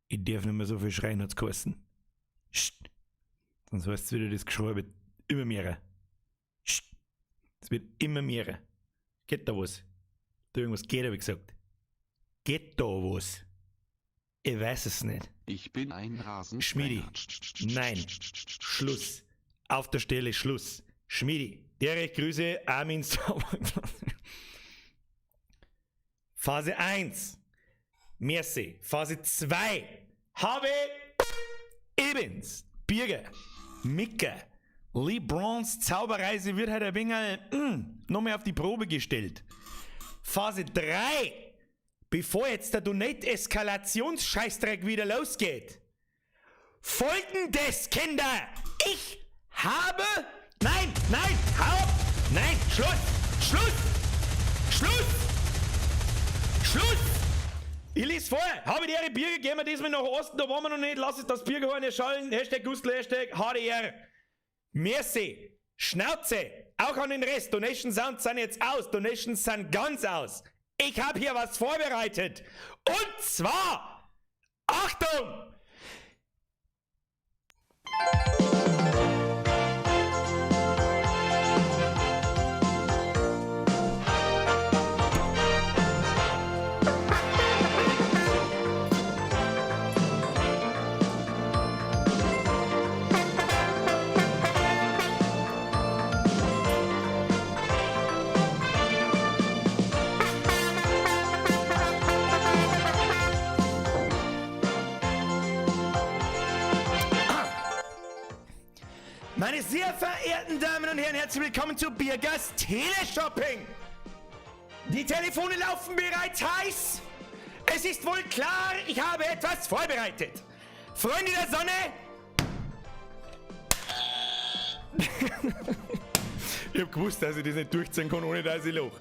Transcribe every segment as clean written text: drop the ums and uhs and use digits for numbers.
Ich darf nicht mehr so viel schreien, hat's geheißen. Scht. Sonst heißt es wieder, das Geschrei wird immer mehr. Scht. Es wird immer mehr. Geht da was? Da irgendwas geht, hab ich gesagt. Geht da was? Ich weiß es nicht. Ich bin ein Rasen. Schmiedi. Nein. Schluss. Auf der Stelle Schluss. Schmiedi. Derek, Grüße, Armin. Phase 1. Merci. Phase 2. Habe Ebens, Birger, Micke, Lee Browns Zauberreise wird halt ein wenig noch mehr auf die Probe gestellt. Phase 3. Bevor jetzt der Donate-Eskalationsscheißdreck wieder losgeht. Folgendes, Kinder! Ich habe. Nein, nein, hau! Nein, Schluss! Schluss! Schluss! Schluss! Ich lese vor. Habe die Ehre, Birger, gehen wir diesmal nach Osten, da waren wir noch nicht. Lass es das Biergehorn erschallen. Hashtag Gustl, Hashtag HDR. Merci. Schnauze. Auch an den Rest. Donation Sounds sind jetzt aus. Donations sind ganz aus. Ich habe hier was vorbereitet. Und zwar, Achtung! Meine sehr verehrten Damen und Herren, herzlich willkommen zu Birgers Teleshopping. Die Telefone laufen bereits heiß. Es ist wohl klar, ich habe etwas vorbereitet. Freunde der Sonne. Ich hab gewusst, dass ich das nicht durchziehen kann, ohne dass ich lach.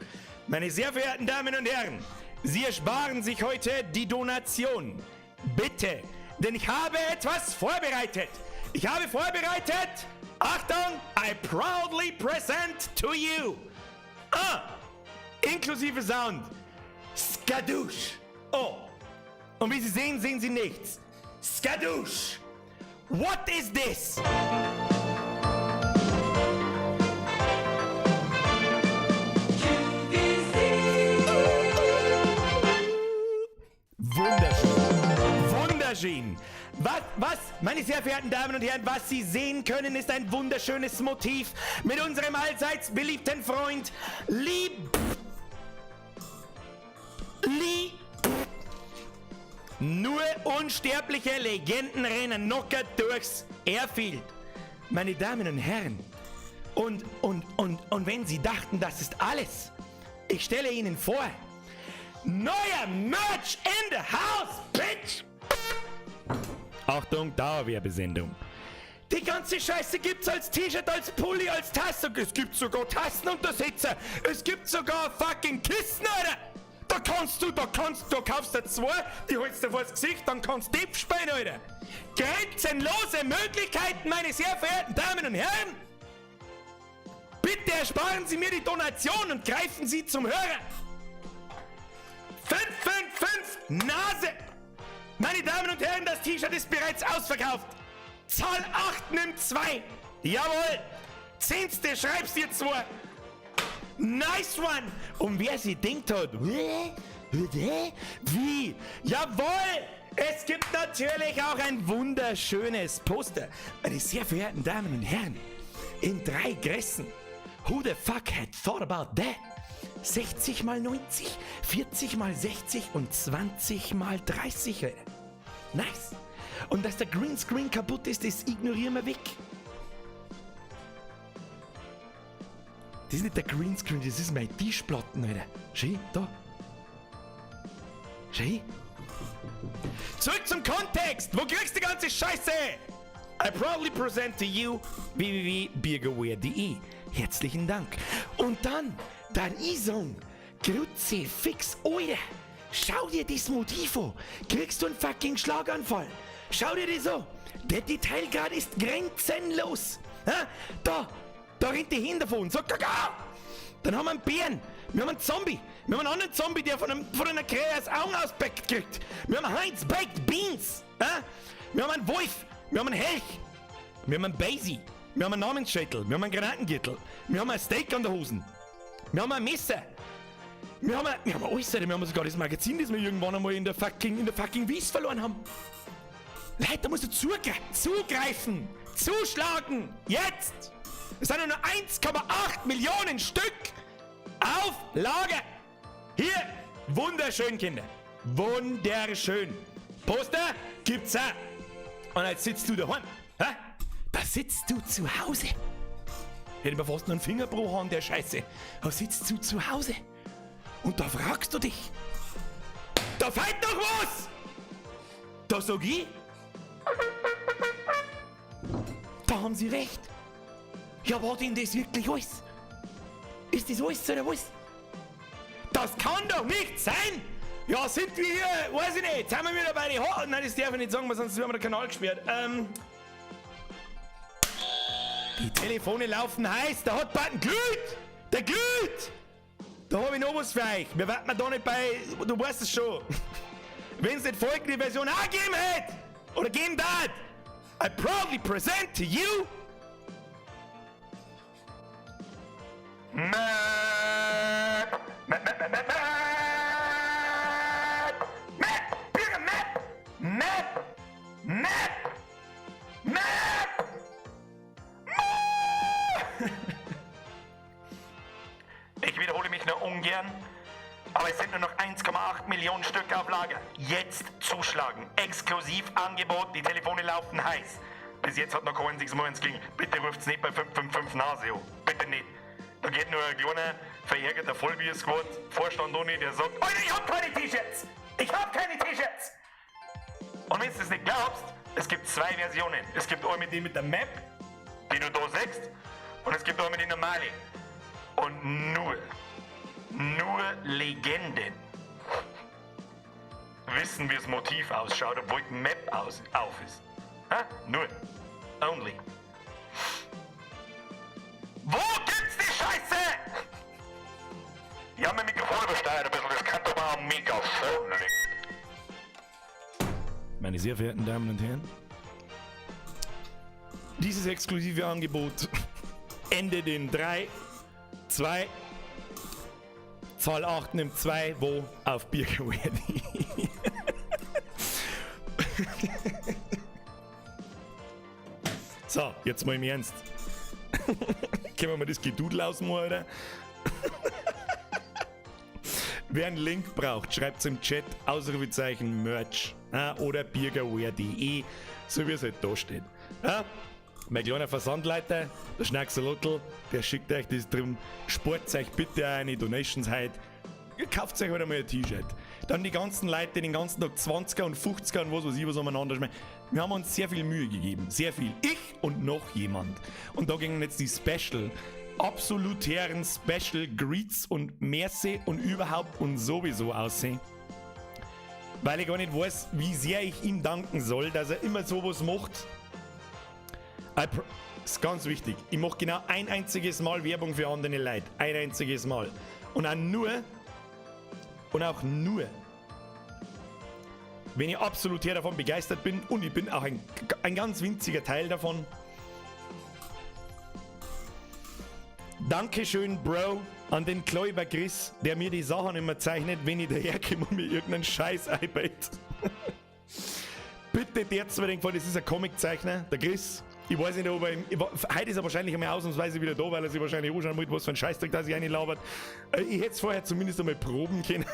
Meine sehr verehrten Damen und Herren, Sie ersparen sich heute die Donation. Bitte, denn ich habe etwas vorbereitet. Ich habe vorbereitet, Achtung, I proudly present to you. Ah, inklusive Sound. Skadoosh. Oh. Und wie Sie sehen, sehen Sie nichts. Skadoosh. What is this? Wunderschön. Wunderschön. Was, was, meine sehr verehrten Damen und Herren, was Sie sehen können, ist ein wunderschönes Motiv mit unserem allseits beliebten Freund Lieb. Lee. Nur unsterbliche Legenden rennen locker durchs Airfield. Meine Damen und Herren, und, und, und, und wenn Sie dachten, das ist alles, ich stelle Ihnen vor, neuer Merch in the house, bitch! Achtung, Dauerwerbesendung. Die ganze Scheiße gibt's als T-Shirt, als Pulli, als Tasse. Es gibt sogar Tassenuntersitzer. Es gibt sogar fucking Kissen, Alter. Da kannst du, da kannst, du kaufst dir zwei, die holst du vors Gesicht, dann kannst du Depp spielen, Alter. Grenzenlose Möglichkeiten, meine sehr verehrten Damen und Herren. Bitte ersparen Sie mir die Donation und greifen Sie zum Hörer. 555 Nase. Meine Damen und Herren, das T-Shirt ist bereits ausverkauft. Zahl 8 nimmt 2. Jawohl. Zehnste, schreib's dir 2. Nice one. Und wer sie denkt hat, wie? Jawohl. Es gibt natürlich auch ein wunderschönes Poster. Meine sehr verehrten Damen und Herren, in drei Größen. Who the fuck had thought about that? 60 mal 90, 40 mal 60 und 20 mal 30. Alter. Nice. Und dass der Greenscreen kaputt ist, das ignorieren wir weg. Das ist nicht der Greenscreen, das ist meine Tischplatten, Alter. Schau, da. Schau. Zurück zum Kontext! Wo kriegst du die ganze Scheiße? I proudly present to you www.birgerwear.de. Herzlichen Dank. Und dann, dann ich sagen, Kruzifix, Alter, schau dir das Motiv an. Kriegst du einen fucking Schlaganfall? Schau dir das an. Der Detailgrad ist grenzenlos. Ha? Da, da rennt die Hände davon. So, kaka! Dann haben wir einen Bären, wir haben einen Zombie, Wir haben einen anderen Zombie, der von einer Krähe das Augen auspeckt kriegt. Wir haben Heinz Baked Beans. Wir haben einen Wolf. Wir haben einen Elch. Wir haben einen Basie. Wir haben einen Namensschädel. Wir haben einen Granatengürtel. Wir haben ein Steak an der Hosen. Wir haben ein Messer. Wir haben alles, Alter. Wir haben sogar das Magazin, das wir irgendwann einmal in der fucking Wies verloren haben. Leute, da musst du zugreifen! Zuschlagen! Jetzt! Es sind nur 1,8 Millionen Stück auf Lager! Hier! Wunderschön, Kinder! Wunderschön! Poster gibt's auch! Und jetzt sitzt du daheim. Hä? Da sitzt du zu Hause. Hätte ich mir fast noch einen Fingerbruch an der Scheiße. Da sitzt du zu Hause. Und da fragst du dich: Da fehlt doch was! Da sag ich: Da haben sie recht. Ja, war denn das wirklich alles? Ist das alles oder was? Das kann doch nicht sein! Ja, sind wir hier, weiß ich nicht, sind wir wieder bei den Haaren? Nein, das darf ich nicht sagen, weil sonst werden wir der Kanal gesperrt. Die Telefone laufen heiß, der Hotbutton glüht! Der glüht! Da habe ich noch was für euch. Wir warten da nicht bei, du weißt es schon. Wenn es nicht folgende Version auch gegeben hätte, oder geben darf, I proudly present to you Map! Map, Map, Map, Map, Map! Map! Birger, Map! Map! Map! Map! Map! Ich wiederhole mich nur ungern, aber es sind nur noch 1,8 Millionen Stück auf Lager. Jetzt zuschlagen. Exklusivangebot, die Telefone laufen heiß. Bis jetzt hat noch kein einziges Mal eins geklingelt. Bitte ruft's nicht bei 555 Nase an. Bitte nicht. Da geht nur ein kleiner, verärgerter Vollbier-Squad, Vorstand ohne, der sagt: Alter, ich hab keine T-Shirts! Ich hab keine T-Shirts! Und wenn du das nicht glaubst, es gibt zwei Versionen. Es gibt einmal die mit der Map, die du da siehst, und es gibt einmal die normale. Und nur Legenden wissen, wie das Motiv ausschaut, obwohl die Map auf ist. Ha? Nur. Only. Wo gibt's die Scheiße? Ja, mein Mikrofon übersteuert ein bisschen, das kann doch mal am Mikrofon liegen. Meine sehr verehrten Damen und Herren, dieses exklusive Angebot endet in 3, 2, Zahl 8 nimmt 2, wo auf Birkenwerdi. So, jetzt mal im Ernst. Können wir mal das Gedudel ausmachen, Alter? Wer einen Link braucht, schreibt im Chat Ausrufezeichen Merch, ja, oder birgerwear.de, so wie es halt da steht. Ja? Mein kleiner Versandleiter, der Schnackselotl, der schickt euch das drum. Spart euch bitte eine Donations heute. Ihr kauft euch halt einmal ein T-Shirt. Dann die ganzen Leute, die den ganzen Tag 20er und 50er und was weiß ich was umeinander schmeißen. Wir haben uns sehr viel Mühe gegeben. Sehr viel. Ich und noch jemand. Und da gingen jetzt die Special, absolutären Special Greets und Merci und überhaupt und sowieso aussehen. Weil ich gar nicht weiß, wie sehr ich ihm danken soll, dass er immer sowas macht. Ist ganz wichtig. Ich mache genau ein einziges Mal Werbung für andere Leute. Ein einziges Mal. Und auch nur, wenn ich absolut hier davon begeistert bin, und ich bin auch ein ganz winziger Teil davon. Dankeschön, Bro, an den Kläuber Chris, der mir die Sachen immer zeichnet, wenn ich daherkomme und mir irgendeinen Scheiß einbaut. Bitte, der zu mir den Gefallen, das ist ein Comiczeichner, der Chris. Ich weiß nicht, ob er im, ich wa-, heute ist er wahrscheinlich einmal ausnahmsweise wieder da, weil er sich wahrscheinlich anschauen wollte, was für ein Scheißdreck da sich reinlabert. Ich hätte es vorher zumindest einmal proben können.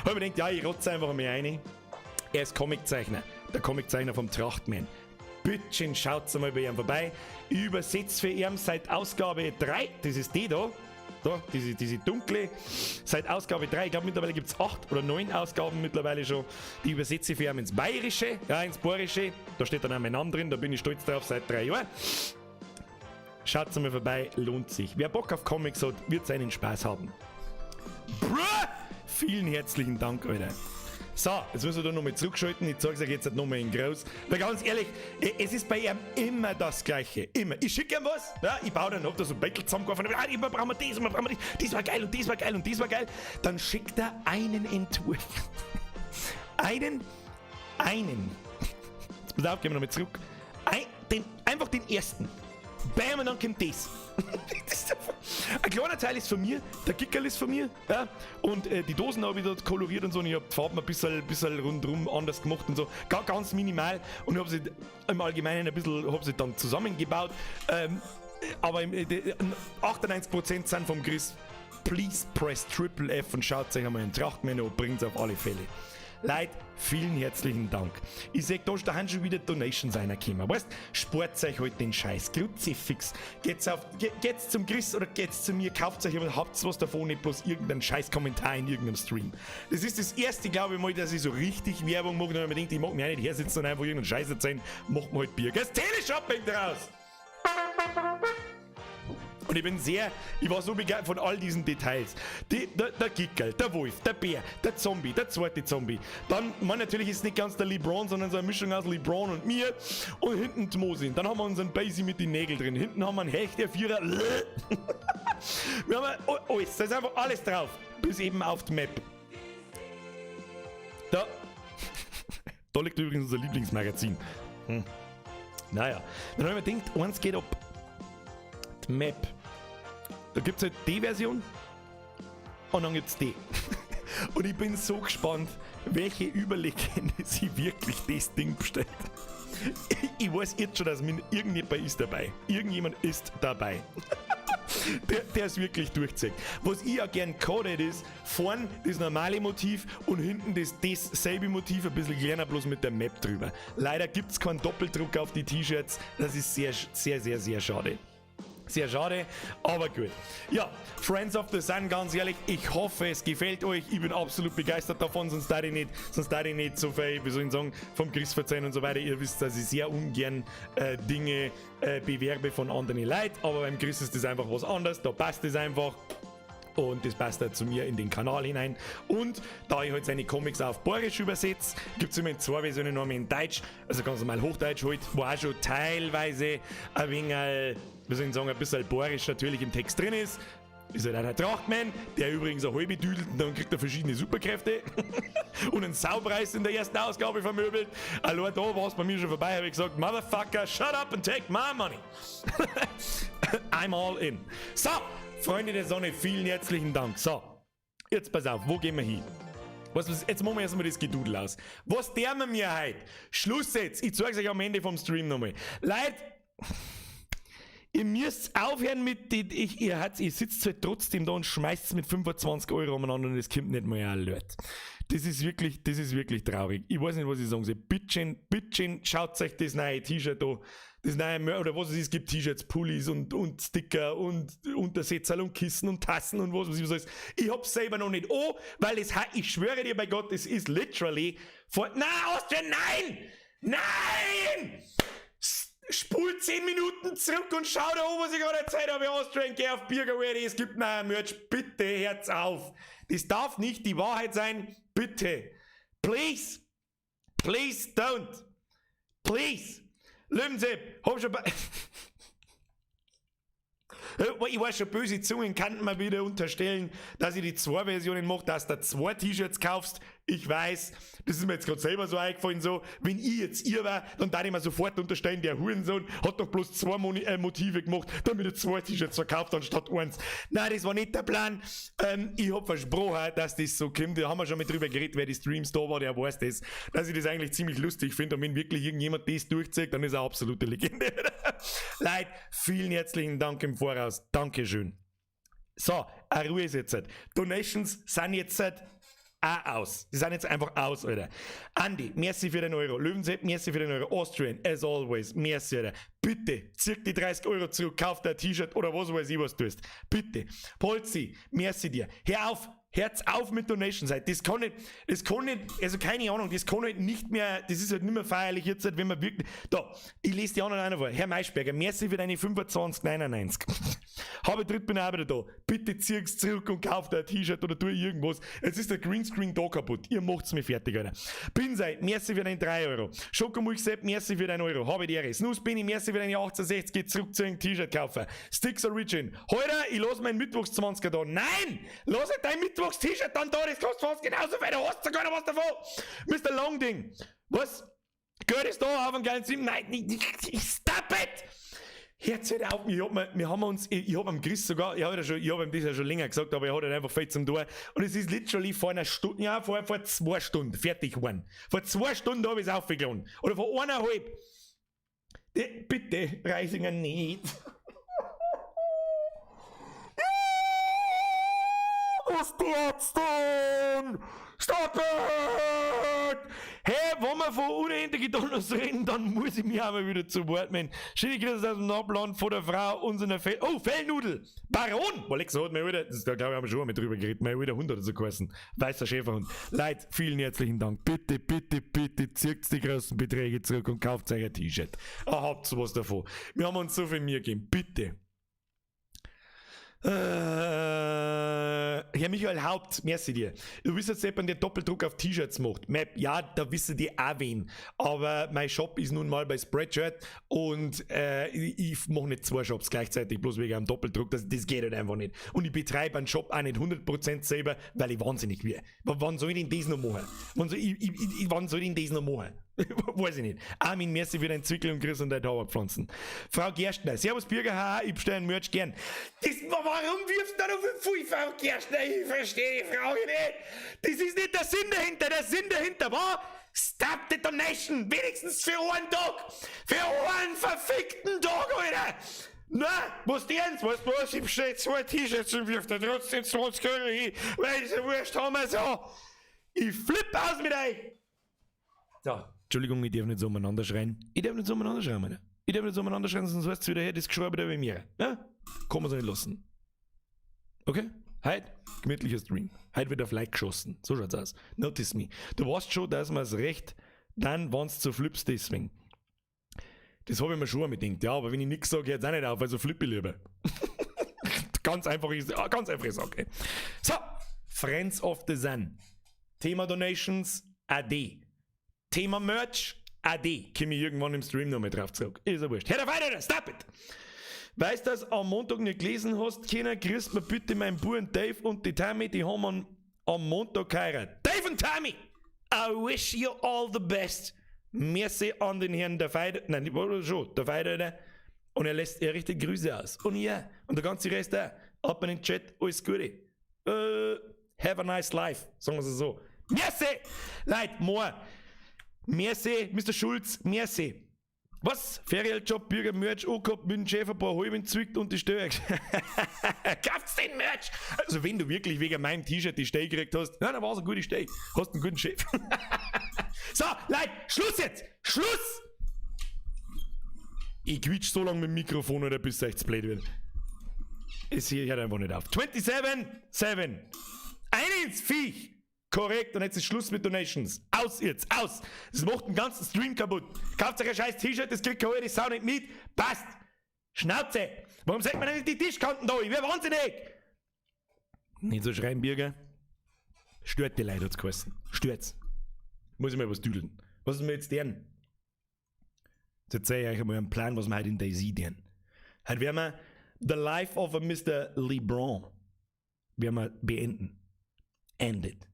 Hab mir gedacht, ja, ich rotze einfach mal rein. Er ist Comiczeichner, der Comiczeichner vom Trachtman. Bittchen, schaut's einmal bei ihm vorbei. Ich übersetze für ihn seit Ausgabe 3, das ist die da, da, diese dunkle, seit Ausgabe 3, ich glaub mittlerweile gibt's 8 oder 9 Ausgaben mittlerweile schon, die übersetze ich für ihn ins Bayerische, ja, ins Bayerische, da steht dann auch mein Name drin, da bin ich stolz drauf, seit 3 Jahren. Schaut's einmal vorbei, lohnt sich. Wer Bock auf Comics hat, wird seinen Spaß haben. Bruh, vielen herzlichen Dank, Alter. So, jetzt müssen wir da nochmal zurückschalten. Ich zeige es euch jetzt nochmal in groß. Weil ganz ehrlich, es ist bei ihm immer das Gleiche. Immer. Ich schicke ihm was, ja, ich baue dann, hab da so ein Bettel zusammengeworfen, ah, immer brauchen wir das, immer brauchen wir das, das war geil und das war geil und das war geil. Dann schickt er einen Entwurf. Einen, einen. Jetzt pass auf, gehen wir nochmal zurück. Einfach den ersten. Bam, und dann kommt das. Das ist einfach, ein kleiner Teil ist von mir, der Gickerl ist von mir, ja, und die Dosen habe ich dort koloriert und so, und ich habe die Farben ein bisschen rundherum anders gemacht und so, ganz minimal, und ich habe sie im Allgemeinen ein bisschen, habe sie dann zusammengebaut, aber 98% sind vom Chris. Please press Triple F und schaut euch einmal einen Trachtmänner an, bringt's auf alle Fälle. Leute, vielen herzlichen Dank. Ich seh da, da haben schon wieder Donations reingekommen. Weißt, spart euch halt den Scheiß. Kruzifix. Geht's zum Chris oder geht's zu mir, kauft euch aber habt was davon, nicht bloß irgendeinen Scheiß Kommentar in irgendeinem Stream. Das ist das erste, glaube ich mal, dass ich so richtig Werbung mache und ich mir denke, ich mag mich auch nicht hersitzen und einfach irgendeinen Scheiß erzählen, macht mir halt Bier. Das Teleshopping draus! Und ich war so begeistert von all diesen Details. Der Gickerl, der Wolf, der Bär, der Zombie, der zweite Zombie. Dann, man, natürlich ist es nicht ganz der LeBron, sondern so eine Mischung aus LeBron und mir. Und hinten die Mosin. Dann haben wir unseren Basie mit den Nägeln drin. Hinten haben wir einen Hecht, der Vierer. Wir haben alles, da ist einfach alles drauf. Bis eben auf die Map. Da liegt übrigens unser Lieblingsmagazin. Naja, dann habe ich mir gedacht, eins geht ab. Die Map. Da gibt es halt die Version und dann gibt es die. Und ich bin so gespannt, welche Überlegende sie wirklich das Ding bestellt. Ich weiß jetzt schon, dass mir irgendjemand ist dabei. Irgendjemand ist dabei, der es wirklich durchzieht. Was ich ja gern gehabt hätte, ist vorn das normale Motiv und hinten das selbe Motiv, ein bisschen kleiner, bloß mit der Map drüber. Leider gibt es keinen Doppeldruck auf die T-Shirts. Das ist sehr, sehr, sehr, sehr schade. Sehr schade, aber gut. Ja, Friends of the Sun, ganz ehrlich, ich hoffe, es gefällt euch. Ich bin absolut begeistert davon, sonst darf ich nicht so viel, wie soll ich sagen, vom Chris verzeihen und so weiter. Ihr wisst, dass ich sehr ungern Dinge bewerbe von anderen Leuten, aber beim Chris ist das einfach was anderes, da passt es einfach. Und das passt da zu mir in den Kanal hinein. Und da ich halt seine Comics auf Boarisch übersetze, gibt es immer in zwei Versionen, einmal in Deutsch, also ganz normal Hochdeutsch halt, wo auch schon teilweise ein wenig, wie soll ich sagen, ein bisschen Boarisch natürlich im Text drin ist. Ist halt einer Trachtmann, der übrigens eine halbe düdelt und dann kriegt er verschiedene Superkräfte und einen Saupreis in der ersten Ausgabe vermöbelt. Allein da war es bei mir schon vorbei, habe ich gesagt: "Motherfucker, shut up and take my money. I'm all in." So, Freunde der Sonne, vielen herzlichen Dank. So, jetzt pass auf, wo gehen wir hin? Was, jetzt machen wir erstmal das Gedudel aus. Was der wir mir heute? Schluss jetzt. Ich zeig's euch am Ende vom Stream nochmal. Leute, ihr müsst aufhören mit die, ich, ihr, hat, ihr sitzt halt trotzdem da und schmeißt mit 25 € umeinander und es kommt nicht mal ein Alert. Das ist wirklich traurig. Ich weiß nicht, was ich sagen soll. Bittschön, bitteschön, schaut euch das neue T-Shirt an. Das neue, oder was es ist, gibt T-Shirts, Pullis und Sticker und Untersetzer und Kissen und Tassen und was weiß ich was alles. Ich hab's selber noch nicht an, weil es, ich schwöre dir bei Gott, es ist literally vor, na, Austrian, nein! Nein! Spul 10 Minuten zurück und schau da an, was ich gerade erzählt habe. Austrian, geh auf Birger, es gibt neuen Merch. Bitte, hört's auf. Das darf nicht die Wahrheit sein. Bitte. Please. Please don't. Please. Löwensepp, hab schon. Ich weiß schon, böse Zungen kann man wieder unterstellen, dass ich die zwei Versionen mache, dass du zwei T-Shirts kaufst. Ich weiß, das ist mir jetzt gerade selber so eingefallen, so, wenn ich jetzt ihr war, dann darf ich mir sofort unterstellen, der Hurensohn hat doch bloß zwei Mon Motive gemacht, damit er zwei T-Shirts verkauft anstatt eins. Nein, das war nicht der Plan. Ich hab versprochen, dass das so kommt. Da haben wir schon mal drüber geredet, wer die Streams da war, der weiß das, dass ich das eigentlich ziemlich lustig finde. Und wenn wirklich irgendjemand das durchzieht, dann ist er absolute Legende. Leute, vielen herzlichen Dank im Voraus. Dankeschön. So, eine Ruhe ist jetzt. Donations sind jetzt auch aus. Die sind jetzt einfach aus, Alter. Andi, merci für den Euro. Löwensepp, merci für den Euro. Austrian, as always, merci, Alter. Bitte, zieh die 30 € zurück, kauf dir ein T-Shirt oder was weiß ich, was du tust. Bitte. Polzi, merci dir. Hör auf. Hört's auf mit Donations halt. Das kann nicht, das kann nicht, also keine Ahnung, das kann halt nicht mehr, das ist halt nicht mehr feierlich jetzt, halt, wenn man wirklich, da, ich lese die anderen einer vor. Herr Maischberger, merci für deine 25,99. Habe dritt bin auch wieder da. Bitte zieh's zurück und kauf dir ein T-Shirt oder tu irgendwas. Jetzt ist der Greenscreen da kaputt. Ihr macht's mir fertig, Alter. Pinsei, merci für deine 3 Euro. Schokomilch Sepp, merci für dein Euro. Habe die Ehre. Snooze Benny, merci für deine 1860. Geht zurück zu einem T-Shirt kaufen. Sticks Origin. Heute, ich lass meinen Mittwochs 20er da. Nein! Lass nicht dein Mittwochs-T-Shirt dann da, das kostet fast genauso viel, da hast du gar noch was davon. Mr. Longding. Was? Geld ist da, auf einen geilen Sim. Nein, stop it! Hört's halt auf, ich hab mir, wir haben uns, ich hab am Chris sogar, ich hab ja schon, ich hab ihm das ja schon länger gesagt, aber er hat halt einfach viel zum tun. Und es ist literally vor einer Stunde, ja, vor 2 Stunden fertig geworden. Vor 2 Stunden habe ich es aufgeladen. Oder vor eineinhalb. Bitte, Reisinger nicht. Was tut's denn? Stop it! Hey, wenn wir von unendlichen Dollars reden, dann muss ich mich auch mal wieder zu Wort melden. Schöne Grüße aus dem Nachbarland von der Frau unserer Fell. Oh, Fellnudel! Baron! Boah, Lex hat mir wieder, das, da glaube ich, haben wir schon mal drüber geredet, mein wieder 100 oder so geheißen. Weißer Schäferhund. Leute, vielen herzlichen Dank. Bitte, bitte, bitte, zieht die großen Beträge zurück und kauft euch ein T-Shirt. Ah, habt was davon. Wir haben uns so viel Mühe gegeben. Bitte. Herr Michael Haupt, merci dir. Du bist jetzt jemand, der Doppeldruck auf T-Shirts macht. Map, ja, da wissen die auch wen. Aber mein Shop ist nun mal bei Spreadshirt und ich mache nicht zwei Shops gleichzeitig, bloß wegen einem Doppeldruck. Das geht halt einfach nicht. Und ich betreibe einen Shop auch nicht 100% selber, weil ich wahnsinnig werde. Wann soll ich denn das noch machen? Wann soll ich denn das noch machen? Weiß ich nicht. Armin, merci für dein Zwickel und Grüß und deine Tabakpflanzen. Frau Gerstner, Servus Bürger, haha, ich bestelle ein Merch gern. Das, warum wirfst du da noch viel, Frau Gerstner? Ich verstehe die Frage nicht. Das ist nicht der Sinn dahinter. Der Sinn dahinter war: Stop the Donation! Wenigstens für einen Tag! Für einen verfickten Tag, Alter! Na, was denn? Was, was? Ich bestelle zwei T-Shirts und wirf da trotzdem 20 € hin, weil sie wurscht haben wir so. Ich flipp aus mit euch! So, Entschuldigung, ich darf nicht so umeinander schreien. Ich darf nicht so umeinander schreien, Alter. Ich darf nicht so umeinander schreien, sonst heißt es wieder, hey, das Geschrei wieder bei mir. Ja? Kann man so nicht lassen. Okay? Heute, gemütlicher Stream. Heute wird auf Like geschossen. So schaut's aus. Notice me. Du weißt schon, dass man es recht, dann, wenn's zu flippst, deswegen. Das habe ich mir schon einmal gedacht. Ja, aber wenn ich nichts sage, hört's auch nicht auf, also flippe ich lieber. Ganz einfache Sache. So, Friends of the Sun. Thema Donations, AD. Thema Merch, AD. Komme ich irgendwann im Stream noch mal drauf zurück. Ist ja wurscht. Hör weiter, stop it! Weißt du, dass am Montag nicht gelesen hast, Kinder, grüßt mir bitte meinen Buben Dave und die Tammy, die haben am Montag geheiratet. Dave und Tammy! I wish you all the best. Merci an den Herrn der Feider, nein, nicht schon, der Feider, und er richtet Grüße aus. Und ja, und der ganze Rest auch. Ab in den Chat, alles Gute. Have a nice life, sagen wir es so. Merci! Leute, more. Merci, Mr. Schulz, merci. Was? Ferialjob, Bürger Merch angehabt, mit dem Chef ein paar halben zwickt und die Steuer. Kauft's den Merch! Also, wenn du wirklich wegen meinem T-Shirt die Stelle gekriegt hast, ja, dann war es eine gute Stelle. Hast einen guten Chef. So, Leute, Schluss jetzt! Schluss! Ich quietsch so lange mit dem Mikrofon, oder bis es echt blöd wird. Es hier hört einfach nicht auf. 27, 7. Eins, Viech! Korrekt, und jetzt ist Schluss mit Donations. Aus jetzt, aus! Das macht den ganzen Stream kaputt. Kauft euch ein scheiß T-Shirt, das kriegt keine Sau nicht mit. Passt! Schnauze! Warum sagt man denn nicht die Tischkanten da? Ich wär wahnsinnig! Nicht so schreien, Bürger. Stört die Leute, hat's geheißen. Stört's. Muss ich mal was düdeln. Was ist mir jetzt deren? Jetzt erzähle ich euch einmal einen Plan, was wir heute in DayZ tun. Heute werden wir The Life of a Mr. LeBron werden wir beenden. End it.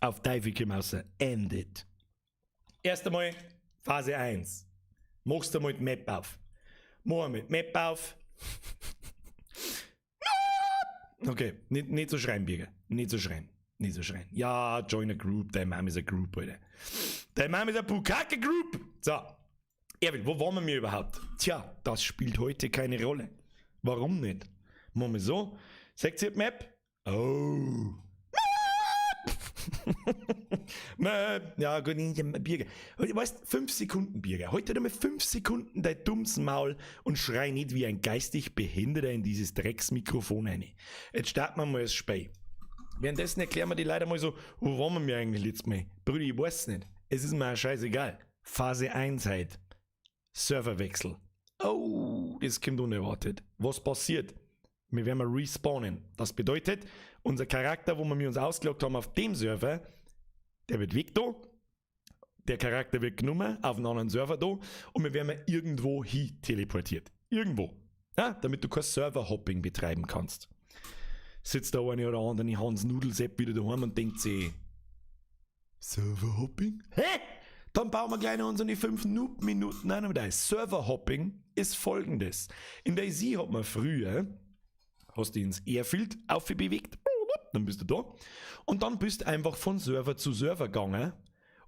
Auf Teufel komm raus. End it. Erst einmal Phase 1. Machst du mal die Map auf. Mach mal die Map auf. Okay, nicht so schreien, Birger. Nicht so schreien. Nicht so schreien. Ja, join a group. Deine Mom ist a Group, Alter. Deine Mom ist a Bukake Group. So. Erwin, wo waren wir überhaupt? Tja, das spielt heute keine Rolle. Warum nicht? Machen wir so. Seht ihr die Map? Oh. Map. Ja, gut, nicht Birger. Weißt, 5 Sekunden, Birger. Heute einmal 5 Sekunden dein dummes Maul und schrei nicht wie ein geistig Behinderter in dieses Drecksmikrofon rein. Jetzt starten wir mal das Spiel. Währenddessen erklären wir die Leute mal so, wo waren wir eigentlich letztes Mal? Brudi, ich weiß nicht. Es ist mir auch scheißegal. Phase 1 halt. Serverwechsel. Oh, das kommt unerwartet. Was passiert? Wir werden mal respawnen. Das bedeutet, unser Charakter, wo wir uns ausgeloggt haben auf dem Server, der wird weg da. Der Charakter wird genommen auf einen anderen Server da und wir werden irgendwo hin teleportiert. Irgendwo. Ja, damit du kein Server-Hopping betreiben kannst. Sitzt da eine oder andere Hans Nudelsepp wieder daheim und denkt sich, Server-Hopping? Hä? Dann bauen wir gleich noch unsere 5 Noob-Minuten ein. Aber da Server-Hopping ist Folgendes. In DayZ hat man früher, hast du ins Airfield aufbewegt, dann bist du da. Und dann bist du einfach von Server zu Server gegangen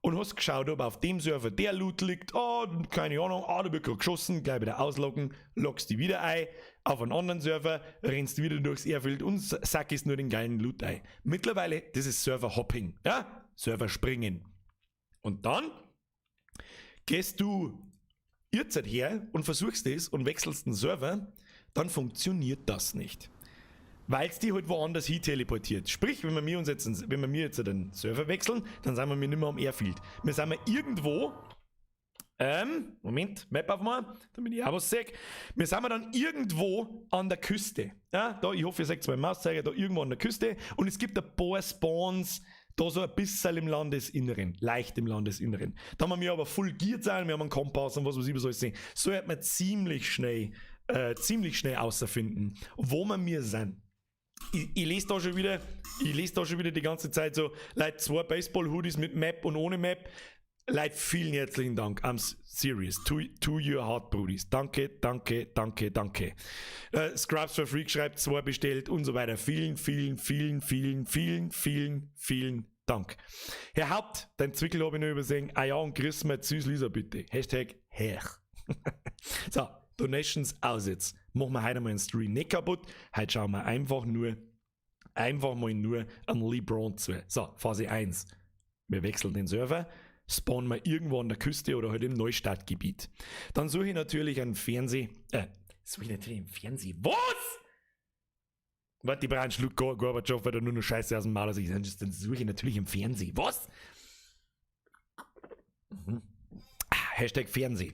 und hast geschaut, ob auf dem Server der Loot liegt. Oh, keine Ahnung, ah, da wird gerade geschossen, gleich wieder ausloggen, loggst die wieder ein, auf einen anderen Server, rennst wieder durchs Airfield und sackst nur den geilen Loot ein. Mittlerweile, das ist Server-Hopping, ja? Server springen. Und dann gehst du jetzt her und versuchst es und wechselst den Server, dann funktioniert das nicht. Weil es die halt woanders hin teleportiert. Sprich, wenn wir mir jetzt den Server wechseln, dann sind wir mir nicht mehr am Airfield. Wir sind wir irgendwo, Moment, Map aufmachen, damit ich auch was sehe. Wir sind wir dann irgendwo an der Küste. Ja, da, ich hoffe, ihr seht meinen Mauszeiger, da irgendwo an der Küste. Und es gibt ein paar Spawns, da so ein bisschen im Landesinneren, leicht im Landesinneren. Da haben wir aber full geared sein, wir haben einen Kompass und was weiß ich, was alles sehen. So wird man ziemlich schnell außerfinden, wo wir mir sind. Ich lese da schon wieder, ich lese da schon wieder die ganze Zeit so, Leute, zwei Baseball-Hoodies mit Map und ohne Map. Leute, vielen herzlichen Dank. I'm serious. To your heart, Brudis. Danke, danke, danke, danke. Scrubs for Freak schreibt, zwei bestellt und so weiter. Vielen, vielen, vielen, vielen, vielen, vielen, vielen Dank. Herr Haupt, dein Zwickel habe ich noch übersehen. Ah ja, und grüß mir süß Lisa bitte. #Herr. So, Donations aus jetzt. Machen wir heute mal einen Stream nicht kaputt. Heute schauen wir einfach mal nur an LeBron zu. So, Phase 1. Wir wechseln den Server, spawnen wir irgendwo an der Küste oder halt im Neustadtgebiet. Dann suche ich natürlich einen Fernseh, suche ich natürlich einen Fernseh. Was? Warte, die brauchen einen Schluck Gorbatschow, weil da nur noch Scheiße aus dem Maul ist. Dann suche ich natürlich im Fernsehen. Was? Ah, #Fernseh.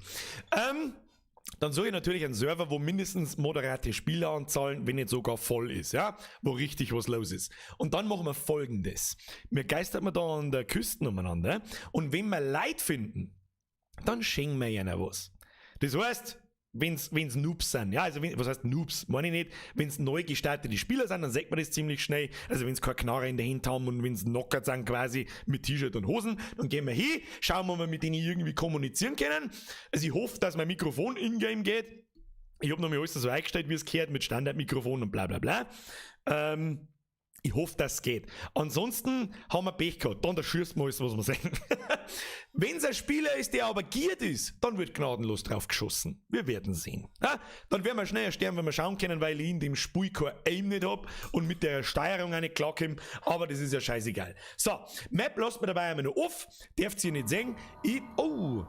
Dann suche ich natürlich einen Server, wo mindestens moderate Spieleranzahlen, wenn nicht sogar voll ist, ja, wo richtig was los ist. Und dann machen wir Folgendes. Wir geistern wir da an der Küste umeinander und wenn wir Leute finden, dann schenken wir ihnen was. Das heißt, wenn's Noobs sind, ja, also wenn, was heißt Noobs, meine ich nicht, wenn's neu gestartete Spieler sind, dann sagt man das ziemlich schnell, also wenn's keine Knarre in der Hand haben und wenn's knockert sind quasi mit T-Shirt und Hosen, dann gehen wir hin, schauen wir, ob wir mit denen irgendwie kommunizieren können. Also ich hoffe, dass mein Mikrofon in-game geht. Ich hab noch mal alles so eingestellt, wie es gehört, mit Standardmikrofon und bla bla bla. Ich hoffe, dass es geht. Ansonsten haben wir Pech gehabt. Dann der schießt wir alles, was wir sehen. Wenn es ein Spieler ist, der aber geared ist, dann wird gnadenlos drauf geschossen. Wir werden sehen. Ja, dann werden wir schneller sterben, wenn wir schauen können, weil ich in dem Spiel kein Aim nicht hab und mit der Steuerung auch nicht klarkomme. Aber das ist ja scheißegal. So, Map lasst mir dabei einmal noch auf. Dürft ihr nicht sehen. Ich, oh.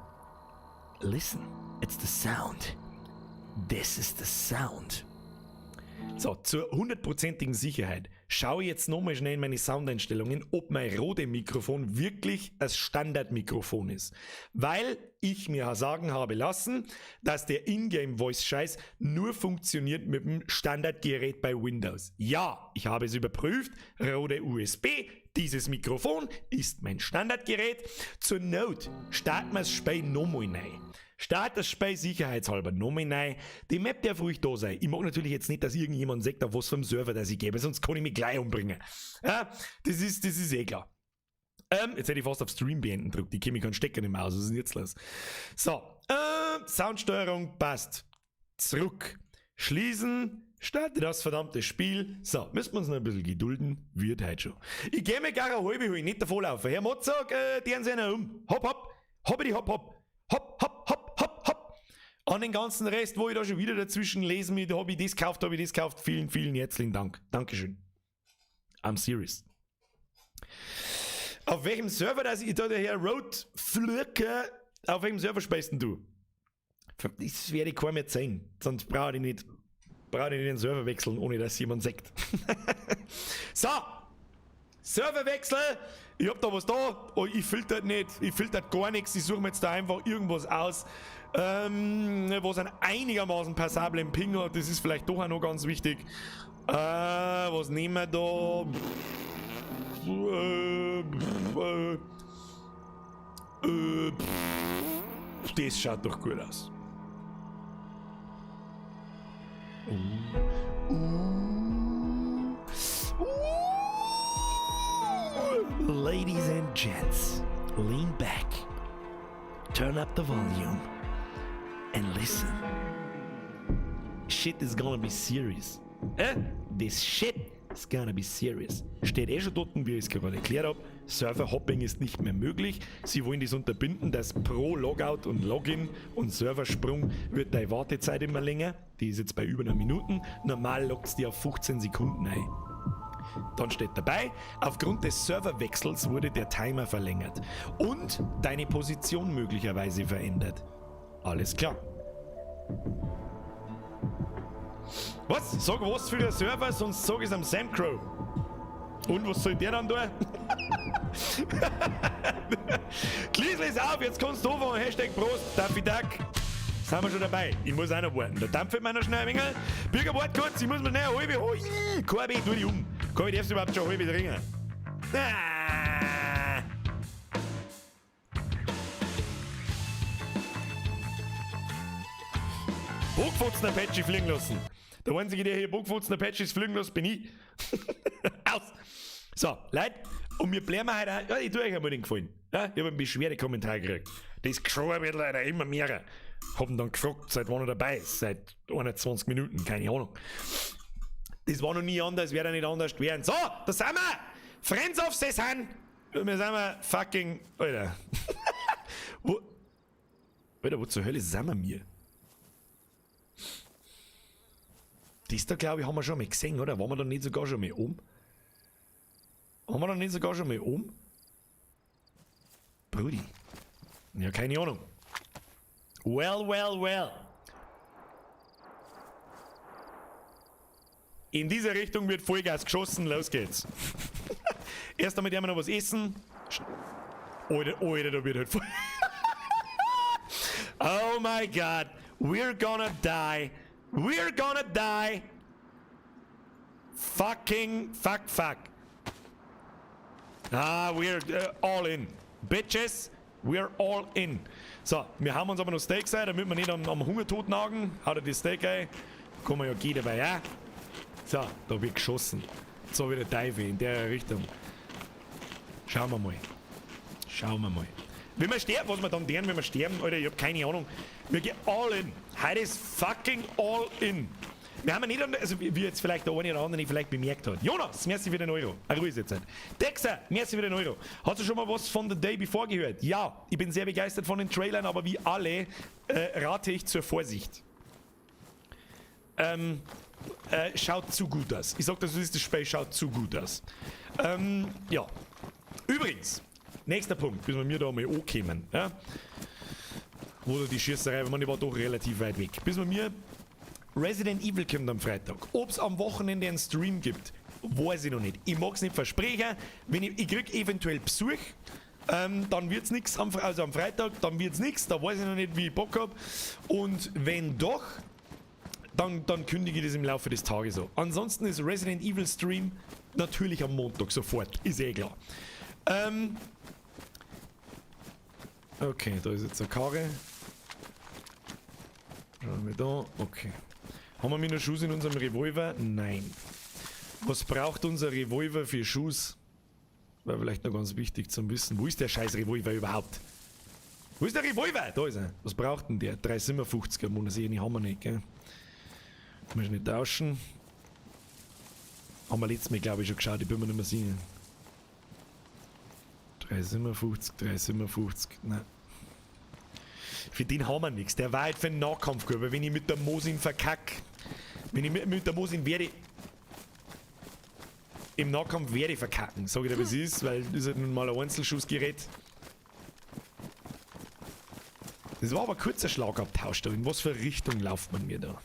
Listen, it's the sound. This is the sound. So, zur hundertprozentigen Sicherheit schaue ich jetzt nochmal schnell in meine Soundeinstellungen, ob mein Rode-Mikrofon wirklich das Standardmikrofon ist. Weil ich mir sagen habe lassen, dass der Ingame-Voice-Scheiß nur funktioniert mit dem Standardgerät bei Windows. Ja, ich habe es überprüft. Rode USB, dieses Mikrofon ist mein Standardgerät. Zur Not starten wir das Spiel nochmal neu. Start das Spiel sicherheitshalber nochmal neu. Die Map darf ruhig da sein. Ich mag natürlich jetzt nicht, dass irgendjemand sagt, auf was vom Server das ich gebe, sonst kann ich mich gleich umbringen. Ja, das ist eh klar. Jetzt hätte ich fast auf Stream beenden gedrückt. Ich kenne mich keinen Stecker nicht mehr aus. Was ist denn jetzt los? So, Soundsteuerung passt. Zurück. Schließen. Starte das verdammte Spiel. So, müssen wir uns noch ein bisschen gedulden. Wird heute schon. Ich gehe mir gar eine halbe holen, nicht davonlaufen. Herr Motzog, deren Sie einer um. Hopp, hopp. Hoppidi, hopp, hopp. Hopp, hopp, hopp, hopp, hopp. An den ganzen Rest, wo ich da schon wieder dazwischen lesen mit, habe ich das gekauft, habe ich das gekauft. Vielen, vielen herzlichen Dank. Dankeschön. I'm serious. Auf welchem Server das ich da der Herr Road Flirke, auf welchem Server spielst denn du? Das werde ich keinem erzählen. Sonst brauche ich nicht den Server wechseln, ohne dass jemand sagt. So. Serverwechsel! Ich hab da was da, oh, ich filter nicht, ich filter gar nichts, ich suche mir jetzt da einfach irgendwas aus, was einen einigermaßen passablen Ping hat, das ist vielleicht doch auch noch ganz wichtig. Was nehmen wir da? Das schaut doch gut aus. Ladies and gents, lean back, turn up the volume and listen. Shit is gonna be serious. This shit is gonna be serious. Steht eh schon dort, wie ich es gerade erklärt hab. Server-Hopping ist nicht mehr möglich. Sie wollen das unterbinden, dass pro Logout und Login und Serversprung wird deine Wartezeit immer länger. Die ist jetzt bei über einer Minute. Normal lockt's die auf 15 Sekunden ein. Dann steht dabei, aufgrund des Serverwechsels wurde der Timer verlängert und deine Position möglicherweise verändert. Alles klar. Was? Sag was für ein Server, sonst sag ich's am Sam Crow. Und was soll der dann tun? Kliesel ist auf, jetzt kannst du anfangen. Hashtag Prost, Daffy Duck. Sind wir schon dabei? Ich muss auch noch warten. Da dampft mir noch schnell ein wenig. Birger, warte kurz, ich muss mir schnell eine halbe holen. Corby, tu dich um. Corby, darfst du überhaupt schon eine halbe trinken? Ah. Bockfotzen Apache fliegen lassen. Der Einzige, der hier Bockfotzen Apaches fliegen lässt, bin ich. Aus! So, Leute, und wir bleiben heute auch. Ja, ich tue euch einmal den Gefallen. Ja, ich hab einen Beschwerdekommentar gekriegt. Das Geschrei wird leider immer mehr. Hab ihn dann gefragt, seit wann er dabei ist. Seit 21 Minuten, keine Ahnung. Das war noch nie anders, wird auch nicht anders werden. So, da sind wir! Friends of the Sun! Wir sind wir fucking. Alter. Wo, Alter, wo zur Hölle sind wir mir? Das da, glaube ich, haben wir schon mal gesehen, oder? Waren wir da nicht sogar schon mal oben? Haben wir da nicht sogar schon mal oben? Brudi. Ja, keine Ahnung. Well, well, well. In diese Richtung wird Vollgas geschossen. Los geht's. Erst einmal werden wir noch was essen. Alter, Alter, da wird halt voll. Oh my God. We're gonna die. We're gonna die. Fucking fuck, fuck. Ah, we're all in. Bitches, we're all in. So, wir haben uns aber noch Steaks ein, damit wir nicht am Hungertod nagen. Haut er die Steak ein. Kann man ja gehen dabei, ja? So, da wird geschossen. So wie der Teufel in der Richtung. Schauen wir mal. Schauen wir mal. Wenn wir sterben, was wir dann tun, wenn wir sterben, Alter, ich hab keine Ahnung. Wir gehen all in. Heute ist fucking all in. Wir haben ja nicht, also wie jetzt vielleicht der eine oder andere vielleicht bemerkt hat. Jonas, merci für den Euro. Eine Ruhe ist jetzt. Dexter, merci für den Euro. Hast du schon mal was von The Day Before gehört? Ja, ich bin sehr begeistert von den Trailern, aber wie alle rate ich zur Vorsicht. Schaut zu gut aus. Ich sag, das ist das Spiel, schaut zu gut aus. Ja. Übrigens, nächster Punkt, bis wir mir da mal ankommen. Ja? Wo da die Schießerei, weil man, die war doch relativ weit weg. Bis wir mir Resident Evil kommt am Freitag. Ob's am Wochenende einen Stream gibt, weiß ich noch nicht. Ich mag's nicht versprechen. Wenn ich krieg eventuell Besuch, dann wird's nix am, also am Freitag, dann wird's nix. Da weiß ich noch nicht, wie ich Bock hab. Und wenn doch, dann kündige ich das im Laufe des Tages an. Ansonsten ist Resident Evil Stream natürlich am Montag sofort. Ist eh klar. Okay, da ist jetzt eine Karre. Schauen wir da. Okay. Haben wir noch Schuss in unserem Revolver? Nein. Was braucht unser Revolver für Schuss? Wäre vielleicht noch ganz wichtig zum Wissen. Wo ist der scheiß Revolver überhaupt? Wo ist der Revolver? Da ist er. Was braucht denn der? 3,57er Monoseni haben wir nicht, gell? Muss ich nicht tauschen. Haben wir letztes Mal, glaube ich, schon geschaut. Ich bin mir nicht mehr sicher. 3,57, 3,57. Nein. Für den haben wir nichts. Der war halt für den Nahkampf gut. Aber wenn ich mit der Mosin verkack, wenn ich mit der Mosin werde, im Nahkampf werde ich verkacken. Sag ich dir, wie es ist, weil das ist halt nun mal ein Einzelschussgerät. Das war aber ein kurzer Schlagabtausch da. In was für eine Richtung lauft man mir da?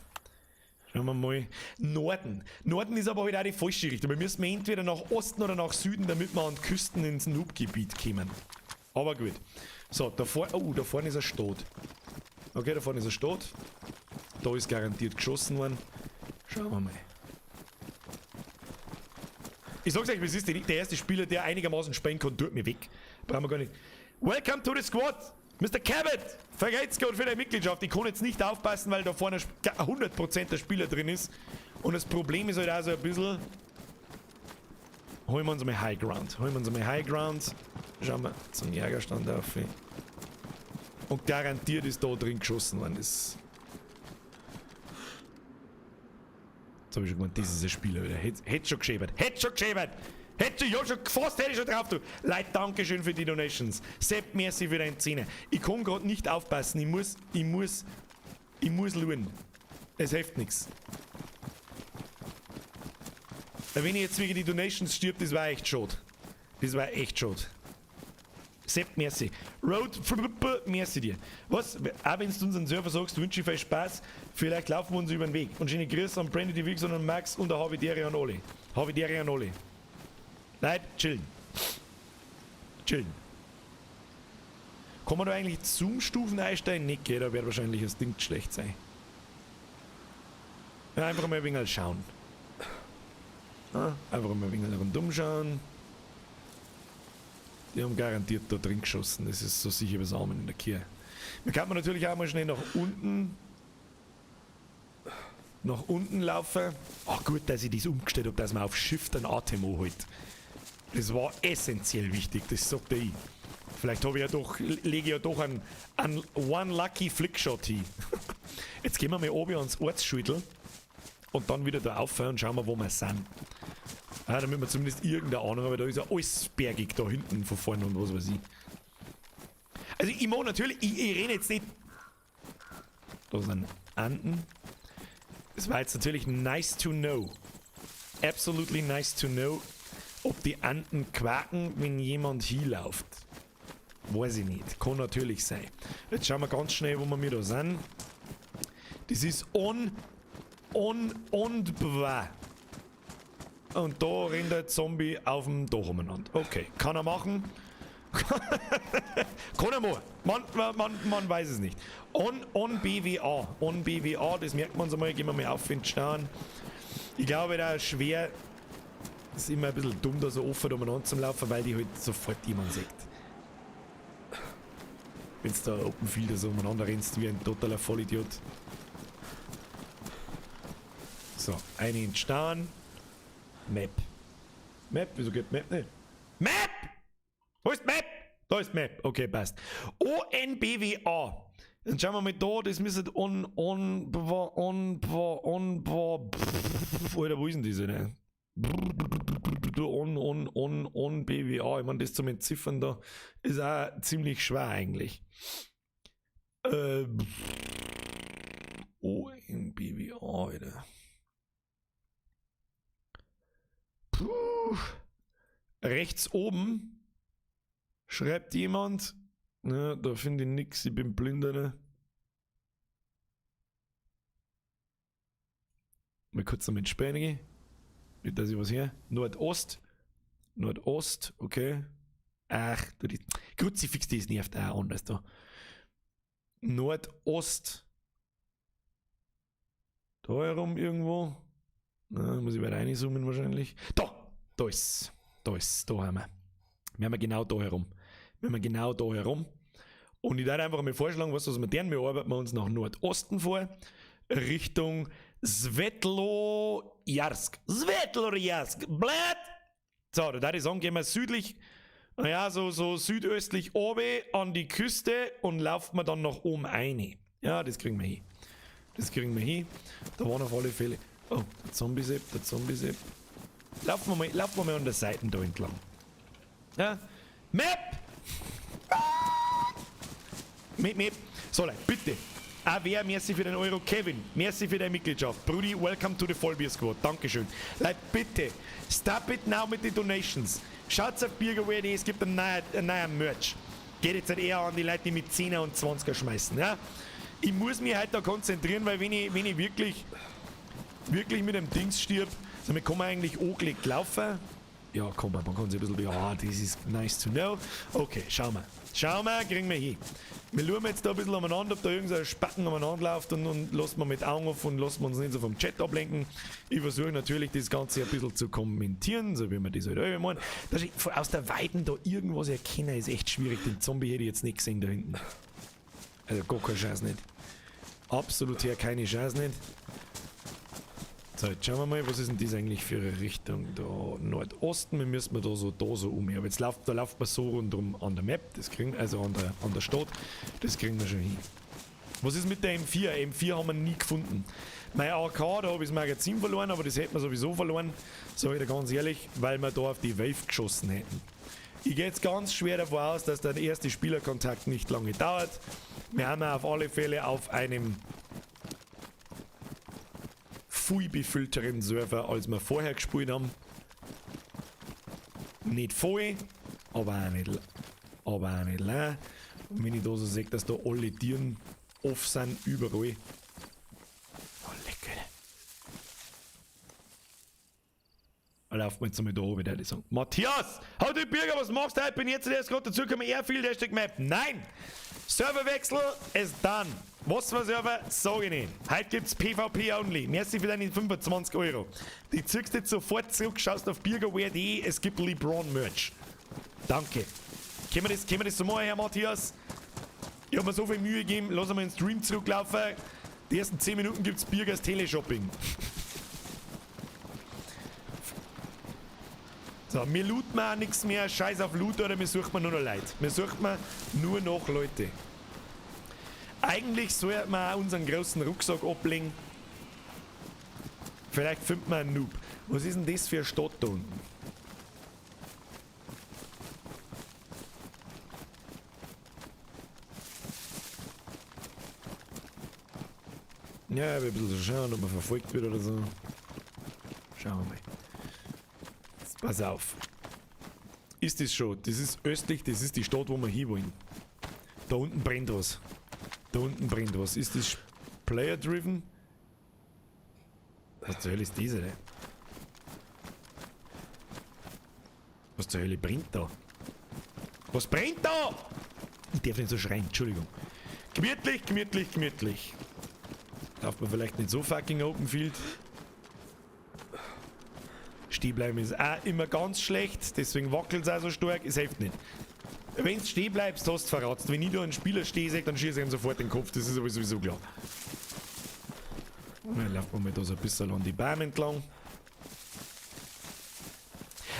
Schauen wir mal. Norden. Norden ist aber halt auch die falsche Richtung. Wir müssen entweder nach Osten oder nach Süden, damit wir an die Küsten ins Noob-Gebiet kommen. Aber gut. So, da vorne. Oh, da vorne ist eine Stadt. Okay, da vorne ist eine Stadt. Da ist garantiert geschossen worden. Schauen wir mal. Ich sag's euch, wie es ist, der erste Spieler, der einigermaßen spielen kann, tut mir weg. Brauchen wir gar nicht. Welcome to the squad! Mr. Cabot! Vergelt's Gott für deine Mitgliedschaft. Ich kann jetzt nicht aufpassen, weil da vorne 100% der Spieler drin ist. Und das Problem ist halt auch so ein bisschen. Holen wir uns mal High Ground. Holen wir uns mal High Ground. Schauen wir zum Jägerstand auf. Und garantiert ist da drin geschossen worden. Das. Jetzt habe ich schon gemeint, das ist ein Spieler wieder. Hätte schon geschäbert. Hätte schon geschäbert. Hätte ich ja schon gefasst, hätte ich schon drauf. Du. Leute, Dankeschön für die Donations. Sepp, merci für deine Zähne. Ich kann gerade nicht aufpassen. Ich muss schauen. Es hilft nichts. Wenn ich jetzt wegen die Donations stirb, das war echt schade. Das war echt schade. Sepp, merci. Road, merci dir. Was? Auch wenn du unseren Server sagst, wünsche ich viel Spaß. Vielleicht laufen wir uns über den Weg. Und schöne Grüße an Brandy, die Wix und an Max und der Havidere an alle. Havidere an alle. Leute, chillen. Chillen. Kann man da eigentlich zum Stufen einsteigen? Nicht, gell? Da wird wahrscheinlich das Ding schlecht sein. Ja, einfach mal ein wenig schauen. Ja, einfach mal ein wenig rundum schauen. Die haben garantiert da drin geschossen. Das ist so sicher wie Samen in der Kirche. Wir kann natürlich auch mal schnell nach unten laufen. Ach gut, dass ich das umgestellt habe, dass man auf Shift einen Atem anhält. Das war essentiell wichtig, das sagt ich. Vielleicht habe ich ja doch, lege ich ja doch einen One Lucky Flickshot hin. Jetzt gehen wir mal oben ans Ortsschüttel und dann wieder da auf und schauen wir, wo wir sind. Ja, damit wir zumindest irgendeine Ahnung haben, weil da ist ja alles bergig da hinten von vorne und was weiß ich. Also ich mag natürlich, ich rede jetzt nicht. Da sind Anden. Das war jetzt natürlich nice to know. Absolutely nice to know, ob die Enten quaken, wenn jemand hinläuft. Weiß ich nicht. Kann natürlich sein. Jetzt schauen wir ganz schnell, wo wir mir da sind. Das ist on, on und bwa. Und da rennt der Zombie auf dem Dach umeinander. Okay, kann er machen. Kann er machen. Man weiß es nicht. On BWA. On BWA, das merkt man uns einmal. Gehen wir mal auf in den Stern. Ich glaube, da ist schwer. Ist immer ein bisschen dumm, da so offen umeinander zu laufen, weil die halt sofort jemand sieht. Wenn du da Open Field so umeinander rennst wie ein totaler Vollidiot. So, eine in Stern. Map. Map, wieso geht Map nicht? Map! Wo ist Map? Da ist Map. Okay, passt. ONBWA. Dann schauen wir mal da, das müsste on, bwa, on, bwa, on, bwa, Alter, wo ist denn diese, ne? On, on, on, BWA. Ich meine, das zum Entziffern da ist auch ziemlich schwer eigentlich. ONBWA, Alter. Puh. Rechts oben schreibt jemand. Ne, da finde ich nix, ich bin blind, ne? Mal kurz noch mit Späne. Nicht, dass ich was her. Nordost. Nordost, okay. Ach, du, die Kruzifix, das nervt auch anders da. Nordost. Da herum irgendwo. Na, muss ich weiter reinzoomen wahrscheinlich. Da! Da ist Da ist Da haben wir. Wir haben genau da herum. Wir haben genau da herum. Und ich würde einfach mal vorschlagen, was wir deren, wir arbeiten wir uns nach Nordosten vor, Richtung Svetlojarsk. Svetlojarsk! Blöd! So, da würde ich sagen, gehen wir südlich, naja, so südöstlich oben an die Küste und laufen wir dann nach oben rein. Ja, das kriegen wir hin. Das kriegen wir hin. Da waren auf alle Fälle. Oh, der Zombie-Sepp, der Zombie-Sepp. Laufen wir mal an der Seite da entlang. Ja. Map! Map, Map. So, Leute, bitte. Auch wer, merci für den Euro. Kevin, merci für deine Mitgliedschaft. Brudi, welcome to the Vollbier Squad. Dankeschön. Leute, bitte, stop it now mit den Donations. Schaut auf biergewehr.de, es gibt ein neuer Merch. Geht jetzt halt eher an die Leute, die mit 10er und 20er schmeißen. Ja? Ich muss mich halt da konzentrieren, weil wenn ich wirklich. wirklich mit dem Dings stirb. Also, wir kann man eigentlich angelegt laufen. Ja, komm, man kann sich ein bisschen. Ja, das ist nice to know. Okay, schauen wir. Schauen wir, kriegen wir hin. Wir schauen jetzt da ein bisschen umeinander, ob da irgendein Spacken umeinander läuft und lassen wir mit Augen auf und lassen wir uns nicht so vom Chat ablenken. Ich versuche natürlich das Ganze ein bisschen zu kommentieren, so wie wir das halt immer machen. Dass ich aus der Weiten da irgendwas erkenne, ist echt schwierig. Den Zombie hätte ich jetzt nicht gesehen da hinten. Also gar keine Chance nicht. Absolut hier keine Chance nicht. So, jetzt schauen wir mal, was ist denn das eigentlich für eine Richtung? Da Nordosten, wir müssen da so um. Aber jetzt läuft, da läuft man so rundum an der Map, das kriegen, also an der Stadt, das kriegen wir schon hin. Was ist mit der M4? M4 haben wir nie gefunden. Mein AK, da habe ich das Magazin verloren, aber das hätten wir sowieso verloren, sag ich dir ganz ehrlich, weil wir da auf die Wave geschossen hätten. Ich gehe jetzt ganz schwer davon aus, dass der erste Spielerkontakt nicht lange dauert. Wir haben auf alle Fälle auf einem viel befüllteren Server, als wir vorher gespielt haben. Nicht voll, aber auch nicht leer. Und wenn ich da so sehe, dass da alle Tieren off sind, überall. Oh, lecker. Da laufen wir jetzt einmal da oben, würde ich sagen. Matthias! Hau du Bürger, was machst du heute? Bin jetzt erst gerade dazugekommen. Airfield, Hashtag Map. Nein! Serverwechsel ist done. Was für Server? Sag ich nicht. Heute gibt's PvP only. Merci für deine 25 Euro. Die ziehst du jetzt sofort zurück, schaust auf birgerware.de, es gibt LeBron-Merch. Danke. Können wir das so machen, Herr Matthias? Ich hab mir so viel Mühe gegeben, lass mal den Stream zurücklaufen. Die ersten 10 Minuten gibt's Birgers Teleshopping. So, mir looten wir auch nichts mehr. Scheiß auf Loot, oder mir sucht man nur noch Leute. Mir sucht man nur noch Leute. Eigentlich sollte man auch unseren großen Rucksack ablegen. Vielleicht findet man einen Noob. Was ist denn das für eine Stadt da unten? Ja, ich will ein bisschen schauen, ob man verfolgt wird oder so. Schauen wir mal. Jetzt pass auf. Ist das schon? Das ist östlich, das ist die Stadt, wo wir hinwollen. Da unten brennt was. Da unten brennt was. Ist das player-driven? Was zur Hölle ist das, Alter? Was zur Hölle brennt da? Was brennt da? Ich darf nicht so schreien, Entschuldigung. Gemütlich, gemütlich, gemütlich. Darf man vielleicht nicht so fucking Open Field. Stehen bleiben ist auch immer ganz schlecht, deswegen wackelt es auch so stark, es hilft nicht. Wenn du stehen bleibst, hast du verratzt. Wenn ich da einen Spieler stehe, sag, dann schieße ich ihm sofort den Kopf, das ist aber sowieso klar. Dann laufen wir mal da so ein bisschen an die Bäume entlang.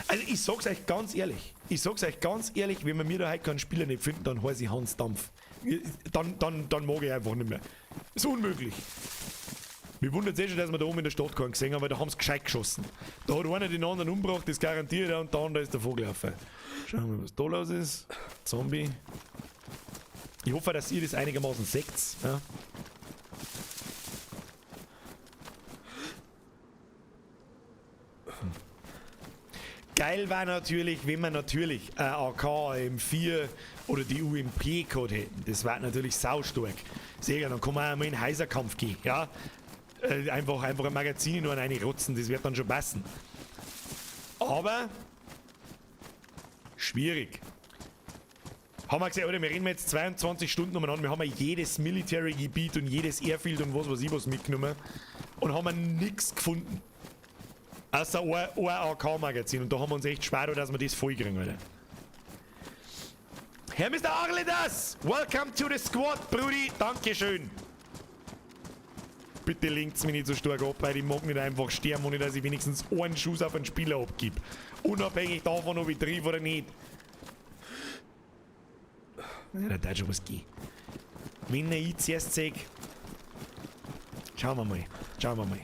Also ich sag's euch ganz ehrlich, wenn wir mir da heute keinen Spieler nicht finden, dann heiße ich Hans Dampf. Dann mag ich einfach nicht mehr. Ist unmöglich. Mich wundert es eh schon, dass wir da oben in der Stadt keinen gesehen haben, weil da haben sie gescheit geschossen. Da hat einer den anderen umgebracht, das garantiert, und der andere ist davon gelaufen. Schauen wir mal, was da los ist. Zombie. Ich hoffe, dass ihr das einigermaßen seht. Ja. Geil war natürlich, wenn wir natürlich AK, M4 oder die UMP gehabt hätten. Das war natürlich saustark. Sehr geil, dann kann man auch mal in den Häuserkampf gehen. Ja? Einfach ein Magazin nur an eine rotzen, das wird dann schon passen. Aber schwierig. Haben wir gesehen, oder wir reden jetzt 22 Stunden umeinander, wir haben ja jedes Military-Gebiet und jedes Airfield und was weiß ich was mitgenommen und haben wir nix gefunden. Außer ein AK-Magazin und da haben wir uns echt schwer, dass wir das voll kriegen, Alter. Herr Mister Arlidas, welcome to the squad, Brudi, Dankeschön. Bitte lenkt's mich nicht so stark ab, weil ich mag nicht einfach sterben, ohne dass ich wenigstens einen Schuss auf einen Spieler abgib. Unabhängig davon, ob ich triff oder nicht. Ja, da hat schon was gehen. Wenn ich zuerst sehe. Schauen wir mal. Schauen wir mal.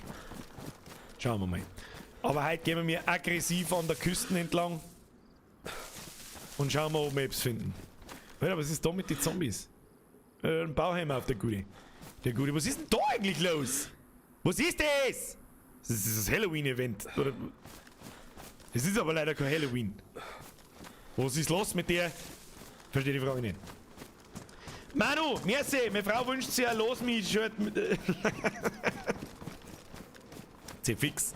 Schauen wir mal. Aber heute gehen wir aggressiv an der Küste entlang. Und schauen wir, ob wir etwas finden. Alter, was ist da mit den Zombies? Ein Bauhelm auf der Gute. Der Gute, was ist denn da eigentlich los? Was ist das? Das ist das Halloween-Event. Oder? Es ist aber leider kein Halloween. Was ist los mit der? Verstehe die Frage nicht. Manu, merci, meine Frau wünscht sich ein Los mich Shirt mit. Zefix.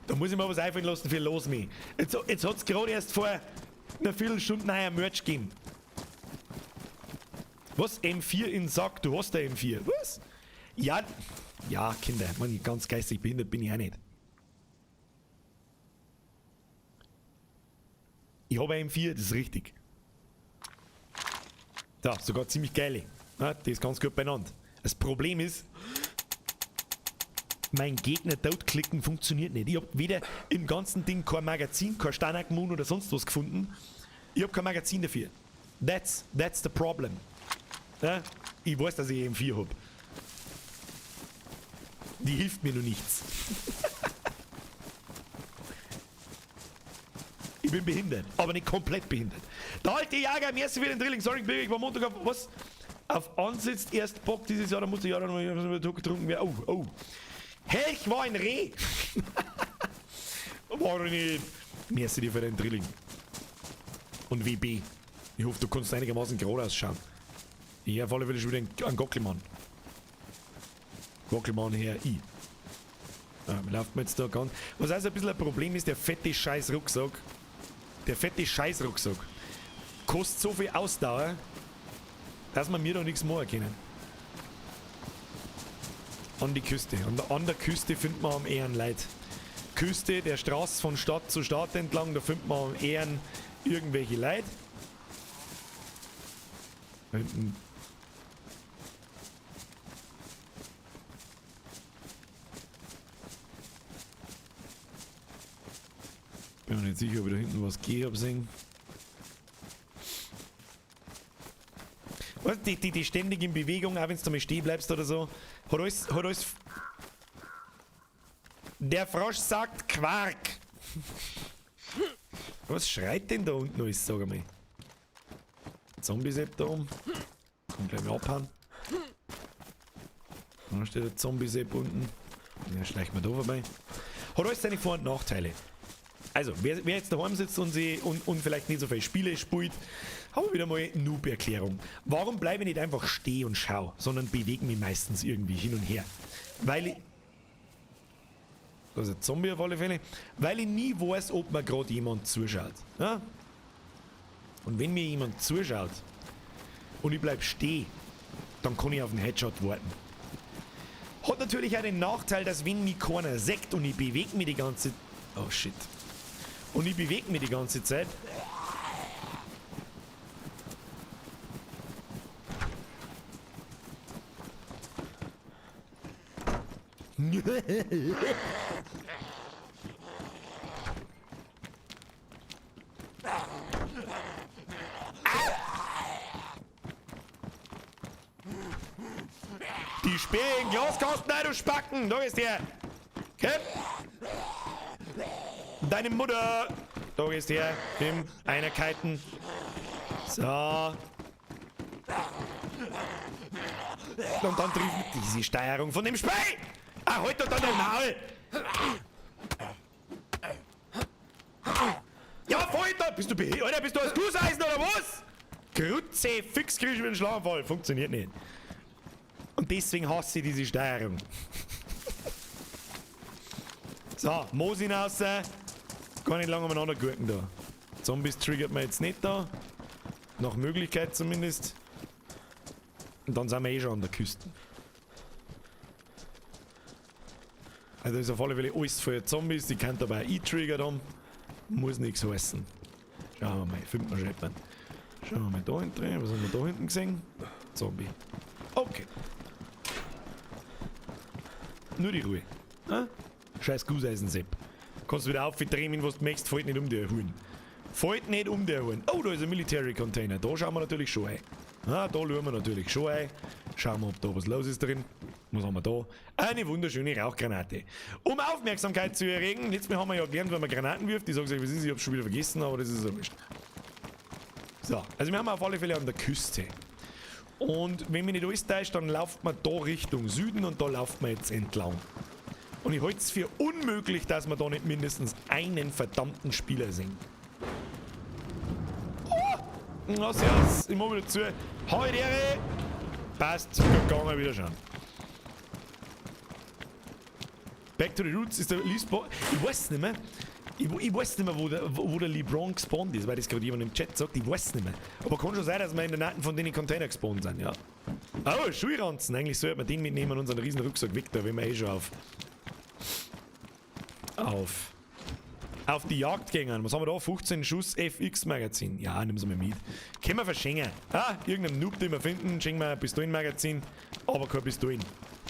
Da muss ich mir was einfallen lassen für Los mich. Jetzt, jetzt hat es gerade erst vor einer Viertelstunde neuer Merch gegeben. Was? M4 in Sack? Du hast der M4. Was? Ja, ja, Kinder, man, ganz geistig behindert bin ich auch nicht. Ich habe ein M4, das ist richtig. Da, sogar ziemlich geile. Ja, die ist ganz gut benannt. Das Problem ist, mein Gegner totklicken funktioniert nicht. Ich habe weder im ganzen Ding kein Magazin, kein Standard Moon oder sonst was gefunden. Ich habe kein Magazin dafür. That's the problem. Ja, ich weiß, dass ich M4 habe. Die hilft mir nur nichts. Ich bin behindert, aber nicht komplett behindert. Der alte Jager, merci für den Drilling. Sorry, ich war Montag auf was? Auf Ansitz erst Bock dieses Jahr, da musste ich ja noch getrunken werden. Oh, oh. Helch war ein Reh. War ich nicht. Merci dir für den Drilling. Und WB. Ich hoffe, du kannst einigermaßen gerade ausschauen. Ich auf alle Fälle schon wieder einen Gockelmann. Gockelmann her, ich. Ja, lauft mir jetzt da ganz. Was also ein bisschen ein Problem ist, der fette scheiß Rucksack. Der fette scheiß Rucksack. Kostet so viel Ausdauer, dass wir mir da nichts machen können. An die Küste. An der Küste findet man am eher Leid. Küste, der Straße von Stadt zu Stadt entlang, da findet man am eher irgendwelche Leid. Da hinten. Bin mir nicht sicher, ob ich da hinten was gehe hab sehen. Weißt du, die ständig in Bewegung, auch wenn du mal stehen bleibst oder so, hat alles. Der Frosch sagt Quark! Was schreit denn da unten alles, sag einmal? Zombie-Sepp da oben. Kann gleich mal abhauen. Da steht der Zombie-Sepp unten. Ja, schleicht mal da vorbei. Hat alles seine Vor- und Nachteile. Also, wer jetzt daheim sitzt und, und vielleicht nicht so viele Spiele spielt, haben wir wieder mal eine Noob-Erklärung. Warum bleibe ich nicht einfach stehen und schau, sondern bewege mich meistens irgendwie hin und her? Weil ich... Da ist ein Zombie auf alle Fälle. Weil ich nie weiß, ob mir gerade jemand zuschaut. Ja? Und wenn mir jemand zuschaut und ich bleib stehen, dann kann ich auf den Headshot warten. Hat natürlich auch den Nachteil, dass wenn mich keiner sägt und ich bewege mich die ganze... Oh shit. Und ich bewege mich die ganze Zeit. Die Sperre in den Glaskasten, nein, du Spacken! Da ist der! Komm! Deine Mutter! Da gehst her. Kim, einer Kiten. So. Und dann trifft diese Steuerung von dem Spey! Ah, halt doch dann dein Maul! Ja, voll da! Bist du behindert? Alter, bist du aus Gusseisen oder was? Grütze, fix krieg ich mir einen Schlaganfall. Funktioniert nicht. Und deswegen hasse ich diese Steuerung. So, Moos hinaus. Gar nicht lange umeinander gurken da. Zombies triggert man jetzt nicht da. Nach Möglichkeit zumindest. Und dann sind wir eh schon an der Küste. Also ist auf alle Fälle alles voll Zombies, die kann dabei eintriggert haben. Muss nichts heißen. Schauen wir mal, finden wir schon jemanden. Schauen wir mal da hinten rein. Was haben wir da hinten gesehen? Zombie. Okay. Nur die Ruhe. Ah? Scheiß Guseisensepp. Kannst du wieder aufdrehen, was du möchtest, fällt nicht um der Huhn. Fällt nicht um der Huhn. Oh, da ist ein Military Container. Da schauen wir natürlich schon ein. Ah, da schauen wir natürlich schon ein. Schauen wir, ob da was los ist drin. Was haben wir da? Eine wunderschöne Rauchgranate. Um Aufmerksamkeit zu erregen, letztes Mal haben wir ja gelernt, wenn man Granaten wirft. Ich sage euch, was ist, ich hab's schon wieder vergessen, aber das ist ja wurscht. So, also wir haben auf alle Fälle an der Küste. Und wenn mich nicht alles täuscht, dann lauft man da Richtung Süden und da lauft man jetzt entlang. Und ich halte es für unmöglich, dass wir da nicht mindestens einen verdammten Spieler sehen. Oh! Na, servus, ich mach wieder zu. Hau die Ehre! Passt, gut gegangen, wieder schauen. Back to the Roots ist der Lee Spawn. Ich weiß nicht mehr. Ich weiß nicht mehr, wo der LeBron gespawnt ist, weil das gerade jemand im Chat sagt. Ich weiß nicht mehr. Aber kann schon sein, dass wir in der Nähe von denen Container gespawnt sind, ja. Oh, Schulranzen. Eigentlich sollte man den mitnehmen und unseren riesen Rucksack weg da, wenn wir eh schon auf die Jagd gehen. Was haben wir da? 15 Schuss FX Magazin. Ja, nehmen Sie mal mit. Können wir verschenken. Ah, irgendeinem Noob, den wir finden, schenken wir ein Pistolenmagazin, aber kein Pistolen.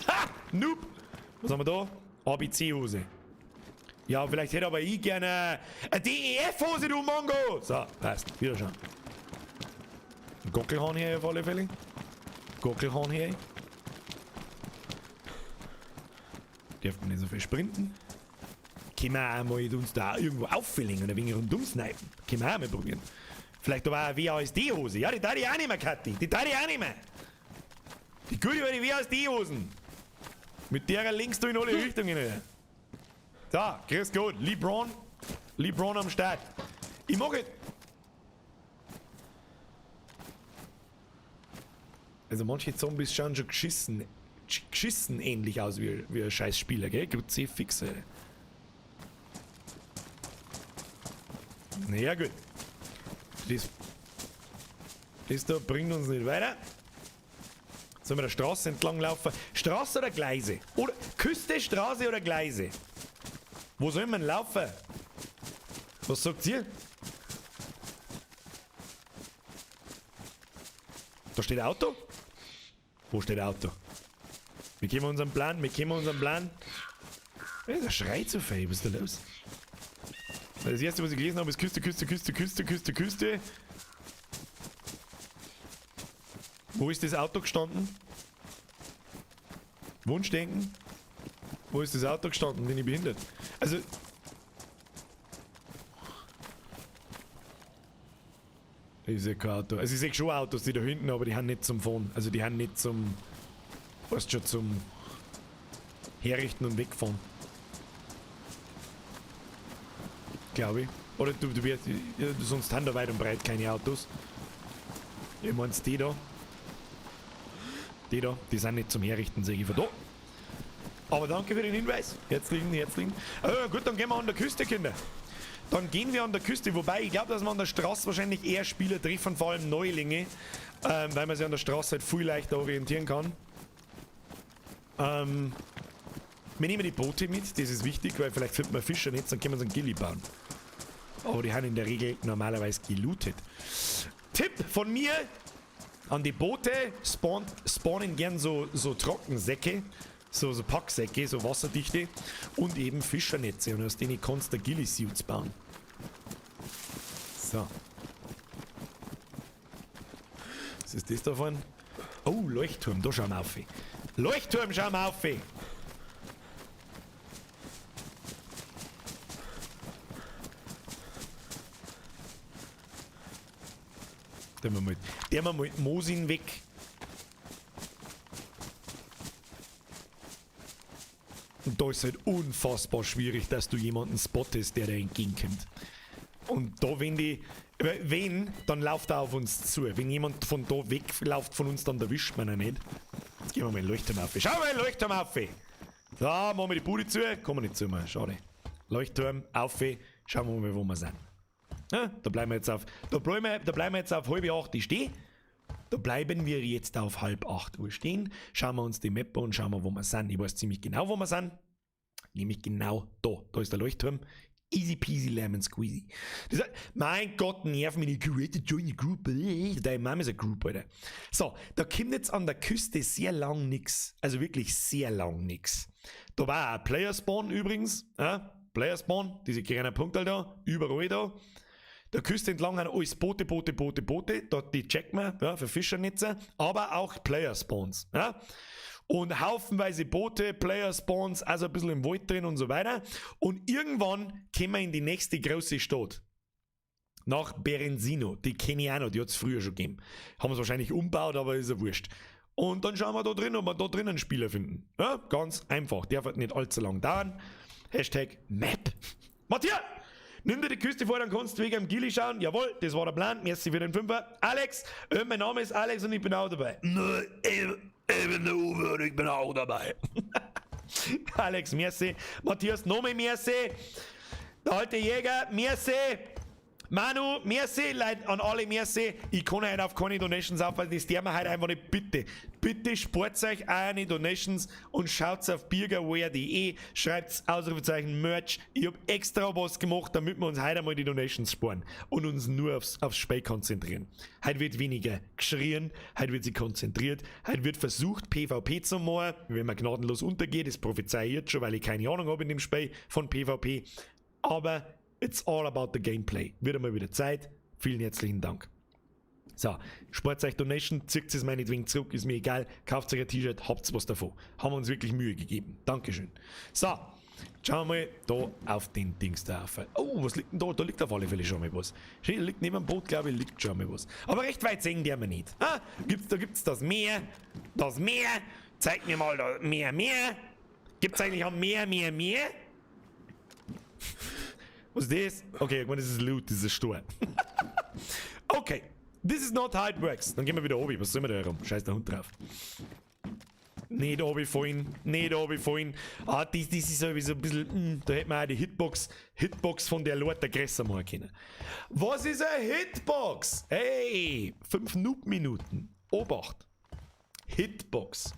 Ha! Noob! Was haben wir da? ABC-Hose. Ja, vielleicht hätte aber ich gerne eine DEF-Hose, du Mongo! So, passt. Wieder schon. Ein Gockelhahn hier auf alle Fälle. Gockelhahn hier. Dürfen wir nicht so viel sprinten. Können wir auch mal uns da irgendwo auffüllen und ein wenig rundum snipen. Können wir auch mal probieren. Vielleicht aber auch eine WASD-Hose. Ja, die darf ich auch nicht mehr, Kathi. Die darf ich auch nicht mehr. Die gute alte WASD-Hosen. Mit der links du in alle Richtungen. So, grüß Gott. LeBron. LeBron am Start. Ich mag es. Also manche Zombies schauen schon geschissen ähnlich aus wie ein scheiß Spieler, gell? Kruzifix, Alter. Naja, gut. Das da bringt uns nicht weiter. Sollen wir der Straße entlang laufen? Straße oder Gleise? Oder Küste, Straße oder Gleise? Wo soll man laufen? Was sagt ihr? Da steht ein Auto? Wo steht ein Auto? Wir kennen unseren Plan, wir kennen unseren Plan. Der schreit so viel, was ist da los? Das erste, was ich gelesen habe, ist Küste, Küste, Küste, Küste, Küste, Küste. Wo ist das Auto gestanden? Wunschdenken? Wo ist das Auto gestanden? Bin ich behindert? Also... Ich sehe kein Auto. Also ich sehe schon Autos, die da hinten, aber die haben nicht zum Fahren. Also die haben nicht zum... Weißt schon, zum... Herrichten und wegfahren. Glaube ich. Oder du wirst... Ja, sonst haben da weit und breit keine Autos. Ich mein's die da. Die da, die sind nicht zum Herrichten, sehe ich von da. Aber danke für den Hinweis. Herzlichen, herzlichen. Gut, dann gehen wir an der Küste, Kinder. Dann gehen wir an der Küste, wobei ich glaube, dass wir an der Straße wahrscheinlich eher Spieler treffen, vor allem Neulinge, weil man sich an der Straße halt viel leichter orientieren kann. Wir nehmen die Boote mit, das ist wichtig, weil vielleicht findet man Fischer nicht, dann können wir so einen Gilly bauen. Aber die haben in der Regel normalerweise gelootet. Tipp von mir an die Boote, spawnen gern so Trockensäcke, so Packsäcke, so wasserdichte und eben Fischernetze und aus denen kannst du Ghillie-Suits bauen. So. Was ist das da vorne? Oh, Leuchtturm, da schauen wir auf. Leuchtturm, schauen wir auf. Der mal mit Mosin weg. Und da ist halt unfassbar schwierig, dass du jemanden spottest, der dir entgegenkommt. Und da, wenn, dann läuft er auf uns zu. Wenn jemand von da wegläuft von uns, dann erwischt man ihn nicht. Jetzt gehen wir mal den Leuchtturm auf. Schau mal, Leuchtturm auf! So, machen wir die Bude zu. Kommen wir nicht zu mehr, schade. Leuchtturm auf. Schauen wir mal, wo wir sind. Ja, da bleiben wir jetzt auf. Da bleiben wir jetzt auf 7:30 stehen. Da bleiben wir jetzt auf 7:30 Uhr stehen. Schauen wir uns die Map an und schauen wir, wo wir sind. Ich weiß ziemlich genau, wo wir sind. Nämlich genau da. Da ist der Leuchtturm. Easy peasy lemon squeezy. Das heißt, mein Gott, nerv mich nicht. Create join a group. Deine Mama ist eine Group, Alter. So, da kommt jetzt an der Küste sehr lang nix. Also wirklich sehr lang nix. Da war auch Player Spawn übrigens. Ja, Player Spawn, diese kleinen Punkte da, überall da. Der Küste entlang haben alles Boote, Boote, Boote, Boote. Dort die checken wir, ja, für Fischernetze, aber auch Player Spawns. Ja. Und haufenweise Boote, Player Spawns, also ein bisschen im Wald drin und so weiter. Und irgendwann kommen wir in die nächste große Stadt. Nach Berenzino. Die kenne ich auch noch, die hat es früher schon gegeben. Haben wir es wahrscheinlich umgebaut, aber ist ja wurscht. Und dann schauen wir da drin, ob wir da drin einen Spieler finden. Ja, ganz einfach. Der wird nicht allzu lang dauern. Hashtag Map. Matthias! Nimm dir die Küste vor, dann kannst du wegen am Gilly schauen. Jawohl, das war der Plan. Merci für den Fünfer. Alex, mein Name ist Alex und ich bin auch dabei. Ich bin der Uwe und ich bin auch dabei. Alex, merci. Matthias, nochmal merci. Der alte Jäger, merci. Manu, merci, Leute, an alle merci. Ich kann heute auf keine Donations aufpassen, das dürfen wir heute einfach nicht. Bitte, bitte spart euch eine Donations und schaut auf birgerware.de, schreibt Ausrufezeichen Merch. Ich hab extra was gemacht, damit wir uns heute einmal die Donations sparen und uns nur aufs Spiel konzentrieren. Heute wird weniger geschrien, heute wird sich konzentriert, heute wird versucht, PvP zu machen, wenn man gnadenlos untergeht, das prophezei ich jetzt schon, weil ich keine Ahnung habe in dem Spiel von PvP. Aber it's all about the gameplay. Wird einmal wieder Zeit. Vielen herzlichen Dank. So, spart euch Donation, zieht es meinetwegen zurück, ist mir egal. Kauft euch ein T-Shirt, habt was davon. Haben wir uns wirklich Mühe gegeben. Dankeschön. So, schauen wir mal da auf den Dings da auf. Oh, was liegt denn da? Da liegt auf alle Fälle schon mal was. Schön, liegt neben dem Boot, glaube ich, liegt schon mal was. Aber recht weit sehen die wir nicht. Ah, da gibt's das Meer. Das Meer. Zeig mir mal da Meer, Meer. Gibt's eigentlich auch Meer, Meer, Meer? Was ist das? Okay, ich meine, das ist Loot, das ist ein Stor. Okay, this is not how it works. Dann gehen wir wieder obi. Was soll wir da herum? Scheiß der Hund drauf. Nicht runterfallen, nicht runterfallen. Ah, das ist sowieso ein bisschen, da hätte man auch die Hitbox von der Leute größer machen können. Was ist eine Hitbox? Hey, 5 Noob-Minuten. Obacht. Hitbox.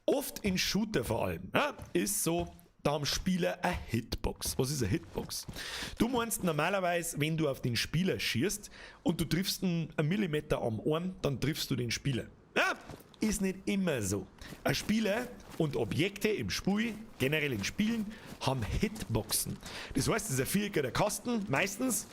Oft in Shooter vor allem, ja, ist so, da haben Spieler eine Hitbox. Was ist eine Hitbox? Du meinst normalerweise, wenn du auf den Spieler schießt und du triffst ihn einen Millimeter am Arm, dann triffst du den Spieler. Ja, ist nicht immer so. Ein Spieler und Objekte im Spiel, generell in Spielen, haben Hitboxen. Das heißt, es ist ein viereckiger Kasten, meistens,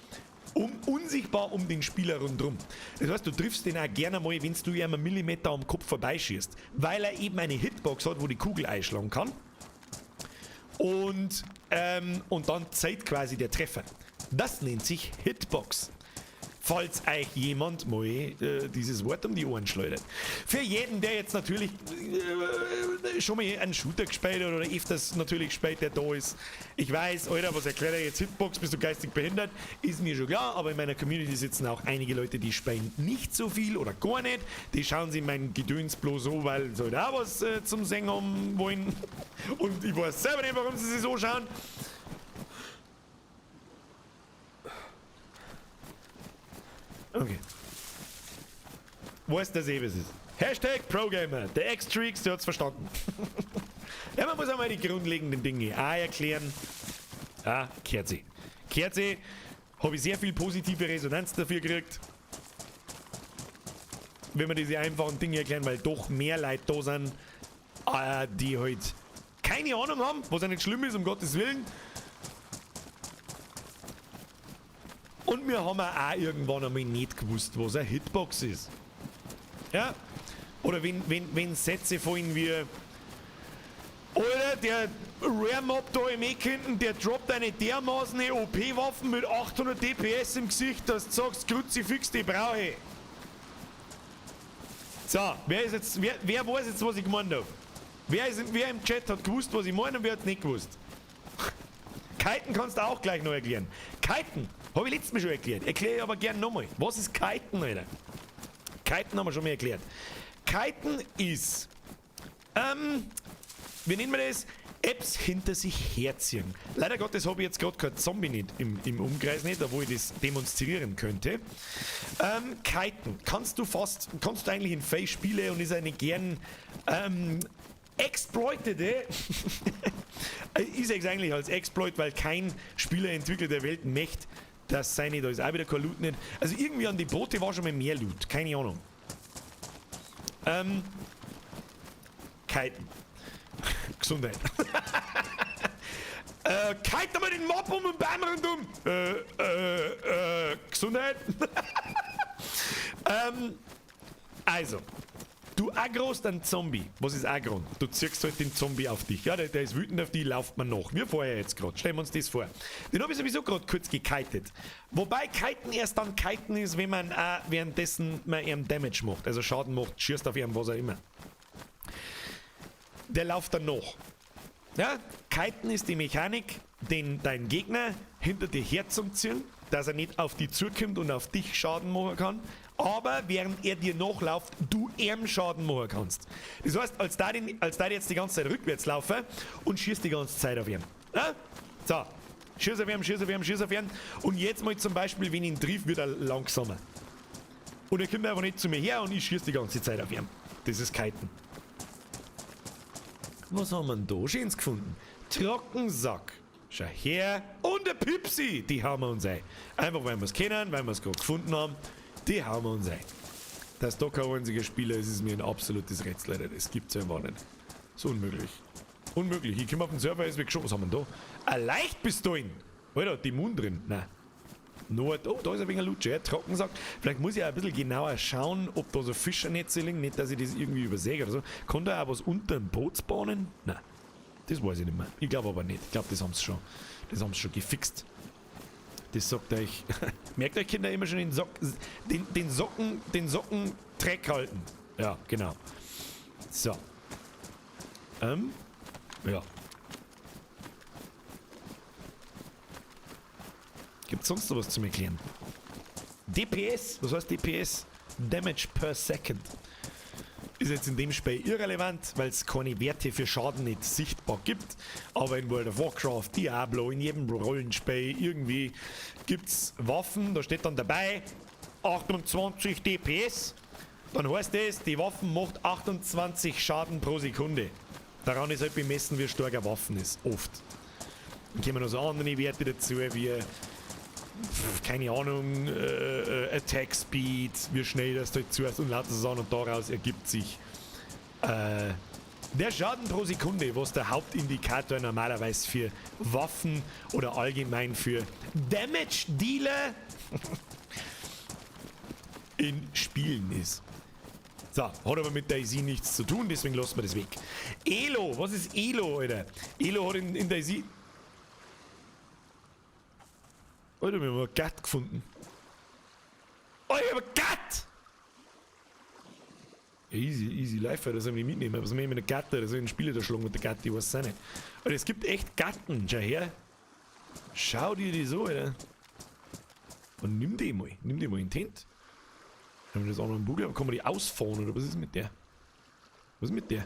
unsichtbar um den Spieler rundherum. Das heißt, du triffst den auch gerne mal, wenn du ihm einen Millimeter am Kopf vorbeischießt, weil er eben eine Hitbox hat, wo die Kugel einschlagen kann. Und dann zeigt quasi der Treffer. Das nennt sich Hitbox. Falls euch jemand mal dieses Wort um die Ohren schleudert. Für jeden, der jetzt natürlich schon mal einen Shooter gespielt hat oder öfters natürlich gespielt, der da ist. Ich weiß, Alter, was erklärt er jetzt Hitbox, bist du geistig behindert? Ist mir schon klar, aber in meiner Community sitzen auch einige Leute, die spielen nicht so viel oder gar nicht. Die schauen sich mein Gedöns bloß so, weil sie halt auch was zum Singen haben wollen. Und ich weiß selber nicht, warum sie sich so schauen. Okay. Weiß das eh, was ist. Hashtag ProGamer. Der X-Trix, der hat's verstanden. Ja, man muss einmal die grundlegenden Dinge auch erklären. Ah, Kerze. Kerze, habe ich sehr viel positive Resonanz dafür gekriegt. Wenn wir diese einfachen Dinge erklären, weil doch mehr Leute da sind, die halt keine Ahnung haben, was ja nicht schlimm ist, um Gottes Willen. Und wir haben auch irgendwann einmal nicht gewusst, was eine Hitbox ist. Ja? Oder wenn Sätze fallen wie Alter, der Rare Mob da im Eck hinten, der droppt eine dermaßen O P-Waffen mit 800 DPS im Gesicht, dass du sagst, Kruzifix, die brauche ich. So, wer weiß jetzt, was ich gemeint hab? Wer im Chat hat gewusst, was ich meine und wer hat's nicht gewusst? Kiten kannst du auch gleich noch erklären. Kiten, hab ich letztes Mal schon erklärt. Erkläre ich aber gern nochmal. Was ist Kiten, Alter? Kiten haben wir schon mal erklärt. Kiten ist, wie nennen wir das? Apps hinter sich herziehen. Leider Gottes habe ich jetzt gerade kein Zombie nicht im Umkreis nicht, da wo ich das demonstrieren könnte. Kiten. Kannst du fast, kannst du eigentlich in Face spielen und ist eine gern exploitete. Ich sag's eigentlich als Exploit, weil kein Spielerentwickler der Welt möchte, dass seine, da ist auch wieder kein Loot nicht. Also irgendwie an die Boote war schon mal mehr Loot, keine Ahnung. Kiten. Gesundheit. Kite mal den Mob um und Bam rundum. Gesundheit. Also. Du aggrost einen Zombie. Was ist aggron? Du ziehst halt den Zombie auf dich. Ja, der ist wütend auf dich, lauft man nach. Wir vorher jetzt grad. Stellen wir uns das vor. Den hab ich sowieso grad kurz gekitet. Wobei Kiten erst dann Kiten ist, wenn man auch währenddessen man ihm Damage macht. Also Schaden macht, schießt auf ihm, was auch immer. Der läuft dann nach. Ja, Kiten ist die Mechanik, den dein Gegner hinter dir herzuziehen, dass er nicht auf dich zukommt und auf dich Schaden machen kann, aber während er dir nachläuft, du ihm Schaden machen kannst. Das heißt, als da jetzt die ganze Zeit rückwärts laufen und schießt die ganze Zeit auf ihn. Ja? So, schieß auf ihn, schieß auf ihn, schieß auf ihn. Und jetzt mal zum Beispiel, wenn ich ihn trifft, wird er langsamer. Und er kommt einfach nicht zu mir her und ich schieße die ganze Zeit auf ihn. Das ist Kiten. Was haben wir denn da Schönes gefunden? Trockensack. Schau her. Und der Pipsi. Die hauen wir uns ein. Einfach weil wir es kennen, weil wir es gerade gefunden haben. Die hauen wir uns ein. Dass da kein einziger Spieler ist, ist mir ein absolutes Rätsel. Alter. Das gibt's ja einfach nicht. So unmöglich. Unmöglich. Ich komme auf den Server, ist weg schon. Was haben wir denn da? Ein Leichtpistolen. Alter, die Mund drin. Nein. Nur, oh, da ist ein wenig Lutsche, ja, Trockensack. Vielleicht muss ich auch ein bisschen genauer schauen, ob da so Fischernetze liegen. Nicht, dass ich das irgendwie übersehe oder so. Kann da auch was unter dem Boot spawnen? Nein. Das weiß ich nicht mehr. Ich glaube aber nicht. Ich glaube, das haben sie schon. Das haben sie schon gefixt. Das sagt euch. Merkt euch, Kinder, immer schon den Socken Dreck halten. Ja, genau. So. Ja. Gibt's sonst noch was zum Erklären? DPS, was heißt DPS? Damage per Second. Ist jetzt in dem Spiel irrelevant, weil es keine Werte für Schaden nicht sichtbar gibt. Aber in World of Warcraft, Diablo, in jedem Rollenspiel irgendwie gibt's Waffen, da steht dann dabei 28 DPS. Dann heißt es, die Waffen macht 28 Schaden pro Sekunde. Daran ist halt bemessen, wie stark eine Waffen ist, oft. Dann kommen noch so andere Werte dazu, wie keine Ahnung, Attack Speed, wie schnell das da zu ist und lauter so Sachen, und daraus ergibt sich der Schaden pro Sekunde, was der Hauptindikator normalerweise für Waffen oder allgemein für Damage Dealer in Spielen ist. So, hat aber mit DayZ nichts zu tun, deswegen lassen wir das weg. Elo, was ist Elo, Alter? Elo hat in DayZ... Alter, wir haben einen Gatt gefunden. Oh, ich hab einen Gatt! Ja, easy, easy life, Alter, das soll ich nicht mitnehmen. Was soll ich mit einer Gatte? Das soll ich einen Spieler da schlagen mit der Gatte, ich weiß es auch nicht. Alter, es gibt echt Gatten, schau her. Schau dir die so, Alter. Und nimm die mal in die Hand. Wenn wir das auch noch im Bugel haben, kann man die ausfahren, oder was ist mit der? Was ist mit der?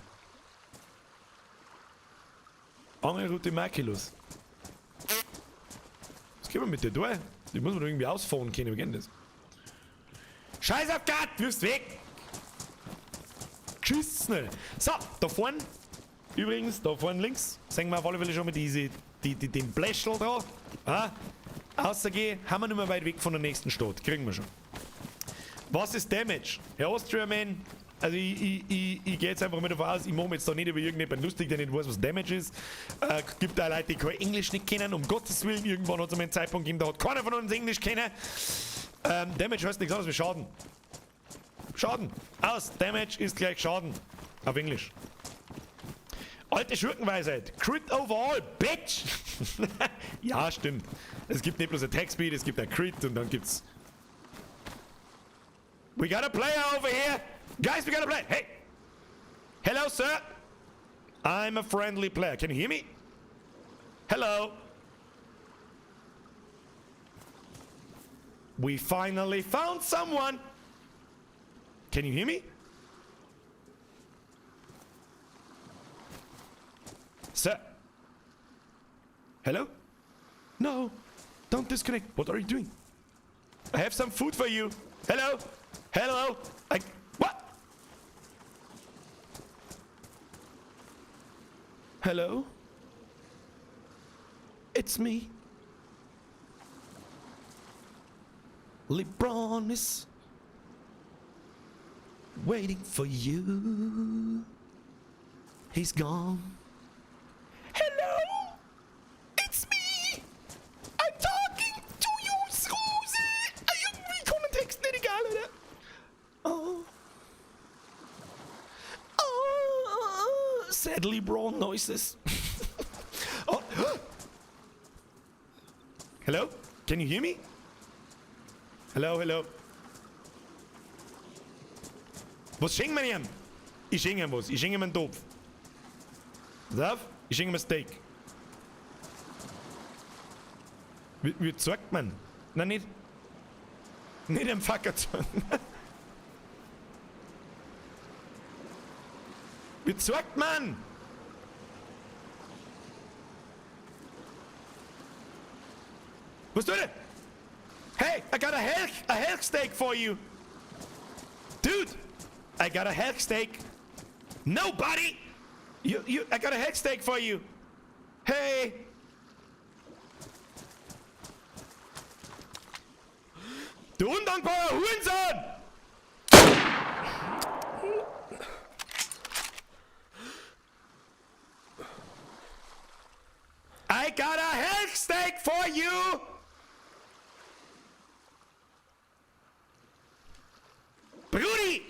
Angelroute Makelus. Was geht man mit der durch? Die muss man doch irgendwie ausfahren können, wie geht das? Scheiß auf Gott, wirfst weg! Geschissen! So, da vorne, übrigens, da vorne links, sehen wir auf alle Fälle schon mal den Bläschel da. Ah, außer haben wir nicht mehr weit weg von der nächsten Stadt, kriegen wir schon. Was ist Damage? Herr Austria-Man, also ich gehe jetzt einfach mal davon aus, ich mache mir jetzt da nicht über irgendjemanden lustig, der nicht weiß, was Damage ist. Gibt da Leute, die kein Englisch nicht kennen, um Gottes Willen, irgendwann hat es einen Zeitpunkt gegeben, da hat keiner von uns Englisch kennen. Damage heißt nichts anderes wie Schaden. Schaden. Aus. Damage ist gleich Schaden. Auf Englisch. Alte Schurkenweisheit. Crit overall, bitch! Ja, stimmt. Es gibt nicht bloß Attack Speed, es gibt ein Crit und dann gibt's... We got a player over here! Guys, we got a player! Hey! Hello, sir! I'm a friendly player. Can you hear me? Hello! We finally found someone! Can you hear me? Sir? Hello? No! Don't disconnect. What are you doing? I have some food for you. Hello? Hello? What? Hello? It's me. LeBron is waiting for you. He's gone. Hello? It's me. I'm talking to you, Rose. Irgendwie kommen Text nicht egal, oder? Oh. Oh, sad LeBron noises. Oh. Hello? Can you hear me? Hello, hello. Was schenken wir ihm? Ich schenke ihm was. Ich schenke ihm einen Topf. Pass auf, ich schenke ihm ein Steak. Wie zeigt man? Nein, nicht. Nicht am Facker zeigen. Wie zeigt man? Was tut er? Hey, I got a health steak for you. Dude, I got a health steak. Nobody! I got a health steak for you. Hey! Du undankbarer Hurensohn! I got a health steak for you! Brudi!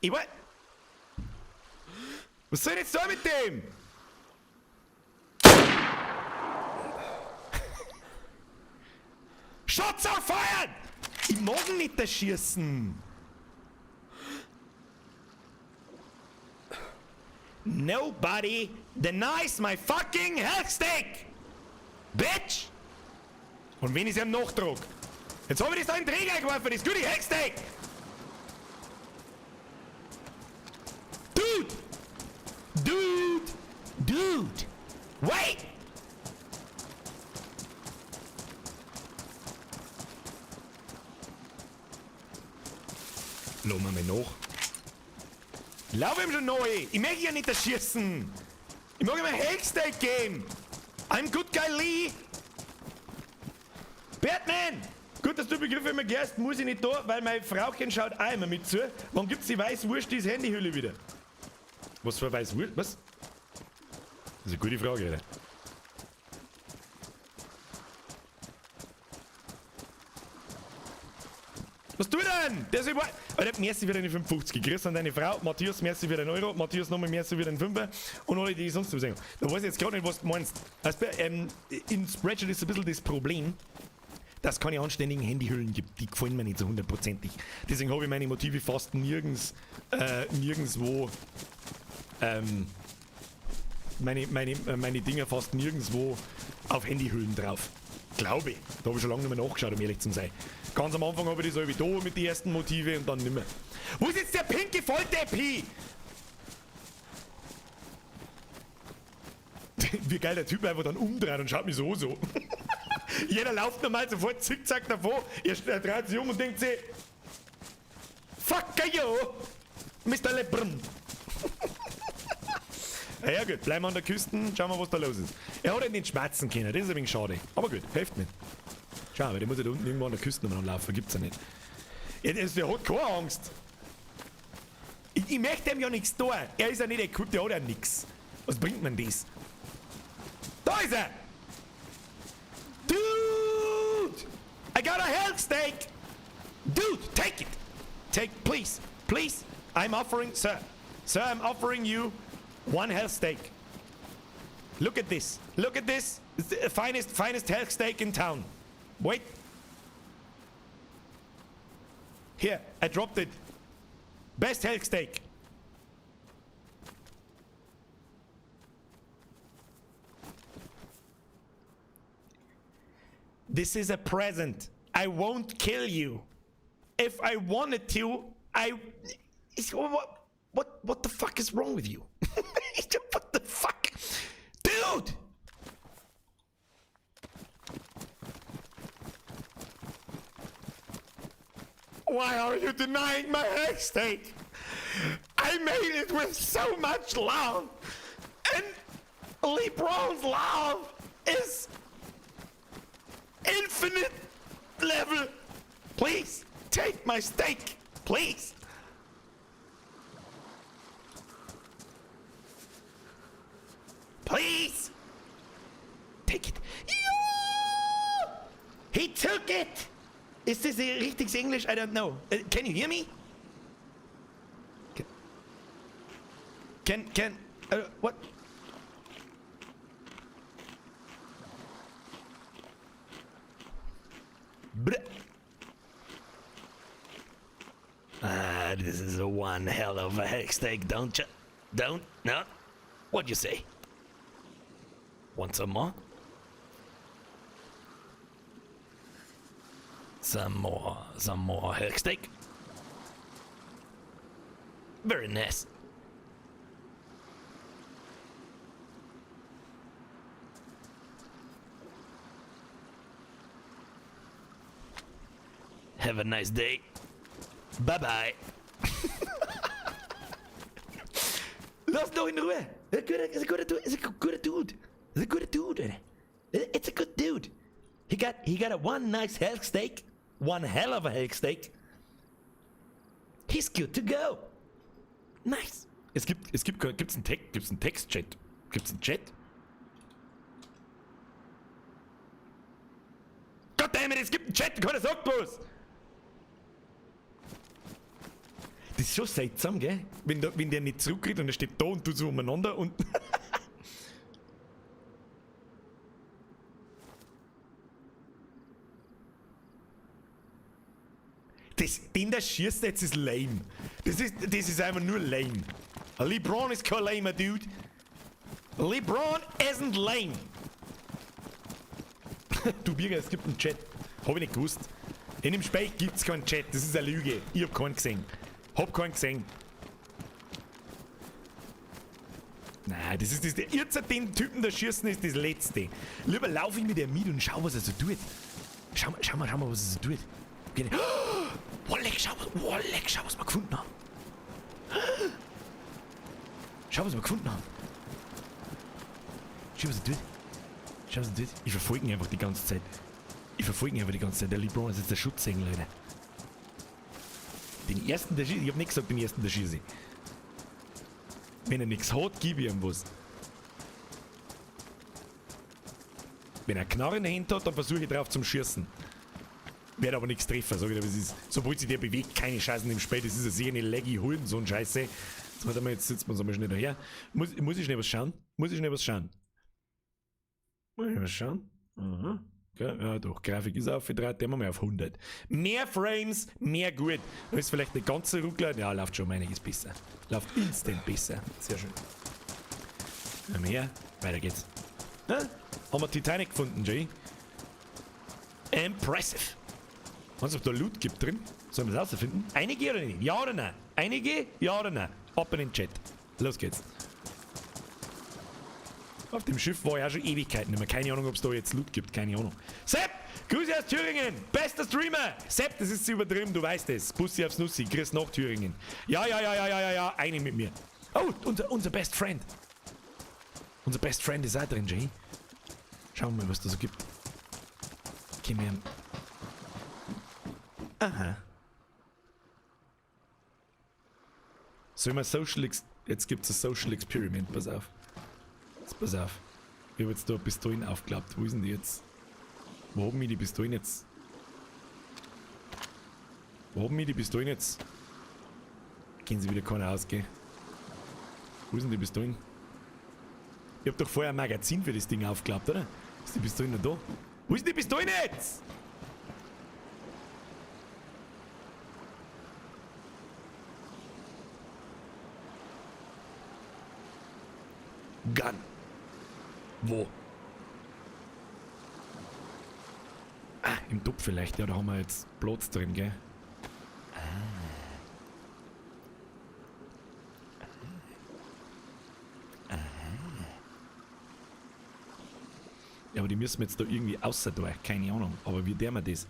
Ich weiß. Was soll ich jetzt da mit dem? Shots are fired! Ich mag nicht das Schießen. Nobody denies my fucking health steak! Bitch! Und wen ist ihm Nachtrag? Jetzt hab ich das da in den Träger geworfen, das gute Health Steak! Dude! Dude! Dude! Wait! Lass mal nach. Lauf ihm schon neu! Ich möchte ja nicht erschießen! Ich mag ihm ein Health Steak geben! I'm good guy Lee! Batman! Gut, dass du Begriffe immer klärst, muss ich nicht da, weil mein Frauchen schaut auch immer mit zu. Wann gibt's die Weißwurst, die Handyhülle wieder? Was für Weißwurst? Was? Das ist eine gute Frage, Alter. Was tut er denn? Der ist über. Alter, merci für deine 55. Grüß an deine Frau. Matthias, merci für den Euro. Matthias, nochmal merci für den 5er. Und alle, die sonst was sagen. Da weiß ich jetzt gerade nicht, was du meinst. Also, in Spreadshirt ist ein bisschen das Problem, dass es keine anständigen Handyhüllen gibt. Die gefallen mir nicht so hundertprozentig. Deswegen habe ich meine Motive fast nirgendswo, meine Dinger fast nirgendswo auf Handyhüllen drauf. Glaube ich. Da habe ich schon lange nicht mehr nachgeschaut, um ehrlich zu sein. Ganz am Anfang habe ich das irgendwie da mit den ersten Motive und dann nimmer. Wo ist jetzt der pinke Volldepp hin? Wie geil der Typ einfach dann umdreht und schaut mich so so. Jeder läuft normal sofort zickzack davor. Er dreht sich um und denkt sich: Fuck you, Mr. Lebrun. Ja gut, bleiben wir an der Küste, schauen wir, was da los ist. Er hat halt nicht schmerzen können, das ist ein wenig schade. Aber gut, hilft nicht. Schau, weil der muss ja da unten irgendwo an der Küste noch laufen, gibt's ja nicht. Ja, der hat keine Angst. Ich möchte ihm ja nichts tun. Er ist ja nicht equipped, der hat ja nichts. Was bringt man das? Da ist er! Dude! I got a health steak! Dude, take it! Take, please, please. I'm offering, sir. Sir, I'm offering you one health steak. Look at this. Look at this. It's the finest health steak in town. Wait. Here, I dropped it. Best health steak. This is a present. I won't kill you. If I wanted to, I... What the fuck is wrong with you? What the fuck? Dude! Why are you denying my health steak? I made it with so much love. And LeBron's love is infinite level. Please take my steak, please. Please take it. Yeah! He took it. Is this the richtiges English? I don't know. Can you hear me? Can what? Bleh. This is a one hell of a heck steak, don't you? Don't? No? What'd you say? Want some more? Some more heck steak? Very nice. Have a nice day. Bye bye. Lass doch in Ruhe. Ist ein guter, ist ein guter Dude. Ist ein guter Dude. It's a good dude. He got a one nice health steak. One hell of a health steak. He's good to go. Nice. Es gibt, gibt's einen Text-Chat? Gibt's einen Chat? Goddammit, es gibt einen Chat, keiner sagt was! Das ist schon seltsam, gell? Wenn der nicht zurückredet und er steht da und tut so umeinander und. Den da schießt jetzt, ist lame. Das ist einfach nur lame. LeBron ist kein lamer Dude. LeBron isn't lame. Du Birger, es gibt einen Chat. Hab ich nicht gewusst. In dem Spiel gibt's keinen Chat. Das ist eine Lüge. Ich hab keinen gesehen. Hab keinen gesehen. Nein, das ist das. Jetzt den Typen da schießen ist das Letzte. Lieber laufe ich mit der mit und schau, was er so tut. Schau mal, schau mal, schau mal, was er so tut. Oh, leck, schau, oh, leck, schau, was wir gefunden haben. Schau, was wir gefunden haben. Schau, was er tut. Schau, was er tut. Ich verfolge ihn einfach die ganze Zeit. Ich verfolge ihn einfach die ganze Zeit. Der LeBron ist jetzt der Schutzengel, Alter. Den ersten, der schießt. Ich hab nicht gesagt, den ersten, der schieße. Wenn er nichts hat, gib ich ihm was. Wenn er Knarre in der Hand hat, dann versuche ich drauf zum Schießen. Werde aber nichts treffen, sag ich dir, was ist. Sobald sich der bewegt, keine Chance im Spiel. Das ist eine sehr eine laggy Hurensohn Scheiße. Jetzt, warte mal, jetzt sitzen wir uns einmal schnell daher. Muss ich schnell was schauen? Muss ich schnell was schauen? Muss ich was schauen? Aha. Okay, ja, doch, Grafik ist aufgedreht, den machen wir auf 100. Mehr Frames, mehr gut. Da ist vielleicht nicht ganz so ruckler. Ja, läuft schon um einiges besser. Läuft instant besser. Sehr schön. Mehr, weiter geht's. Ja, haben wir Titanic gefunden, Jay? Impressive. Weißt du, ob da Loot gibt drin? Sollen wir das rausfinden? Einige oder nicht? Ja oder nein? Einige? Ja oder nein? Ab in den Chat. Los geht's. Auf dem Schiff war ich auch schon Ewigkeiten nicht mehr. Keine Ahnung, ob es da jetzt Loot gibt. Keine Ahnung. Sepp! Grüße aus Thüringen! Bester Streamer! Sepp, das ist zu übertrieben, du weißt es. Bussi aufs Nussi. Grüß nach Thüringen. Ja, ja, ja, ja, ja, ja, ja. Eine mit mir. Oh, unser Best Friend. Unser Best Friend ist auch drin, Jay. Schauen wir mal, was da so gibt. Gehen wir. Aha. Sollen wir Social Ex Jetzt gibt es ein Social Experiment, pass auf. Jetzt pass auf. Ich habe jetzt da Pistolen aufgeklappt. Wo ist denn die jetzt? Wo haben wir die Pistolen jetzt? Wo haben wir die Pistolen jetzt? Kennen sie wieder keiner aus, gell? Wo ist denn die Pistolen? Ich hab doch vorher ein Magazin für das Ding aufgeklappt, oder? Ist die Pistole noch da? Wo ist denn die Pistole jetzt? Gun. Wo? Ah, im Topf vielleicht. Ja, da haben wir jetzt Platz drin, gell? Ah. Aha. Ja, aber die müssen wir jetzt da irgendwie außer da. Keine Ahnung. Aber wie der wir das?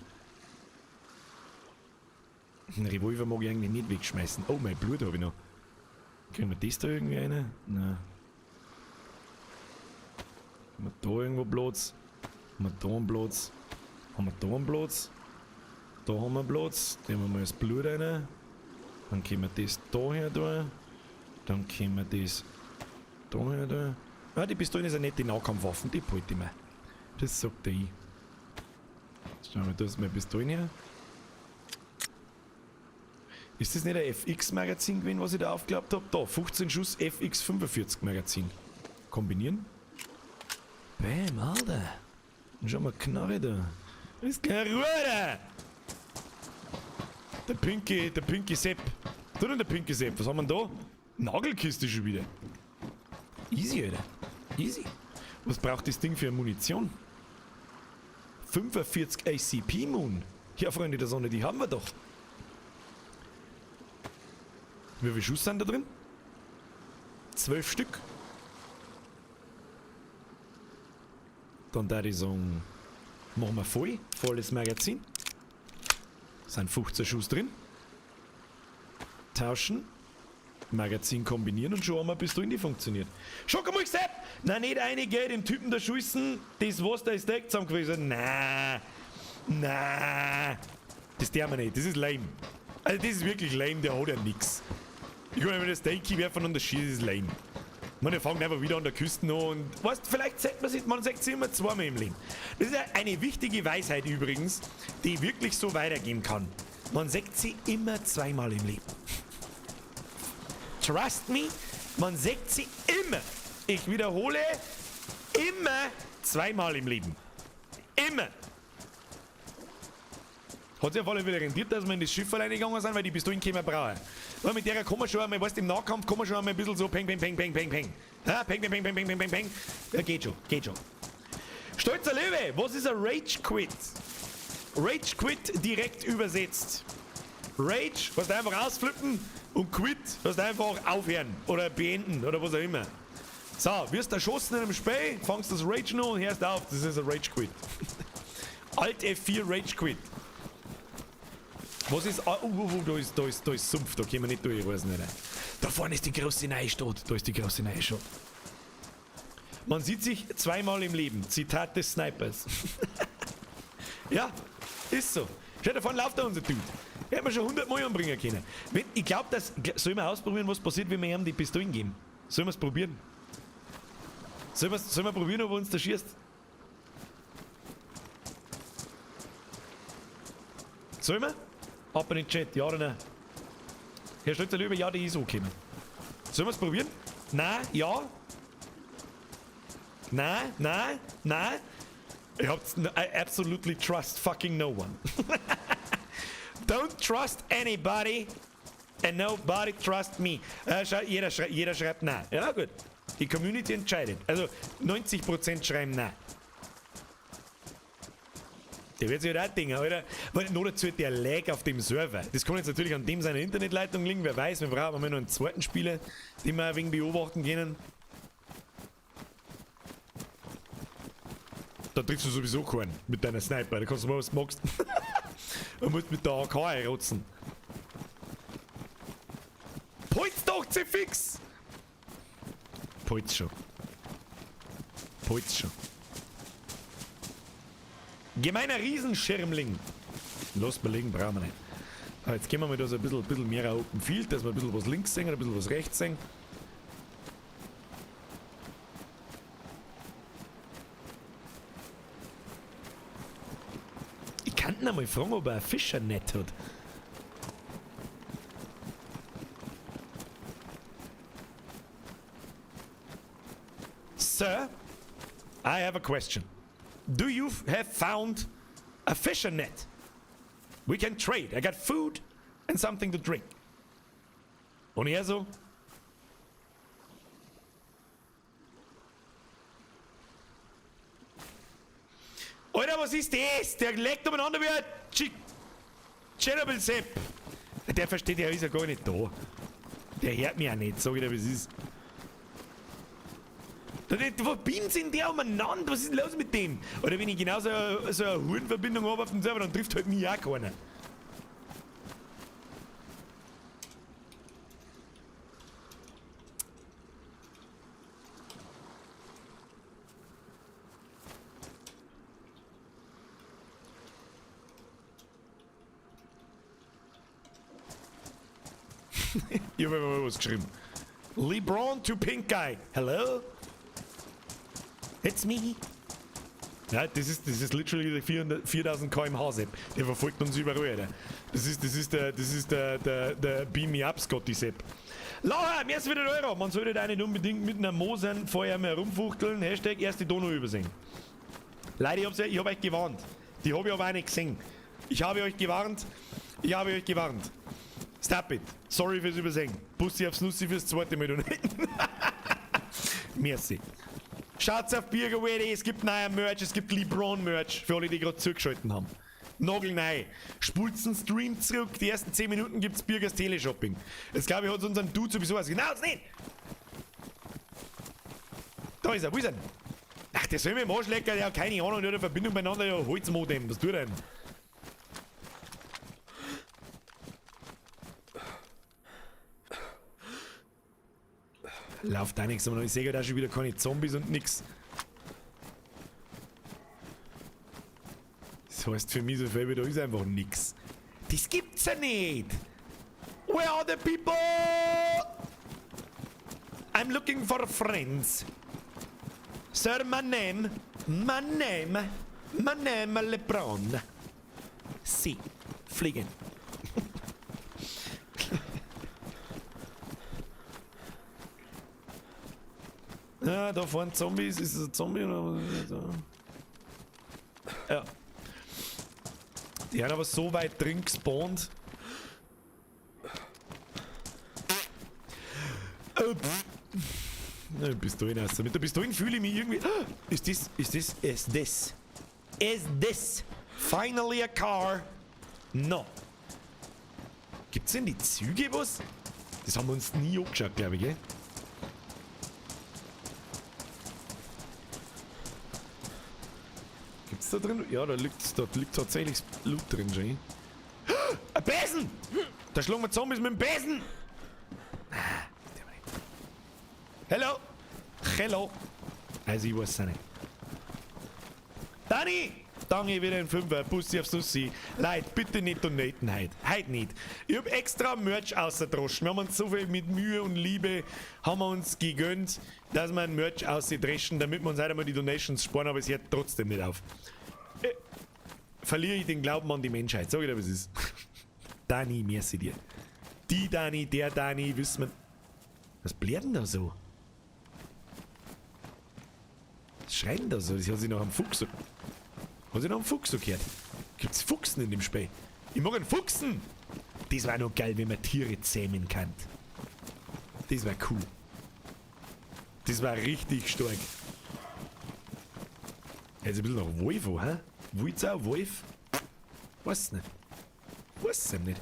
Einen Revolver mag ich eigentlich nicht wegschmeißen. Oh, mein Blut habe ich noch. Kriegen wir das da irgendwie rein? Nein. Haben wir da irgendwo Platz? Haben wir da einen Platz? Haben wir da einen Platz? Da haben wir Platz. Nehmen wir mal das Blut rein. Dann können wir das da her tun. Dann können wir das da her tun. Ah, die Pistolen ist eine nette Nahkampfwaffen, die behalte ich mir. Das sagt der ich. Schauen wir, da ist meine Pistolen her. Ist das nicht ein FX-Magazin gewesen, was ich da aufgeklappt habe? Da, 15 Schuss FX45 Magazin. Kombinieren. Bam, Alter. Und schau mal, Knarre da. Das ist keine Ruhe da. Der Pinky Sepp. Da denn der Pinky Sepp. Was haben wir denn da? Nagelkiste schon wieder. Easy, Alter. Easy. Was braucht das Ding für Munition? 45 ACP Mun. Ja, Freunde der Sonne, die haben wir doch. Wie viele Schuss sind da drin? 12 Stück. Dann da ich sagen, machen wir voll, volles Magazin. Sind 15 Schuss drin. Tauschen. Magazin kombinieren und schon haben wir Pistolen, die funktioniert. Schau mal, Sepp! Nein, nicht eine, gell, dem Typen da schießen, das was da ist Deck zusammen gewesen. Nein, nein, das darf man nicht, das ist lame. Also das ist wirklich lame, der hat ja nix. Ich kann mir das Steak werfen und das Schießen ist lame. Man, der fängt einfach wieder an der Küste an und, weißt, vielleicht sagt man sich, man sagt sich immer zweimal im Leben. Das ist eine wichtige Weisheit übrigens, die ich wirklich so weitergeben kann. Man sagt sie immer zweimal im Leben. Trust me, man sagt sie immer. Ich wiederhole, immer zweimal im Leben. Immer. Hat sich auf alle Fälle rentiert, dass wir in das Schiff alleine gegangen sind, weil die Pistolen können wir brauchen. Weil mit der kann man schon einmal, weißt du, im Nahkampf kann man schon einmal ein bisschen so peng, peng, peng, peng, peng, peng. Ja, peng, peng, peng, peng, peng, peng, peng, peng. Ja, geht schon, geht schon. Stolzer Löwe, was ist ein Rage Quit? Rage Quit direkt übersetzt. Rage, was einfach ausflippen, und Quit, was einfach aufhören oder beenden oder was auch immer. So, wirst erschossen in einem Spiel, fangst das Rage an und hörst auf. Das ist ein Rage Quit. Alt F4 Rage Quit. Was ist. Ah, da ist Sumpf, da können wir nicht durch, ich weiß nicht. Da vorne ist die große neue Stadt. Da ist die große neue Stadt. Man sieht sich zweimal im Leben. Zitat des Snipers. Ja, ist so. Schau, da vorne läuft da unser Dude. Hätten wir schon 100 Mal umbringen können. Ich glaube, das. Sollen wir ausprobieren, was passiert, wenn wir ihm die Pistolen geben? Sollen wir es probieren? Sollen wir probieren, ob er uns da schießt? Sollen wir? Ab in den Chat, ja oder nein? Herr Stolzer Löwe, ja, die ist angekommen. Sollen wir es probieren? Nein, ja? Nein, nein, nein. Ich hab's, I absolutely trust fucking no one. Don't trust anybody and nobody trust me. Jeder schreibt nein. Ja, gut. Die Community entscheidet. Also 90% schreiben nein. Der wird sich halt auch denken, Alter. Weil noch dazu der Lag auf dem Server. Das kann jetzt natürlich an dem seiner Internetleitung liegen, wer weiß, wir brauchen mal noch einen zweiten Spieler, den wir ein wenig beobachten können. Da triffst du sowieso keinen mit deiner Sniper. Da kannst du mal was magst. Du musst mit der AK einrotzen. Polz doch, fix! Polz schon. Polz schon. Gemeiner Riesenschirmling. Lass mal liegen, brauchen wir nicht. Aber jetzt gehen wir mal da so ein bisschen mehr Open Field, dass wir ein bisschen was links sehen und ein bisschen was rechts sehen. Ich kann ihn einmal fragen, ob er ein Fischernet hat. Sir, I have a question. Do you have found a fisher net? We can trade. I got food and something to drink. Und er so? Alter, was ist das? Der legt umeinander wie ein Tschernobyl-Sepp. Der versteht ja, ist ja gar nicht da. Der hört mich auch nicht, sag ich dir, wie es ist. Wo beamt denn der umeinander? Was ist denn los mit dem? Oder wenn ich genauso so eine Hurenverbindung habe auf dem Server, dann trifft halt mich auch keiner. Ich habe mal was geschrieben. LeBron to Pink Guy. Hello? It's me. Ja, das ist literally der 400, 4000 kmh Sepp. Der verfolgt uns überall, Alter. Das ist der Beam Me Up Scotty Sepp. Laura, mir ist wieder Euro. Man sollte da nicht unbedingt mit einer Mosen vorher mehr rumfuchteln. #erste Dono übersehen. Leute, ich hab euch gewarnt. Die habe ich aber auch nicht gesehen. Ich habe euch gewarnt. Ich habe euch gewarnt. Stop it. Sorry fürs Übersehen. Bussi aufs Nussi fürs zweite Mal nicht. Merci. Schaut auf Birger, es gibt neuer Merch, es gibt LeBron Merch für alle, die gerade zugeschaltet haben. Nagelneu. Spult den Stream zurück. Die ersten 10 Minuten gibt's Birgers Teleshopping. Jetzt glaube ich, hat unseren Dude sowieso was. Genau, nicht! Da ist er, wo ist er denn? Ach, der soll mir im Arsch lecken, der hat keine Ahnung, der hat eine Verbindung beieinander, ja, Holzmodem, was tut er denn? Lauft da nichts, aber ich sehe da schon wieder keine Zombies und nix. Das heißt für mich so viel wie da ist einfach nix. Das gibt's ja nicht! Where are the people? I'm looking for friends. Sir, my name, my name, my name LeBron. Sie, fliegen. Ja, da fahren Zombies. Ist es ein Zombie oder was? Ja. Die haben aber so weit drin gespawnt. Pistolen aus. Mit der Pistolen fühle ich mich irgendwie. Ist das, ist das, ist das? Is this finally a car? No. Gibt's denn die Züge was? Das haben wir uns nie angeschaut, glaube ich, gell? Gibt's da drin? Ja, da liegt tatsächlich Loot drin, schon. Ein Besen! Da schlagen wir Zombies mit dem Besen! Hello! Hello! Also ich weiß es nicht. Dani! Danke wieder ein Fünfer, Bussi aufs Nussi. Leute, bitte nicht donaten heute. Heute nicht. Ich hab extra Merch ausgedroschen. Wir haben uns so viel mit Mühe und Liebe haben wir uns gegönnt, dass wir ein Merch ausdreschen, damit wir uns heute einmal die Donations sparen, aber es hört trotzdem nicht auf. Verliere ich den Glauben an die Menschheit. Sag ich dir, was es ist. Dani, merci dir. Die Dani, der Dani, wissen wir. Was blärt denn da so? Was schreit denn da so? Das hat sich noch am Fuchs. Hat sich noch am Fuchs gehört. Gibt's Fuchsen in dem Spiel? Ich mag einen Fuchsen! Das war noch geil, wenn man Tiere zähmen kann. Das war cool. Das war richtig stark. Jetzt ein bisschen nach Wolf, hä? Wolfsau, Wolf? Weiß nicht. Weiß es nicht.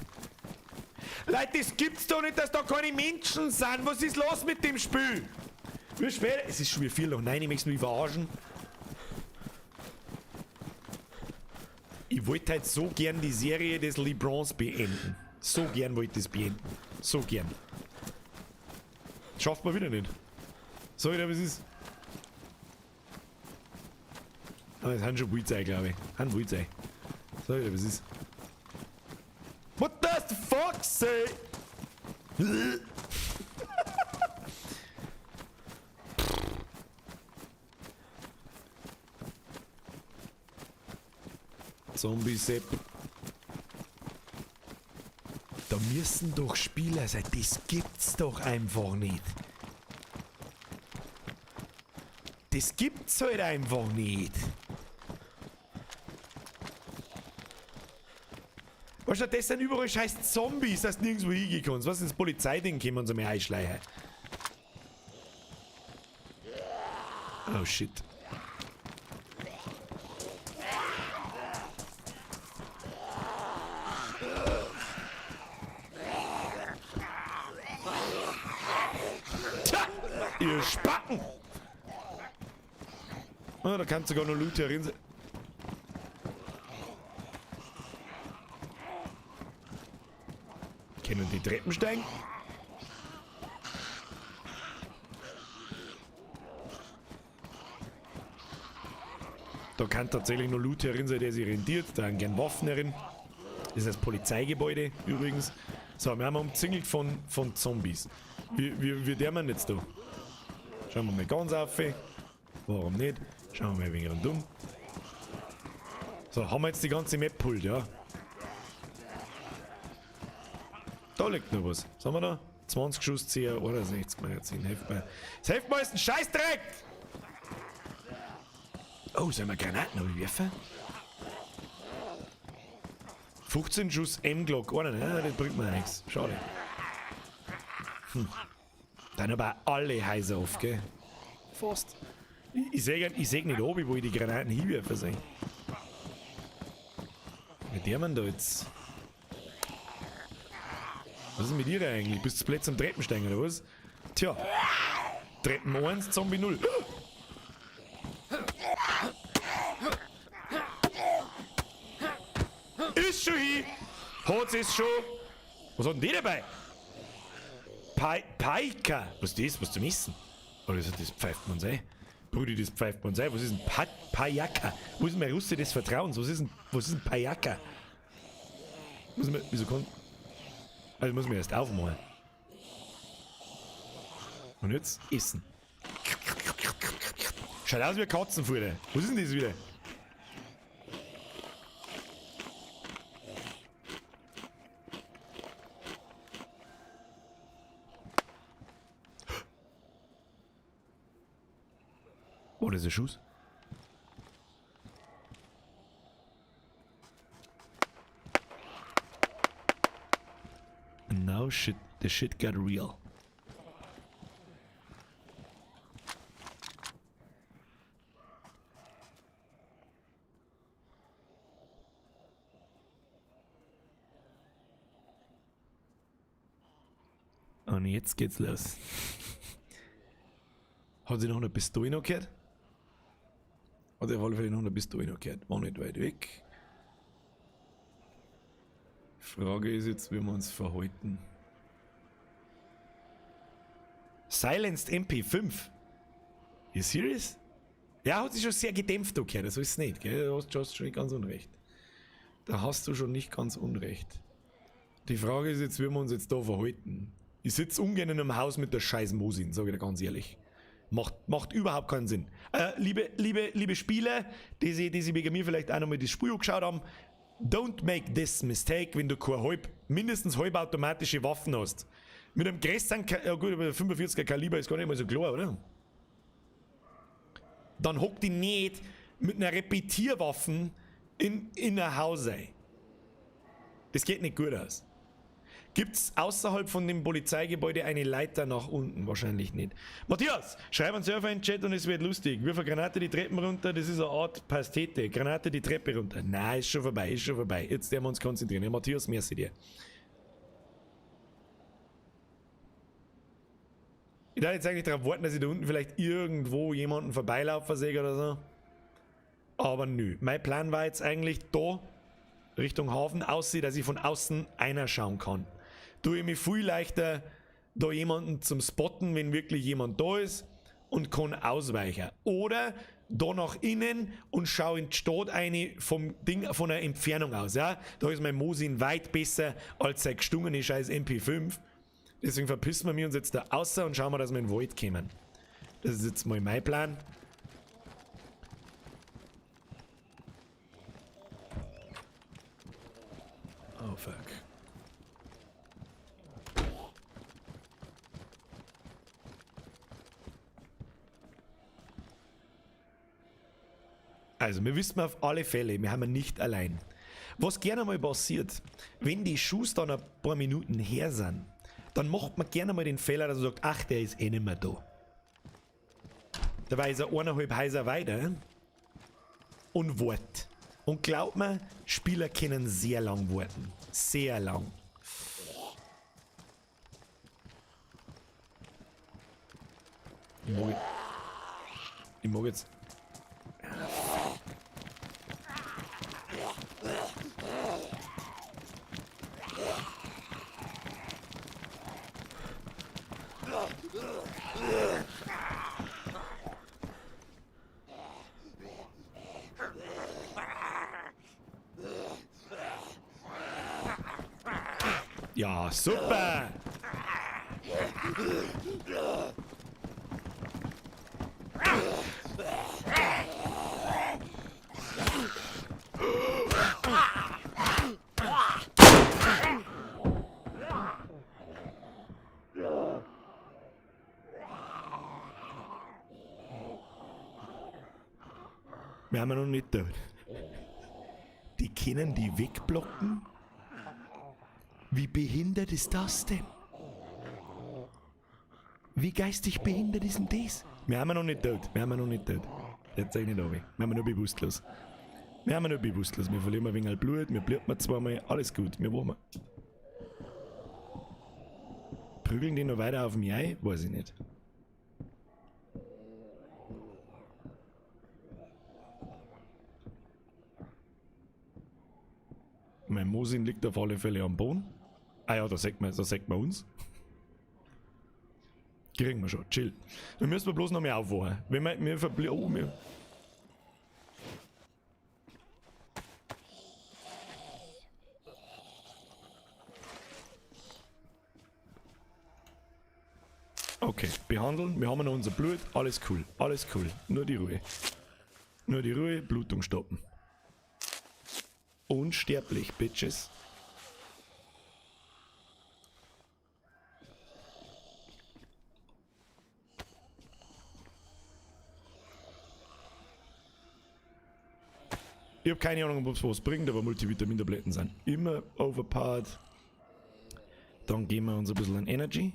Leute, das gibt's doch nicht, dass da keine Menschen sind. Was ist los mit dem Spiel? Wie spät? Es ist schon wieder 8:45, ich möchte mich verarschen. Ich wollte halt so gern die Serie des LeBrons beenden. So gern wollte ich das beenden. So gern. Schafft man wieder nicht. Sag ich dir, was ist? Ah, das sind schon Polizei, glaube ich. Sind Polizei. Sag ich dir, was ist? What does the fox say? Zombie-Sepp. Da müssen doch Spieler sein. Das gibt's doch einfach nicht. Das gibt's halt einfach nicht. Weißt du, das sind überall scheiß Zombies, dass du nirgendwo hingehen kannst. Was ins Polizeiding kommen und so mehr einschleichen. Oh shit. Tja, ihr Spacken! Ah, da kannst du sogar noch Loot herin. Können die Treppen steigen? Da kann tatsächlich noch Loot herin sein, der sich rentiert. Da haben gern Waffen herin. Das ist das Polizeigebäude übrigens. So, wir haben umzingelt von Zombies. Wie der man jetzt da? Schauen wir mal ganz auf. Warum nicht? Schauen wir mal ein wenig rundum. So, haben wir jetzt die ganze Map pullt, ja? Da liegt noch was. Was haben wir da? 20 Schuss, 10, 61 Magazin. Helft mir. Das hilft mir, ist ein Scheißdreck! Oh, sollen wir Granaten werfen? 15 Schuss M-Glock. Oh, nein, nein, das bringt mir nichts. Schade. Dann aber alle Häuser auf, gell? Fast. Ich seh nicht oben, wo ich die Granaten hinwerfen soll. Mit der man da jetzt. Was ist mit dir eigentlich? Bist du blöd zum Treppensteigen oder was? Tja. Treppen 1, Zombie 0. Ist schon hin! Hat es schon! Was hat denn die dabei? Paika! Was ist das? Was zum Essen? Oder das, das pfeift man sich. Brudi, das pfeift man sich. Was ist ein Pajaka? Wo ist denn mein Russe des Vertrauens? Was ist ein Pajaka? Muss man, wieso kann. Also muss man erst aufmachen. Und jetzt essen. Schaut aus wie ein Katzenfutter. Was ist denn das wieder? Oh, das ist ein Schuss. And now shit, the shit got real. Und jetzt geht's los. Hat sie noch eine Pistole noch gehört? Hat sie auf alle Fälle noch eine Pistole noch gehört. War nicht weit weg. Frage ist jetzt, wie wir uns verhalten. Silenced MP5. You serious? Ja, hat sich schon sehr gedämpft, okay, das ist nicht, gell? Da hast du schon nicht ganz unrecht. Da hast du schon nicht ganz unrecht. Die Frage ist jetzt, wie wir uns jetzt da verhalten. Ich sitze ungern in einem Haus mit der scheiß Mosin, sag ich dir ganz ehrlich. Macht überhaupt keinen Sinn. Liebe Spieler, die sich wegen mir vielleicht auch nochmal das Spiel angeschaut haben, don't make this mistake, wenn du keine mindestens halbautomatische Waffen hast. Mit einem größeren, ja gut, aber 45er Kaliber ist gar nicht mal so klar, oder? Dann hock die nicht mit einer Repetierwaffe in ein Haus ein. Das geht nicht gut aus. Gibt's außerhalb von dem Polizeigebäude eine Leiter nach unten? Wahrscheinlich nicht. Matthias, schreib einen Server in den Chat und es wird lustig. Wirf eine Granate die Treppen runter, das ist eine Art Pastete. Granate die Treppe runter. Nein, ist schon vorbei, ist schon vorbei. Jetzt werden wir uns konzentrieren. Ja, Matthias, merci dir. Ich darf jetzt eigentlich darauf warten, dass ich da unten vielleicht irgendwo jemanden vorbeilaufen sehe oder so. Aber nö. Mein Plan war jetzt eigentlich da Richtung Hafen aussieht, dass ich von außen einer schauen kann. Tue ich mich viel leichter, da jemanden zum Spotten, wenn wirklich jemand da ist und kann ausweichen. Oder da nach innen und schau in die Stadt eine vom Ding, von der Entfernung aus. Ja? Da ist mein Mosin weit besser als sein gestungene scheiß MP5. Deswegen verpissen wir uns jetzt da außer und schauen mal, dass wir in den Wald kommen. Das ist jetzt mal mein Plan. Oh fuck. Also, wir wissen auf alle Fälle, wir haben nicht allein. Was gerne mal passiert, wenn die Schuss dann ein paar Minuten her sind, dann macht man gerne mal den Fehler, dass man sagt, ach, der ist eh nicht mehr da. Dabei ist er eineinhalb Häuser weiter und wart. Und glaubt mir, Spieler können sehr lang warten. Sehr lang. Ich mag jetzt... Ja, super! Wir haben ja noch nicht tot. Die können die wegblocken? Wie behindert ist das denn? Wie geistig behindert ist denn das? Wir haben ja noch nicht tot. Wir haben ja noch nicht tot. Jetzt sag ich nicht runter. Wir haben ja nur bewusstlos. Wir haben ja nicht bewusstlos. Wir verlieren ein wenig Blut, wir bluten zweimal. Alles gut, wir wollen. Prügeln die noch weiter auf mich ein? Weiß ich nicht. Mein Mosin liegt auf alle Fälle am Boden. Ah ja, da sieht man uns. Kriegen wir schon, chill. Dann müssen wir bloß noch mehr aufwachen. Wenn wir, oh, wir. Okay, behandeln. Wir haben noch unser Blut. Alles cool, alles cool. Nur die Ruhe. Nur die Ruhe, Blutung stoppen. Unsterblich, Bitches. Ich habe keine Ahnung, ob es was bringt, aber Multivitamintabletten sind immer overpowered. Dann geben wir uns ein bisschen an Energy.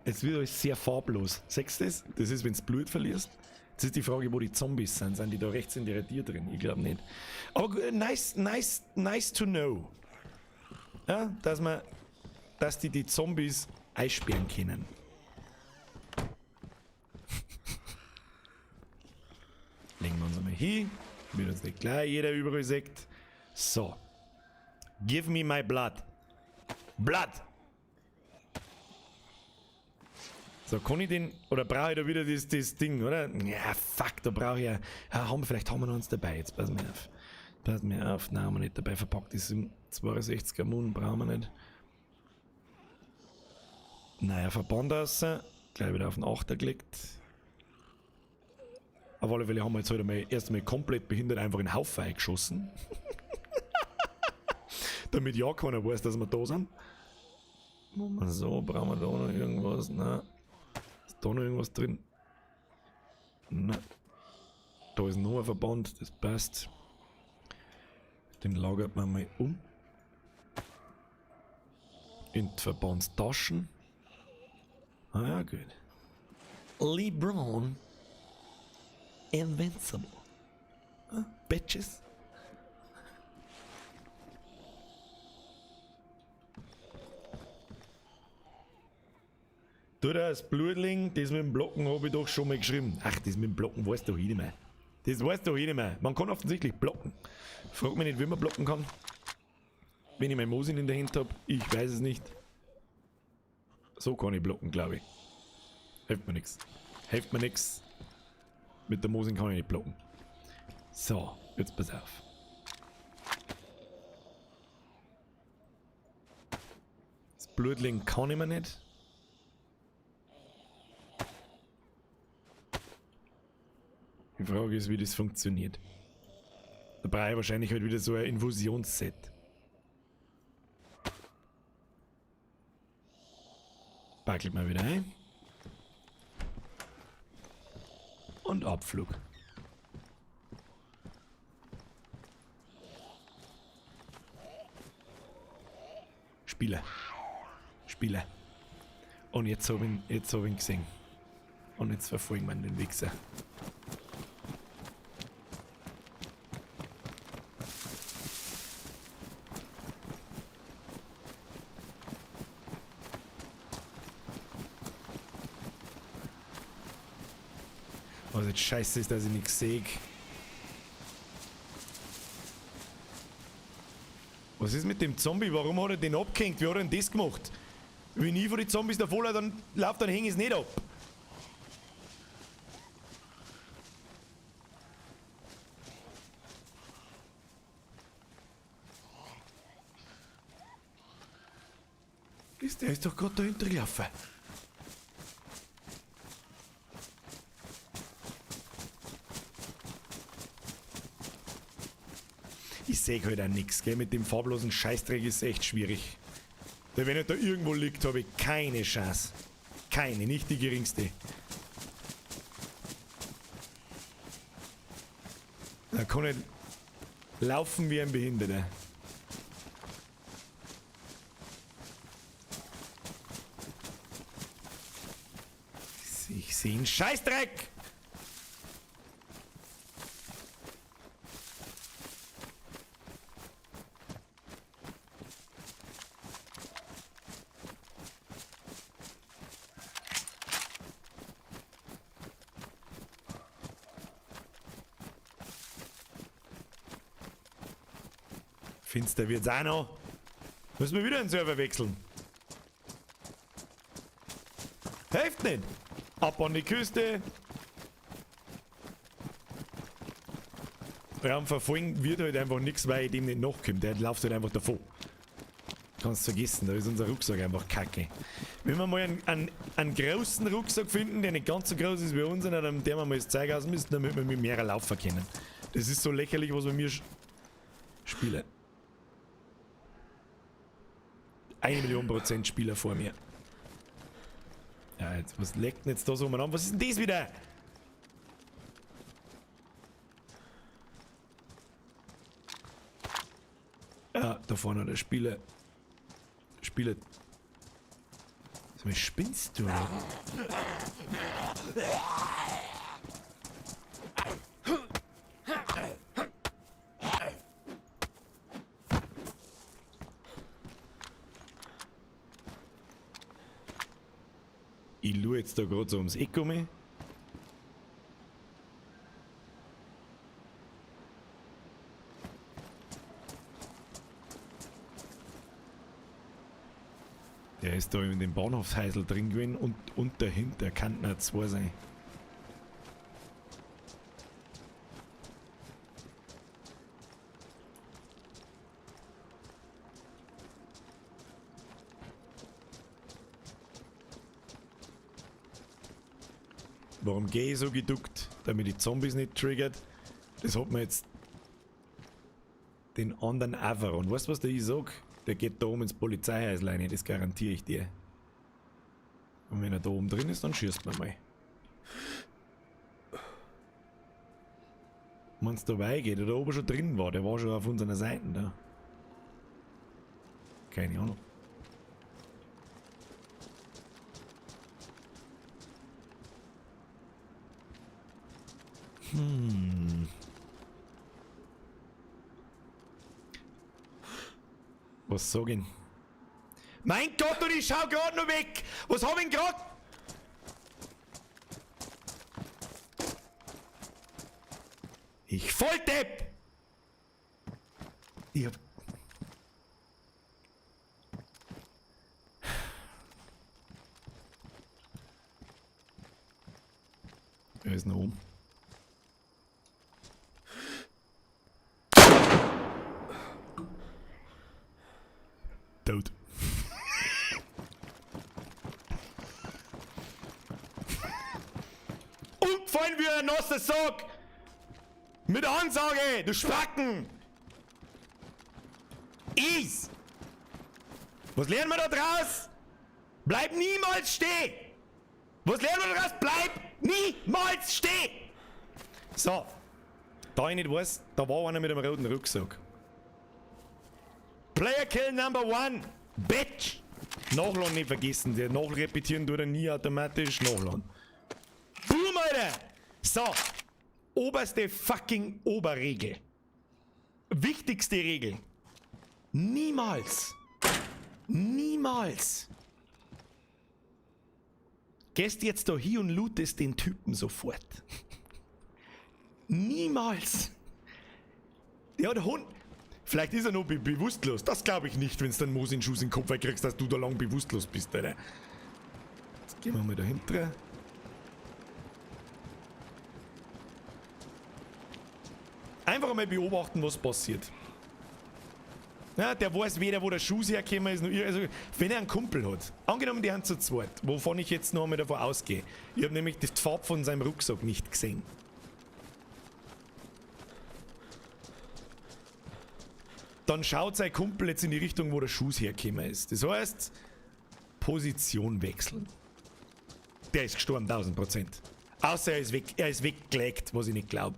Jetzt wird alles sehr farblos. Siehst du das? Das ist, wenn du Blut verlierst. Jetzt ist die Frage, wo die Zombies sind. Sind die da rechts in der Tür drin? Ich glaube nicht. Aber nice, nice, nice to know. Ja, dass die Zombies einsperren können. Legen wir uns einmal hin, damit uns nicht gleich jeder überall sieht. So. Give me my blood. Blood! So, kann ich den, oder brauche ich da wieder das Ding, oder? Ja, fuck, da brauche ich ja, ja vielleicht haben wir noch eins dabei, jetzt pass mir auf. Pass mir auf, nein, haben wir nicht dabei verpackt, das sind 62er Moon, brauchen wir nicht. Naja, Verband raus, gleich wieder auf den 8er gelegt. Auf alle Fälle haben wir jetzt heute mal erst einmal komplett behindert einfach in den Haufen eingeschossen. Damit ja keiner weiß, dass wir da sind. So, brauchen wir da noch irgendwas? Nein. Ist da noch irgendwas drin? Nein. Da ist noch ein Verband, das passt. Den lagert man mal um. In die Verbandstaschen. Ah ja, gut. LeBron. Invincible. Huh? Bitches. Du, das Blutling, das mit dem Blocken habe ich doch schon mal geschrieben. Ach, das mit dem Blocken weiß doch ich nicht mehr. Das weiß doch ich nicht mehr. Man kann offensichtlich blocken. Frag mich nicht, wie man blocken kann. Wenn ich mein Mosin in der Hand habe, ich weiß es nicht. So kann ich blocken, glaube ich. Hilft mir nix. Hilft mir nix. Mit der Mosin kann ich nicht blocken. So, jetzt pass auf. Das Blutling kann ich mir nicht. Die Frage ist, wie das funktioniert. Da brauche ich wahrscheinlich halt wieder so ein Infusionsset. Packelt mal wieder ein. Und Abflug. Spieler. Spieler. Und jetzt habe ich ihn gesehen. Und jetzt verfolgen wir den Wichser. Was jetzt scheiße ist, dass ich nichts sehe. Was ist mit dem Zombie? Warum hat er den abgehängt? Wie hat er denn das gemacht? Wenn ich von den Zombies davor laufe, dann läuft, dann hänge ich es nicht ab. Der ist doch gerade dahinter gelaufen. Ich sehe halt auch nix, gell? Mit dem farblosen Scheißdreck ist es echt schwierig. Denn wenn er da irgendwo liegt, habe ich keine Chance. Keine, nicht die geringste. Da kann ich laufen wie ein Behinderter. sehe einen Scheißdreck! Finster wird's auch noch. Müssen wir wieder einen Server wechseln. Hilft nicht. Ab an die Küste. Ja, verfolgen wird halt einfach nichts, weil ich dem nicht nachkomme. Der läuft halt einfach davon. Kannst vergessen, da ist unser Rucksack einfach kacke. Wenn wir mal einen großen Rucksack finden, der nicht ganz so groß ist wie unserer, dann der wir mal das Zeug ausmisten, damit wir mit mehrer laufen können. Das ist so lächerlich, was wir mir spielen. 1.000.000% Spieler vor mir. Ja, jetzt, was leckt denn jetzt da so umeinander? Was ist denn das wieder? Ja, da vorne der Spieler. Spieler. Sag mal, spinnst du, oder? Ich schau jetzt da grad so ums Eck um. Der ist da in dem Bahnhofshäusl drin gewesen und dahinter kann noch zwei sein. Warum gehe ich so geduckt? Damit die Zombies nicht triggert. Das hat man jetzt den anderen auch. Und weißt du, was der ich sag? Der geht da oben ins Polizeihäusl rein, das garantiere ich dir. Und wenn er da oben drin ist, dann schießt man mal. Wenn's da weit geht, der da oben schon drin war, der war schon auf unserer Seite da. Keine Ahnung. Was sag ich denn? Mein Gott, und ich schau grad noch weg! Was hab ich denn grad? Ich Volldepp! Ich hab... Er ist noch oben. Tot. Umgefallen wie ein nasser Sack! Mit Ansage, du Spacken! Is! Was lernen wir da draus? Bleib niemals stehen! Was lernen wir da draus? Bleib niemals stehen! So. Da ich nicht weiß, da war einer mit einem roten Rucksack. Player Kill Number 1, Bitch! Nachladen nicht vergessen, der Nachrepetieren tut er nie automatisch. Nachladen. Boom, Alter! So. Oberste fucking Oberregel. Wichtigste Regel. Niemals. Niemals. Gehst jetzt da hin und lootest den Typen sofort. Niemals. Der hat Hund. Vielleicht ist er noch bewusstlos. Das glaub ich nicht, wenn's dann Mosin Schuss in den Kopf kriegst, dass du da lang bewusstlos bist, Alter. Jetzt gehen wir mal dahinter. Einfach mal beobachten, was passiert. Ja, der weiß weder, wo der Schuss hergekommen ist, noch ich, also, wenn er einen Kumpel hat. Angenommen, die haben zu zweit, wovon ich jetzt noch einmal davon ausgehe. Ich hab nämlich die Farbe von seinem Rucksack nicht gesehen. Dann schaut sein Kumpel jetzt in die Richtung, wo der Schuss hergekommen ist. Das heißt, Position wechseln. Der ist gestorben, 1000%. Außer er ist weggelegt, was ich nicht glaub.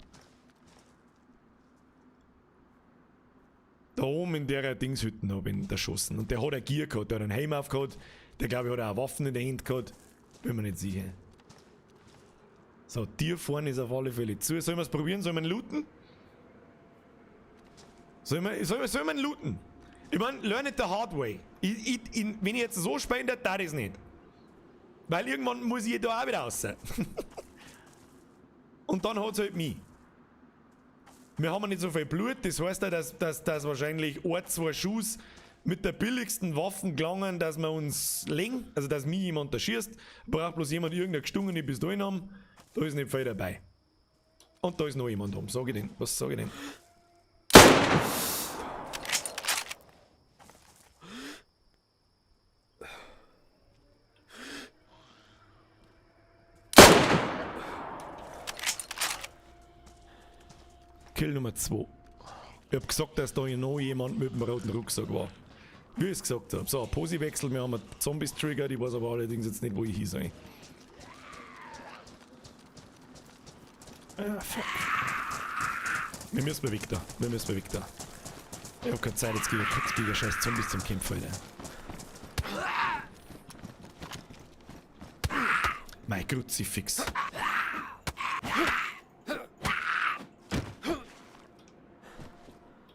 Da oben in der Dingshütten hab ich ihn erschossen. Und der hat ein Gear gehabt, der hat einen Helm aufgehabt, der glaub ich hat auch Waffen in der Hand gehabt. Bin mir nicht sicher. So, Tier vorne ist auf alle Fälle zu. Sollen wir es probieren? Sollen wir ihn looten? Sollen wir ihn looten? Ich meine, learn it the hard way. Wenn ich jetzt so spende, darf ich es nicht. Weil irgendwann muss ich da auch wieder raus. Und dann hat es halt mich. Wir haben nicht so viel Blut, das heißt ja, dass wahrscheinlich ein, zwei Schuss mit der billigsten Waffen gelangen, dass wir uns legen, also dass mich jemand da schießt. Braucht bloß jemand irgendeine gestungene Pistole haben. Da ist nicht viel dabei. Und da ist noch jemand um. Sag ich denn? Was sag ich denn? Kill Nummer 2. Ich hab gesagt, dass da noch jemand mit dem roten Rucksack war. Wie ich es gesagt habe. So, Posiwechsel, wir haben einen Zombies-Trigger, ich weiß aber allerdings jetzt nicht, wo ich hin soll. Ah, fuck. Wir müssen weg da. Wir müssen weg da. Ich hab keine Zeit jetzt gegen scheiß Zombies zum Kämpfen, Alter. Mein Kruzifix.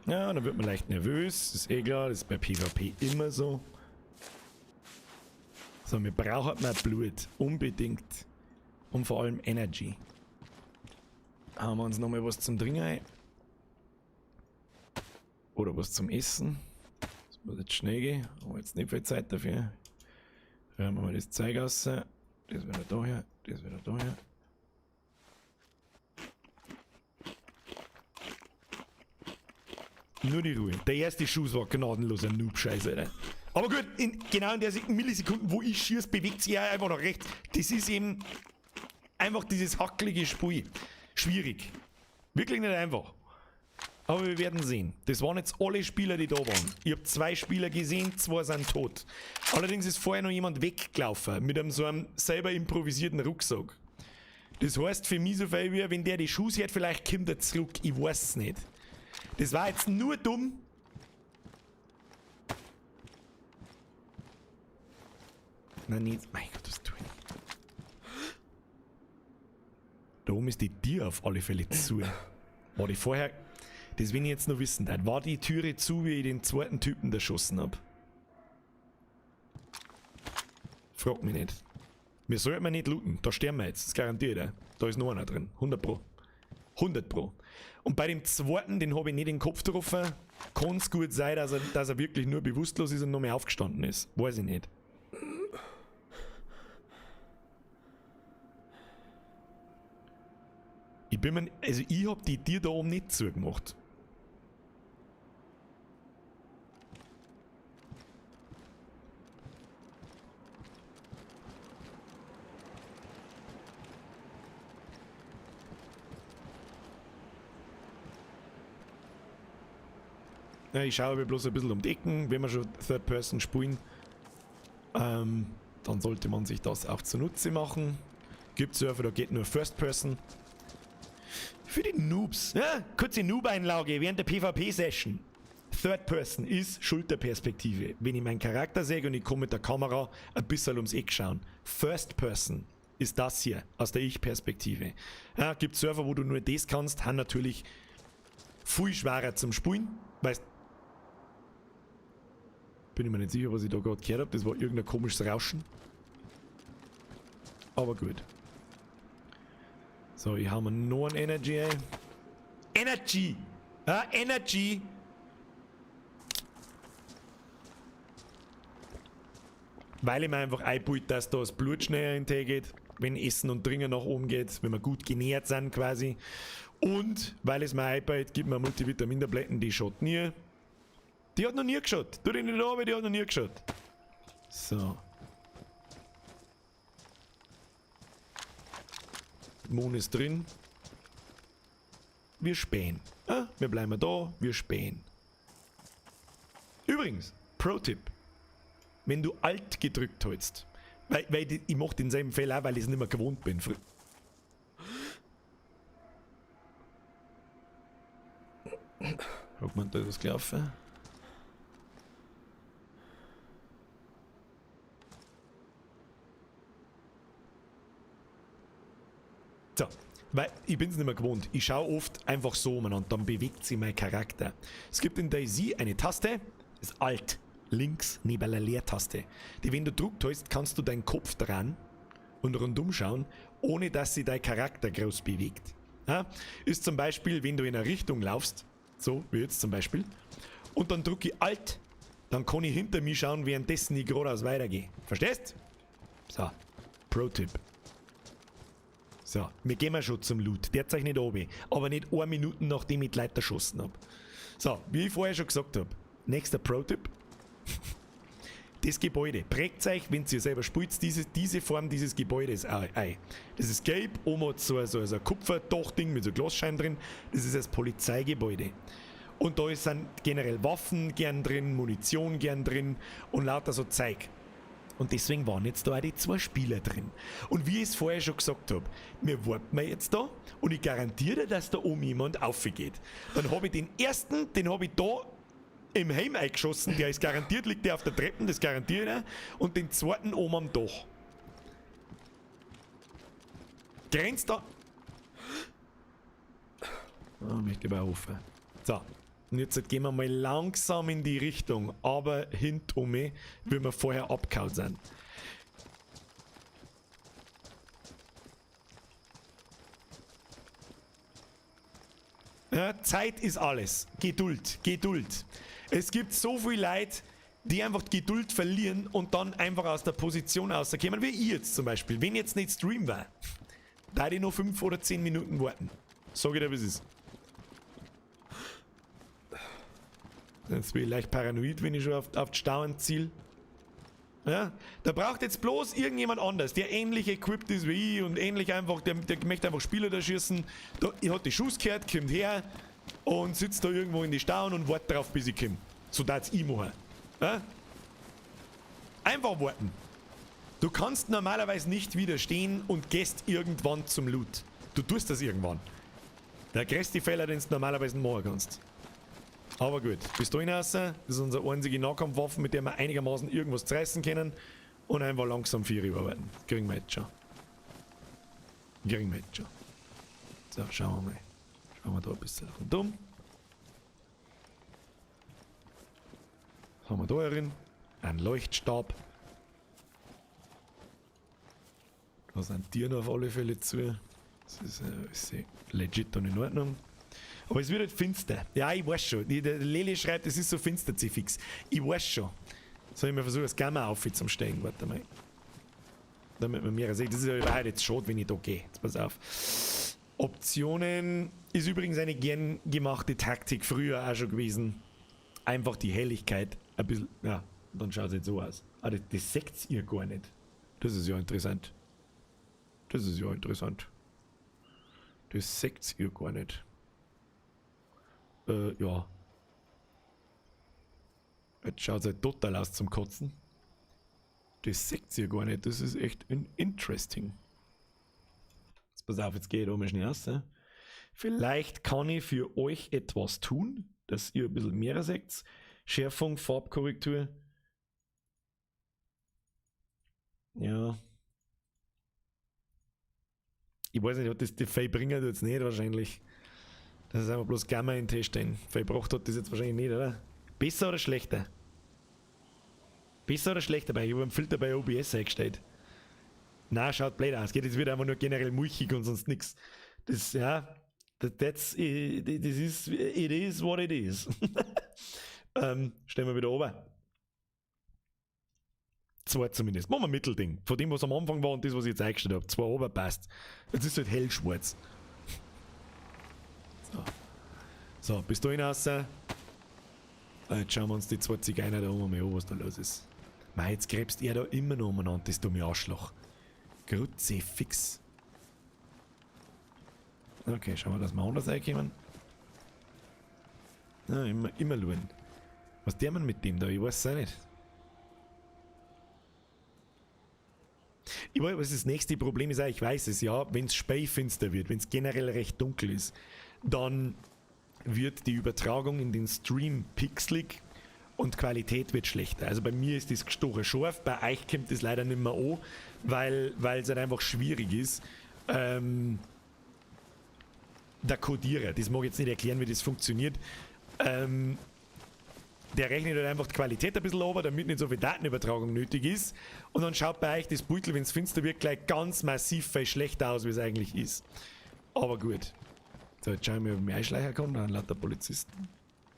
Ja, dann wird man leicht nervös. Das ist eh klar, das ist bei PvP immer so. So, wir brauchen mehr Blut. Unbedingt. Und vor allem Energy. Haben wir uns nochmal was zum Trinken ein? Oder was zum Essen. Das muss jetzt schnell gehen. Aber jetzt nicht viel Zeit dafür. Hören wir mal das Zeug raus. Das wieder daher, das wieder daher. Nur die Ruhe. Der erste Schuss war gnadenloser Noob-Scheiße, Alter. Aber gut, genau in der Millisekunden, wo ich schieße, bewegt sich er einfach nach rechts. Das ist eben einfach dieses hackelige Spiel. Schwierig. Wirklich nicht einfach. Aber wir werden sehen. Das waren jetzt alle Spieler, die da waren. Ich hab 2 Spieler gesehen, 2 sind tot. Allerdings ist vorher noch jemand weggelaufen mit einem so einem selber improvisierten Rucksack. Das heißt für mich so viel wie, wenn der die Schuss hört, vielleicht kommt er zurück. Ich weiß es nicht. Das war jetzt nur dumm. Nein, nicht. Mein Gott, was tue ich? Da oben ist die Tür auf alle Fälle zu. War die vorher... Das will ich jetzt noch wissen. War die Türe zu, wie ich den zweiten Typen erschossen hab? Frag mich nicht. Wir sollten nicht looten. Da sterben wir jetzt. Das ist garantiert. Ja. Da ist noch einer drin. 100 Pro. 100 Pro. Und bei dem zweiten, den hab ich nicht in den Kopf getroffen. Kann's gut sein, dass er wirklich nur bewusstlos ist und noch mehr aufgestanden ist. Weiß ich nicht. Ich bin mir, also ich hab die Tür da oben nicht zugemacht. Ja, ich schaue mir bloß ein bisschen um die Ecken, wenn wir schon Third Person spielen, dann sollte man sich das auch zunutze machen. Gibt Server, da geht nur First Person. Für die Noobs, ja, kurze Noob-Einlage während der PvP-Session. Third Person ist Schulterperspektive. Wenn ich meinen Charakter sehe und ich komme mit der Kamera ein bisschen ums Eck schauen. First Person ist das hier, aus der Ich-Perspektive. Ja, gibt Server, wo du nur das kannst, haben natürlich viel schwerer zum Spielen, weißt, bin ich mir nicht sicher, was ich da gerade gehört hab. Das war irgendein komisches Rauschen. Aber gut. So, ich hau mir noch ein Energy ein. Energy! Ja, Energy! Weil ich mir einfach einbilde, dass da das Blut schneller in den Tee geht, wenn Essen und Trinken nach oben geht, wenn wir gut genährt sind quasi. Und weil es mir einbildet, gibt mir Multivitamintabletten, die schaut nie. Die hat noch nie geschaut. Tu dich nicht an, die hat noch nie geschaut. So. Mond ist drin. Wir spähen. Ah, wir bleiben da, wir spähen. Übrigens, Pro-Tipp. Wenn du Alt gedrückt hältst, weil ich mach denselben Fehler auch, weil ich es nicht mehr gewohnt bin. Hat man da was gelaufen? So, weil ich bin's nicht mehr gewohnt. Ich schaue oft einfach so umeinander, dann bewegt sich mein Charakter. Es gibt in DayZ eine Taste, ist Alt, links neben der Leertaste. Die, wenn du druckt hast, kannst du deinen Kopf dran und rundum schauen, ohne dass sich dein Charakter groß bewegt. Ja? Ist zum Beispiel, wenn du in eine Richtung laufst, so wie jetzt zum Beispiel, und dann drücke ich Alt, dann kann ich hinter mir schauen, währenddessen ich geradeaus weitergehe. Verstehst? So, Pro-Tipp. So, wir gehen mal schon zum Loot. Der zeichnet oben. Aber nicht 1 Minute, nachdem ich die Leute erschossen hab. So, wie ich vorher schon gesagt hab. Nächster Pro-Tipp. Das Gebäude. Prägt euch, wenn ihr selber spielt, diese Form dieses Gebäudes ein. Das ist gelb, oben hat so ein Kupferdachding mit so Glasscheiben drin. Das ist das Polizeigebäude. Und da sind generell Waffen gern drin, Munition gern drin und lauter so Zeug. Und deswegen waren jetzt da auch die 2 Spieler drin. Und wie ich es vorher schon gesagt hab, wir warten jetzt da und ich garantiere, dass da oben jemand aufgeht. Dann hab ich den ersten, den hab ich da im Heim eingeschossen, der ist garantiert, liegt der auf der Treppe, das garantiere ich. Und den zweiten oben am Dach. Grenzt da. Ah, möchte ich aber hoffen. So. Und jetzt gehen wir mal langsam in die Richtung, aber hinter mir, wie wir vorher abgehauen sind. Ja, Zeit ist alles. Geduld, Geduld. Es gibt so viele Leute, die einfach die Geduld verlieren und dann einfach aus der Position rauskommen, wie ich jetzt zum Beispiel. Wenn jetzt nicht Stream war, da ich noch 5 oder 10 Minuten warten. Sag ich dir, wie es ist. Jetzt bin ich leicht paranoid, wenn ich schon auf die Stauen ziel. Ja, da braucht jetzt bloß irgendjemand anders, der ähnlich equipped ist wie ich und ähnlich einfach, der möchte einfach Spieler da schießen. Da, ich hat die Schuss gehört, kommt her und sitzt da irgendwo in die Stauen und wartet drauf, bis ich komme. So darf's ich machen. Ja? Einfach warten. Du kannst normalerweise nicht widerstehen und gehst irgendwann zum Loot. Du tust das irgendwann. Der größte Fehler, den du normalerweise machen kannst. Aber gut, Pistolen raus, das ist unsere einzige Nahkampfwaffe, mit der wir einigermaßen irgendwas zerreißen können. Und einfach langsam 4 überarbeiten. Kriegen wir jetzt schon. Kriegen wir jetzt schon. So, schauen wir mal. Schauen wir da ein bisschen rundum. Was haben wir da drin? Ein Leuchtstab. Da sind Tieren auf alle Fälle zu. Das ist legit und in Ordnung. Aber es wird halt finster. Ja, ich weiß schon. Der Lele schreibt, es ist so finster, Zifix. Ich weiß schon. Soll ich mal versuchen, das Gamma auf zum Steigen? Warte mal. Damit man mehr sieht. Das ist ja überhaupt jetzt schade, wenn ich da gehe. Jetzt pass auf. Optionen ist übrigens eine gern gemachte Taktik früher auch schon gewesen. Einfach die Helligkeit ein bisschen. Ja, dann schaut es jetzt so aus. Ah, das seht ihr gar nicht. Das ist ja interessant. Das ist ja interessant. Das seht ihr gar nicht. Ja. Jetzt schaut's halt total aus zum Kotzen. Das seht ihr gar nicht. Das ist echt interesting. Jetzt pass auf, jetzt gehe ich da mal schnell raus. Ne? Vielleicht kann ich für euch etwas tun, dass ihr ein bisschen mehr seht. Schärfung, Farbkorrektur. Ja. Ich weiß nicht, ob das die Fee bringen jetzt nicht wahrscheinlich. Das ist einfach bloß Gamma in den Test stehen. Viel gebracht hat das jetzt wahrscheinlich nicht, oder? Besser oder schlechter? Besser oder schlechter? Ich habe einen Filter bei OBS eingestellt. Na, schaut blöd aus. Geht jetzt wieder einfach nur generell mulchig und sonst nix. Das, ja, that, that's, das ist, it is what it is. Stellen wir wieder oben. 2 zumindest. Machen wir ein Mittelding. Von dem, was am Anfang war und das, was ich jetzt eingestellt habe. 2 oben passt. Jetzt ist es halt hellschwarz. So. So, bis dahin raus. Jetzt schauen wir uns die 2 Zigeuner da oben mal an, was da los ist. Mei, jetzt gräbst er da immer noch umeinander, das dumme Arschloch. Kruzifix. Okay, schauen wir, dass wir anders reinkommen. Ja, immer schauen. Was der man mit dem da? Ich weiß es auch nicht. Ich weiß, was das nächste Problem ist, auch, ich weiß es, ja, wenn's spähfinster wird, wenn's generell recht dunkel ist, dann wird die Übertragung in den Stream pixelig und Qualität wird schlechter. Also bei mir ist das gestochen scharf, bei euch kommt das leider nicht mehr an, weil's halt einfach schwierig ist. Der Codierer, das mag ich jetzt nicht erklären, wie das funktioniert. Der rechnet halt einfach die Qualität ein bisschen runter, damit nicht so viel Datenübertragung nötig ist. Und dann schaut bei euch das Beutel, wenn's finster wird, gleich ganz massiv viel schlechter aus, wie es eigentlich ist. Aber gut. So, jetzt schauen wir, ob ich mich einschleichen kann. Da sind lauter Polizisten.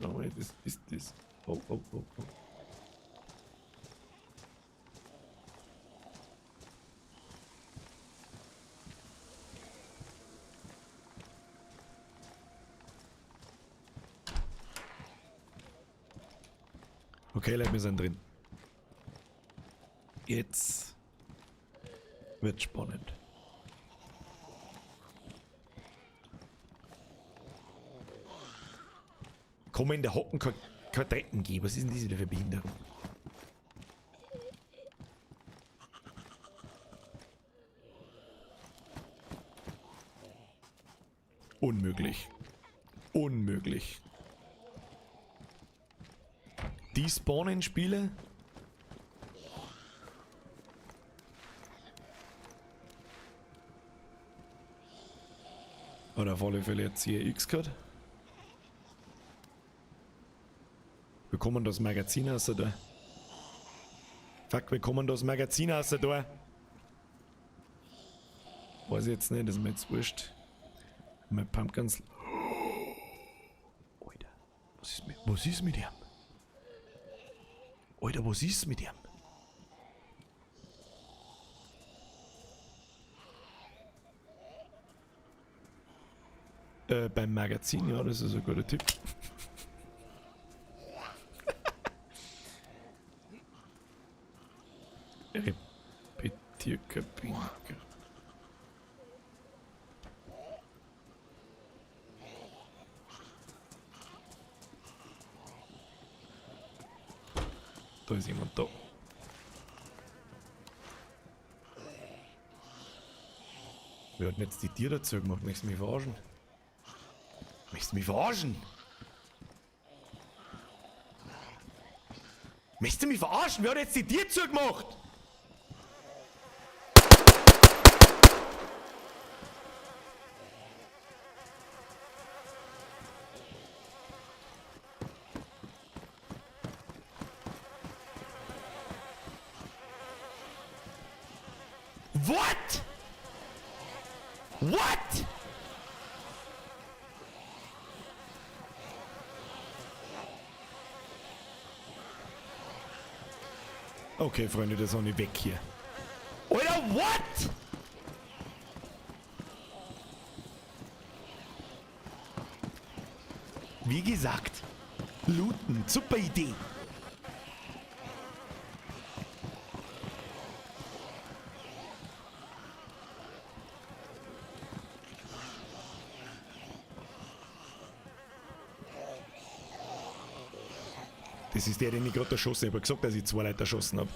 Oh, das ist das. Oh, oh, oh, oh. Okay, Leute, wir sind drin. Jetzt wird spannend. Kann man in der Hocken kein Treppen gehen? Was ist denn das wieder für Behinderung? Unmöglich. Unmöglich. Die spawnen Spiele? Oder auf alle Fälle jetzt hier X gehabt. Wir kommen das Magazin raus da. Fuck, wir kommen das Magazin raus da. Weiß ich jetzt nicht, das ist mir jetzt wurscht. Mein Pumpguns. Alter, was ist mit ihm? Alter, was ist mit ihm? Beim Magazin, ja, das ist ein guter Tipp. Repetierkabine. Da ist jemand da. Wer hat denn jetzt die Tür dazu gemacht? Möchtest du mich verarschen? Möchtest du mich verarschen? Möchtest du mich verarschen? Wer hat jetzt die Tür zugemacht? What? What? Okay, Freunde, das ist auch nicht weg hier. Alter, what? Wie gesagt, looten, super Idee. Das ist der, den ich gerade erschossen habe. Ich hab gesagt, dass ich 2 Leute erschossen hab.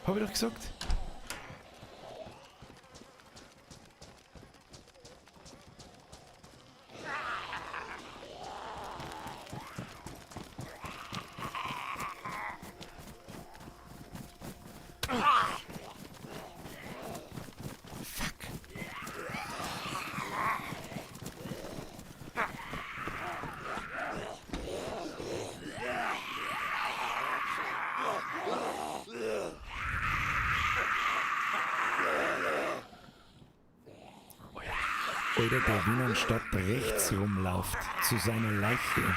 Hab ich doch gesagt? Alter, der Wiener Stadt rechts rumlauft zu seiner Leiche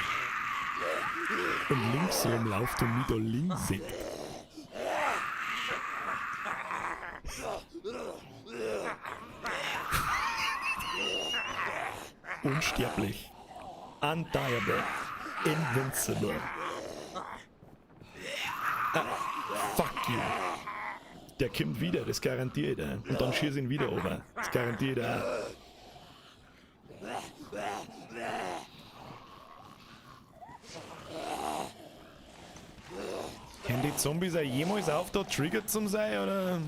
und links rumlauft und mich da links sieht. Unsterblich. Undiable. Invincible. Ah, fuck you. Der kommt wieder, das garantiere ich dir. Und dann schieß ihn wieder runter. Das garantiere ich dir auch. Können die Zombies auch jemals auf da triggert zum sein, oder?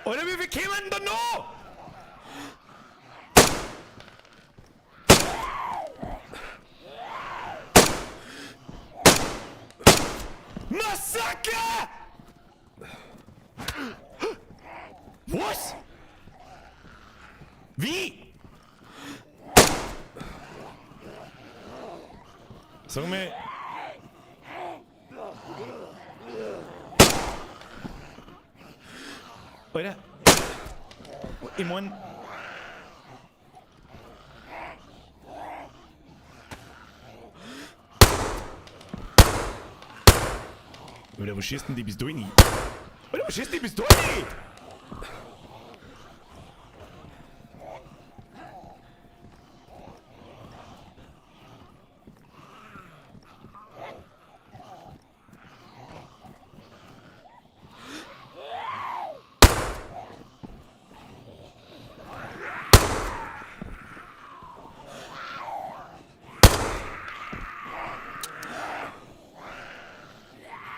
Alter, wie viel kämen denn da noch? Massaker! Was? Wie? Sag mal. Alter. Ich mein. Alter, wo schießt denn die Pistole hin? Alter, wo schießt die Pistole hin?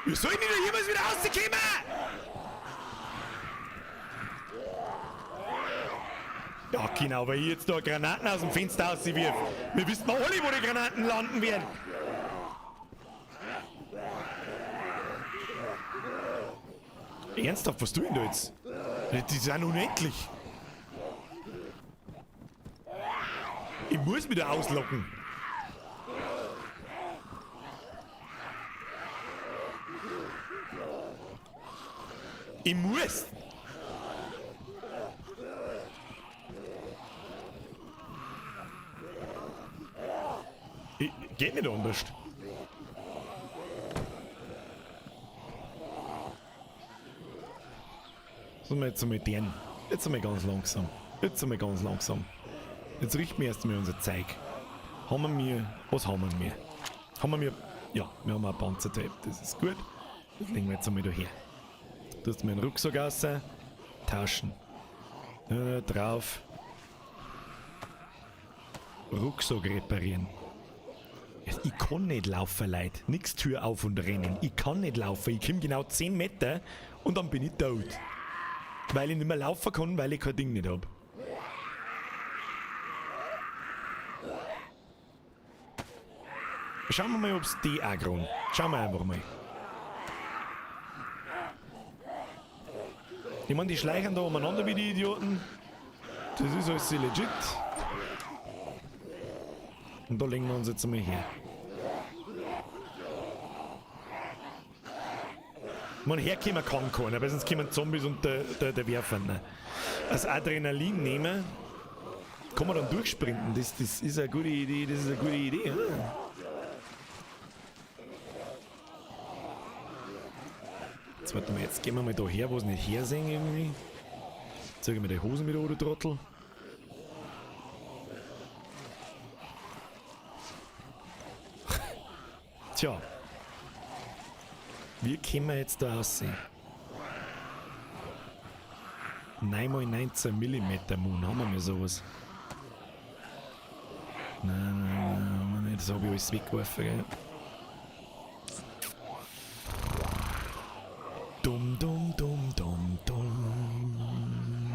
Wie soll ich denn da jemals wieder rauskommen? Ja, genau, weil ich jetzt da Granaten aus dem Fenster rauswirf. Wir wissen alle, wo die Granaten landen werden. Ernsthaft, was tue ich denn da jetzt? Die sind unendlich. Ich muss mich da auslocken. Ich muss. Ich, geht nicht anders. So, jetzt einmal den. Jetzt einmal ganz langsam. Jetzt einmal ganz langsam. Jetzt richten wir erst einmal unser Zeug. Haben wir mir. Was haben wir mir? Haben wir mir. Ja, wir haben ein Panzertape. Das ist gut. Das legen wir jetzt einmal da her. Du hast mir einen Rucksack raus. Taschen. Drauf. Rucksack reparieren. Ich kann nicht laufen, Leute. Nix Tür auf und rennen. Ich kann nicht laufen. Ich komme genau 10 Meter und dann bin ich tot. Weil ich nicht mehr laufen kann, weil ich kein Ding nicht hab. Schauen wir mal, ob's die auch grün. Schauen wir einfach mal. Ich mein, die schleichen da umeinander wie die Idioten. Das ist alles legit. Und da legen wir uns jetzt einmal her. Ich mein, herkommen kann keiner, weil sonst kommen Zombies und der Werfer. Ne? Als Adrenalin nehmen, kann man dann durchsprinten. Das ist eine gute Idee, das ist eine gute Idee. Ja. Jetzt warte mal, jetzt gehen wir mal da her, wo es nicht hersehen irgendwie. Zeige mir die Hosen wieder, du Trottel. Tja. Wie können wir jetzt da aussehen? 9x19 Millimeter Moon, haben wir mir sowas? Nein, nein, nein, haben wir nicht. Das hab ich alles weggeworfen, gell? Dumm, dumm, dumm, dumm, dumm.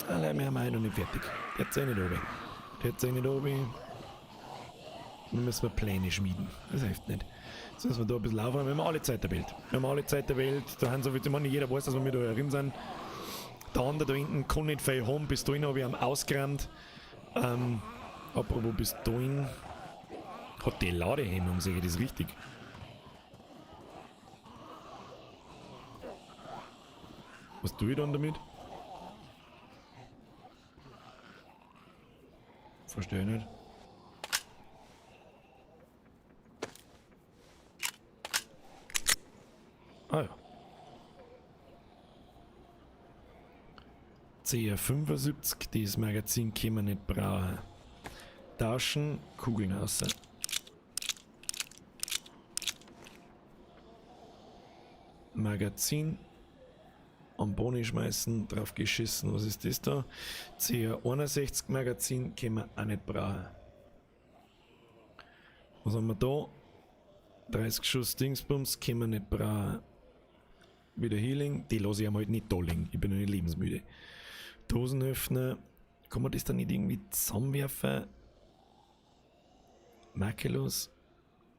Alle, wir haben auch noch nicht fertig. Der zählt nicht oben. Der zählt nicht oben. Dann müssen wir Pläne schmieden. Das hilft nicht. Jetzt müssen wir da ein bisschen aufräumen. Wir haben alle Zeit der Welt. Wir haben alle Zeit der Welt. Da haben so viel, ich meine, jeder weiß, dass wir da drin sind. Der andere da hinten kann nicht viel haben. Bis dahin habe ich ihn ausgeräumt. Apropos bis dahin. Hat die Ladehemmung, sehe ich das richtig? Was tue ich dann damit? Verstehe ich nicht. Ah ja. CR75, dieses Magazin können wir nicht brauchen. Tauschen, Kugeln raus. Magazin. Am Boni schmeißen, drauf geschissen. Was ist das da? CR61 Magazin können wir auch nicht brauchen. Was haben wir da? 30 Schuss Dingsbums können wir nicht brauchen. Wieder Healing. Die lasse ich einmal halt nicht da liegen. Ich bin noch nicht lebensmüde. Dosenöffner. Kann man das dann nicht irgendwie zusammenwerfen? Makellos.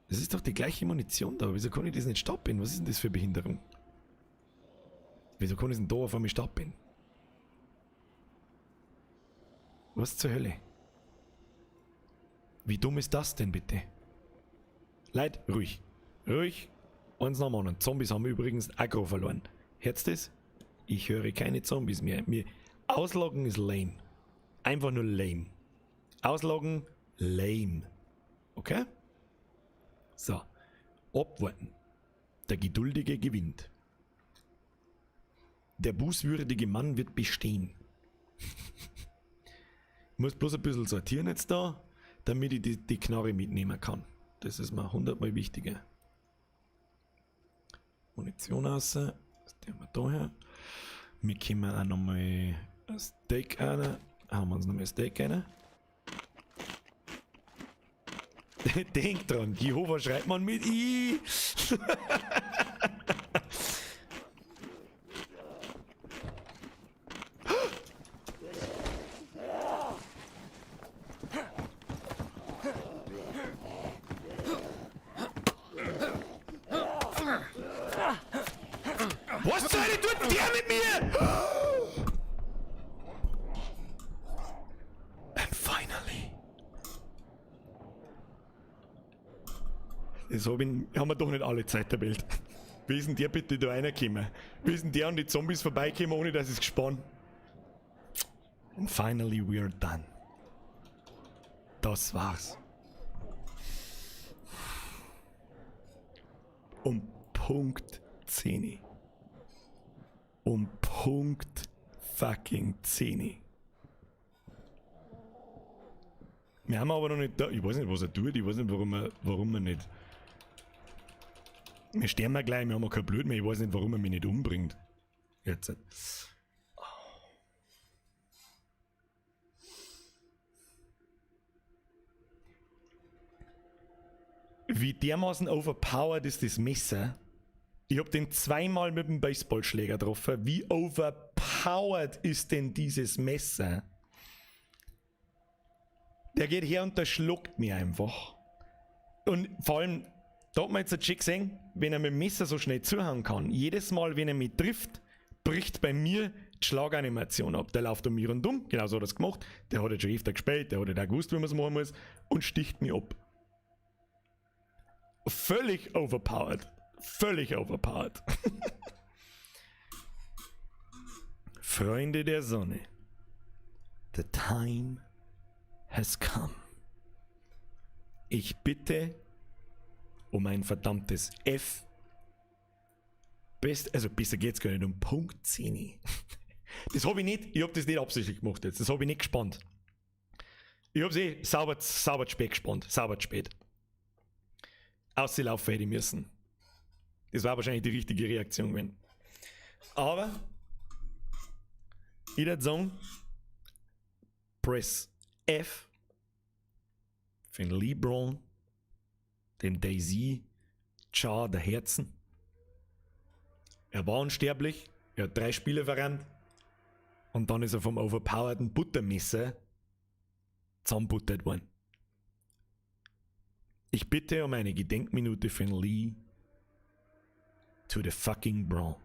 Das ist doch die gleiche Munition da. Wieso kann ich das nicht stoppen? Was ist denn das für Behinderung? Wieso kann ich denn da auf einmal stoppen? Was zur Hölle? Wie dumm ist das denn bitte? Leid, ruhig. Ruhig. Eins nach dem anderen. Zombies haben übrigens Aggro verloren. Hört's das? Ich höre keine Zombies mehr. Mir ausloggen ist lame. Einfach nur lame. Ausloggen, lame. Okay? So. Abwarten. Der Geduldige gewinnt. Der bußwürdige Mann wird bestehen. Ich muss bloß ein bisschen sortieren jetzt da, damit ich die Knarre mitnehmen kann. Das ist mir 100-mal wichtiger. Munition raus. Das tun wir da her. Wir können auch nochmal ein Steak rein. Haben wir uns nochmal ein Steak rein. Denk dran, Jehova schreibt man mit I. Was zur Hölle tut der mit mir? And finally. Das haben wir doch nicht alle Zeit der Welt. Wie ist denn der bitte da reingekommen? Wie ist denn der an die Zombies vorbeigekommen, ohne dass es gespannt? And finally we are done. Das war's. Um Punkt 10. Um Punkt fucking 10. Wir haben aber noch nicht da. Ich weiß nicht, was er tut. Ich weiß nicht, warum er nicht. Wir sterben ja gleich, wir haben ja kein Blut mehr. Ich weiß nicht, warum er mich nicht umbringt. Jetzt. Wie dermaßen overpowered ist das Messer? Ich hab den zweimal mit dem Baseballschläger getroffen. Wie overpowered ist denn dieses Messer? Der geht her und der schluckt mir einfach. Und vor allem, da hat man jetzt schon gesehen, wenn er mit dem Messer so schnell zuhauen kann. Jedes Mal, wenn er mich trifft, bricht bei mir die Schlaganimation ab. Der läuft um mich rundum, genau so hat er's gemacht. Der hat jetzt schon öfter gespielt, der hat jetzt auch gewusst, wie man's machen muss und sticht mich ab. Völlig overpowered. Völlig overpowered. Freunde der Sonne. The time has come. Ich bitte um ein verdammtes F. Besser geht's gar nicht, um Punkt 10. Das hab ich nicht, ich hab das nicht absichtlich gemacht jetzt. Das hab ich nicht gespannt. Ich hab's eh sauber zu spät gespannt. Sauber zu spät. Auslaufen hätte ich müssen. Das war wahrscheinlich die richtige Reaktion gewesen. Aber ich würd sagen, press F für den LeBron, den DayZ, Char der Herzen. Er war unsterblich, er hat 3 Spiele verrannt und dann ist er vom overpowerten Buttermesser zusammenbuttert worden. Ich bitte um eine Gedenkminute für den Lee to the fucking Bron.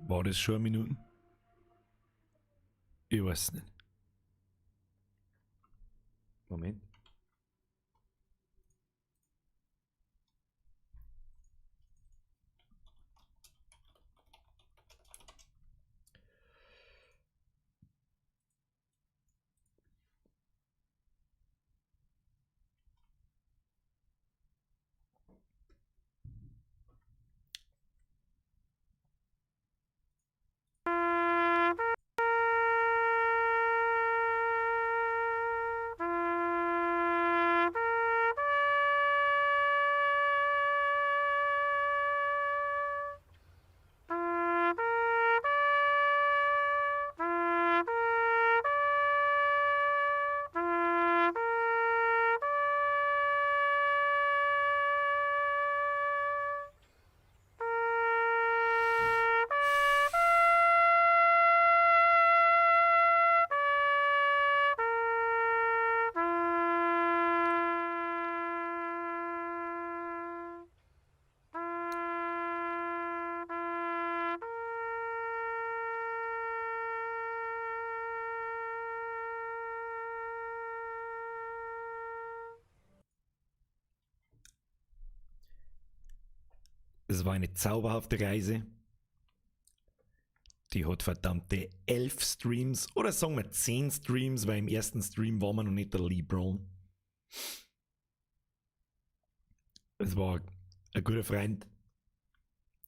War das schon Minuten? Ich weiß nicht. Moment. Es war eine zauberhafte Reise. Die hat verdammte 11 Streams oder sagen wir 10 Streams, weil im ersten Stream war man noch nicht der LeBron. Es war ein guter Freund.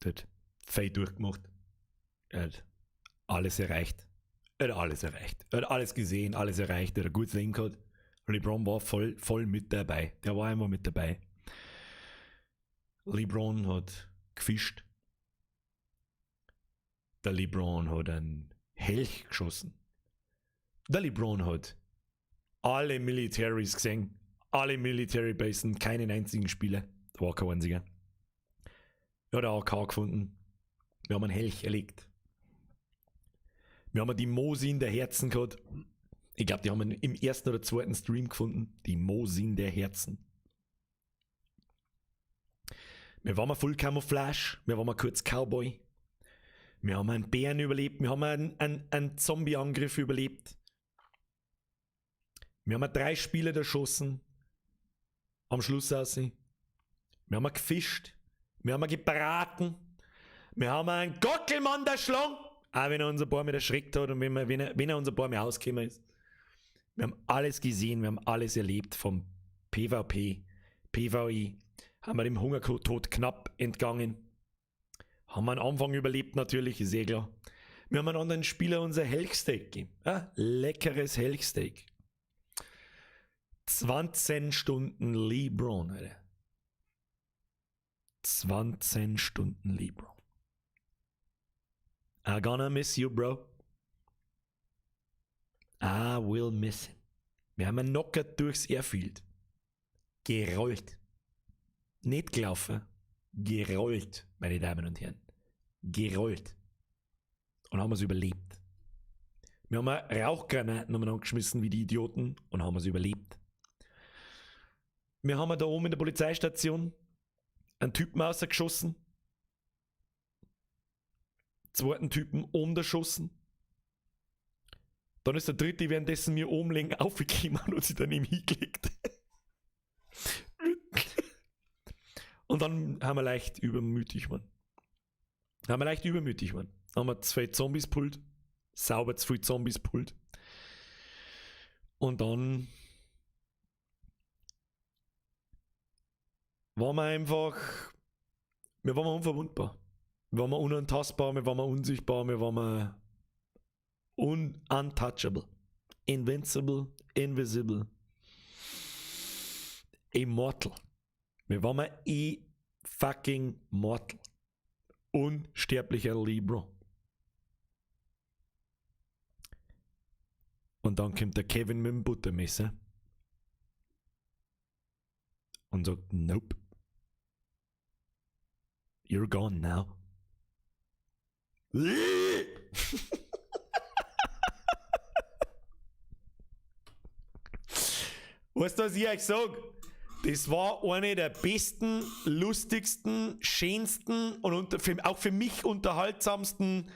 Der hat viel durchgemacht. Er hat alles erreicht. Er hat alles erreicht. Er hat alles gesehen, alles erreicht. Er hat ein gutes Leben gehabt. LeBron war voll, voll mit dabei. Der war immer mit dabei. LeBron hat gefischt. Der LeBron hat einen Elch geschossen. Der LeBron hat alle Militaries gesehen. Alle Military Basen, keinen einzigen Spieler. Da war kein einziger. Er hat eine AK gefunden. Wir haben einen Elch erlegt. Wir haben die Mosin der Herzen gehabt. Ich glaube, die haben wir im ersten oder zweiten Stream gefunden. Die Mosin der Herzen. Wir waren mal Full Camouflage, wir waren mal kurz Cowboy. Wir haben einen Bären überlebt, wir haben einen Zombie-Angriff überlebt. Wir haben 3 Spieler erschossen. Am Schluss aussehen. Wir haben gefischt. Wir haben gebraten. Wir haben einen Gockelmann erschlagen. Auch wenn er uns ein paar Mal erschreckt hat und wenn er uns ein paar Mal ausgekommen ist. Wir haben alles gesehen, wir haben alles erlebt vom PvP, PvE. Haben wir dem Hungertod knapp entgangen. Haben wir am Anfang überlebt natürlich, ist eh klar. Wir haben einen anderen Spieler unser Helchsteak gegeben. Ja, leckeres Helchsteak. 20 Stunden LeBron, Alter. 20 Stunden LeBron. I'm gonna miss you, bro. I will miss him. Wir haben einen Knocker durchs Airfield. Gerollt. Nicht gelaufen. Gerollt, meine Damen und Herren. Gerollt. Und haben es überlebt. Wir haben Rauchgranaten umeinander geschmissen wie die Idioten und haben es überlebt. Wir haben da oben in der Polizeistation einen Typen rausgeschossen. Zweiten Typen umgeschossen. Dann ist der dritte währenddessen mir oben liegen aufgekommen und hat sich daneben hingelegt. Und dann haben wir leicht übermütig geworden. Haben wir leicht übermütig geworden. Haben wir 2 Zombies pullt. Sauber zu viel Zombies pullt. Und dann waren wir einfach, wir waren unverwundbar. Wir waren unantastbar, wir waren unsichtbar, wir waren untouchable. Invincible, invisible, immortal. Wir waren eh fucking mortal. Unsterblicher LeBron. Und dann kommt der Kevin mit dem Buttermesser und sagt, nope. You're gone now. Weißt du, was ich euch sag? Das war eine der besten, lustigsten, schönsten und auch für mich unterhaltsamsten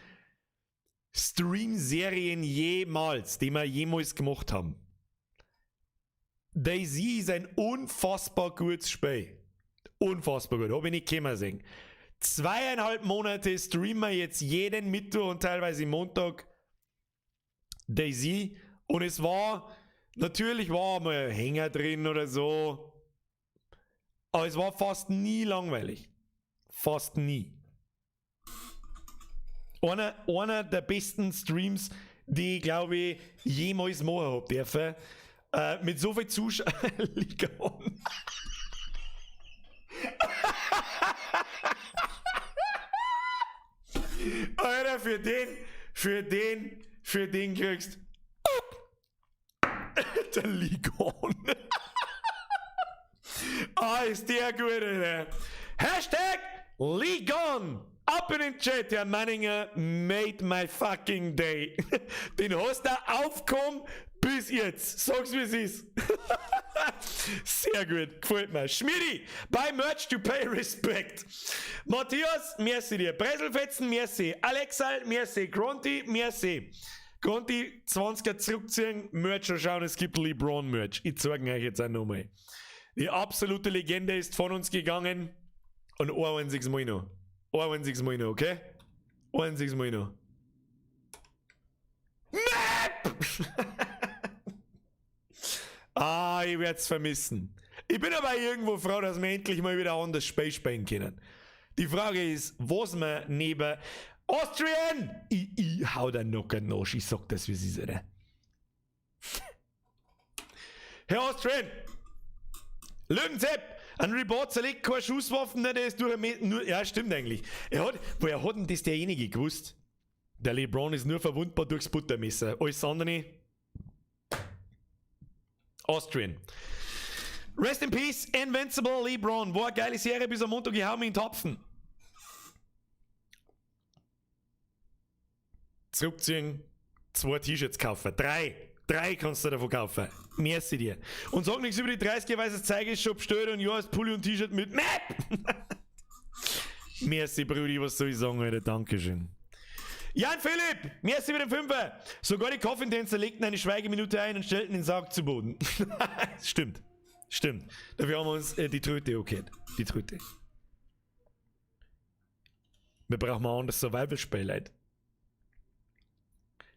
Stream-Serien jemals, die wir jemals gemacht haben. DayZ ist ein unfassbar gutes Spiel. Unfassbar gut. Hab ich nicht kommen sehen. 2,5 Monate streamen wir jetzt jeden Mittwoch und teilweise Montag DayZ. Und es war, natürlich war mal ein Hänger drin oder so. Aber es war fast nie langweilig. Fast nie. Einer der besten Streams, die ich, glaube ich, jemals machen hab dürfen. Mit so viel Zuschauern. Liga on. Alter, für den kriegst der Ligon. Ah, ist der gut, Alter. Hashtag Ligon. Ab in den Chat, Herr Manninger made my fucking day. Den hast du aufgekommen bis jetzt. Sag's, wie es ist. Sehr gut, gefällt mir. Schmidi, buy merch to pay respect. Matthias, merci dir. Breselfetzen, merci. Alexal, merci. Gronti, merci. Gronti, 20er zurückziehen, Merch schauen, es gibt LeBron Merch. Ich zeige euch jetzt auch nochmal. Die absolute Legende ist von uns gegangen. Und ein einziges Mal noch. Ein einziges Mal noch, okay? Ein einziges Mal noch. Map! Ah, ich werde es vermissen. Ich bin aber irgendwo froh, dass wir endlich mal wieder anders Spiel spielen können. Die Frage ist, was wir neben Austrian! Ich hau da noch keinen Arsch, ich sag das, wie es ist, oder? Herr Austrian! Löwenzepp! Ein Report zerlegt keine Schusswaffen, ne, der ist durch nur, ja, stimmt eigentlich. Woher hat denn das derjenige gewusst? Der LeBron ist nur verwundbar durchs Buttermesser. Alles andere. Austrian. Rest in Peace, Invincible LeBron. War eine geile Serie bis am Montag, ich hau mich in den Topfen. Zurückziehen, 2 T-Shirts kaufen. 3. 3 kannst du davon kaufen. Merci dir. Und sag nichts über die 30er, weil das Zeug ist schon bestellt und ja, ist Pulli und T-Shirt mit Map. Merci, Brudi, was soll ich sagen, Alter? Dankeschön. Jan Philipp, merci mit dem Fünfer. Sogar die Coffin-Tänzer legten eine Schweigeminute ein und stellten den Sarg zu Boden. Stimmt. Stimmt. Dafür haben wir uns die Tröte okay. Die Tröte. Wir brauchen mal ein anderes Survival-Spiel, Leute.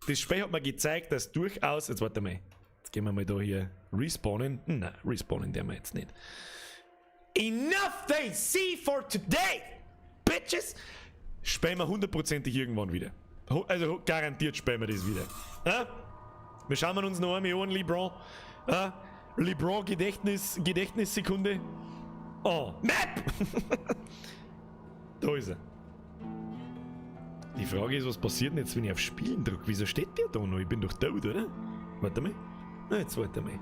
Das Spiel hat mir gezeigt, dass durchaus. Jetzt warte mal. Jetzt gehen wir mal da hier respawnen. Nein, respawnen der wir jetzt nicht. Enough DayZ for today! Bitches! Spielen wir hundertprozentig irgendwann wieder. Also garantiert spielen wir das wieder. Ja? Wir schauen uns noch einmal an, LeBron. Ja? LeBron Gedächtnis, Gedächtnissekunde. Oh, Map! Da ist er. Die Frage ist, was passiert denn jetzt, wenn ich auf Spielen drücke? Wieso steht der da noch? Ich bin doch tot, oder? Warte mal. Na, jetzt warte mal.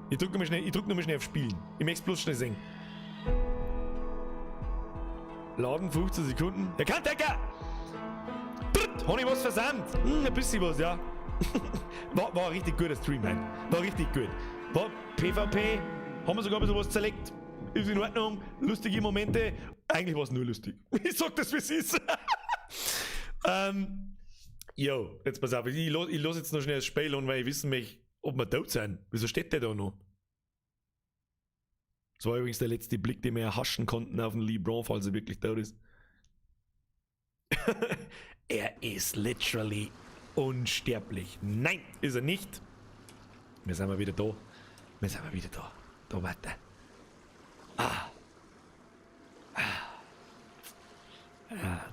Ich drücke nochmal schnell, ich drück noch mal schnell auf Spielen. Ich möchte es bloß schnell sehen. Laden 15 Sekunden. Der Kantecker! Hab ich was versandt? Ein bisschen was, ja. War ein richtig guter Stream, man. War richtig gut. War PvP, haben wir sogar ein bisschen was zerlegt. Ist in Ordnung, lustige Momente. Eigentlich war es nur lustig. Ich sag das, wie es ist. Yo, jetzt pass auf. Ich los jetzt noch schnell das Spiel an, weil ich wissen möchte, ob wir tot sind. Wieso steht der da noch? Das war übrigens der letzte Blick, den wir erhaschen konnten auf den LeBron, falls er wirklich tot ist. Er ist literally unsterblich. Nein, ist er nicht. Wir sind mal wieder da. Wir sind mal wieder da. Da, warte. Ah. Ah. Ah.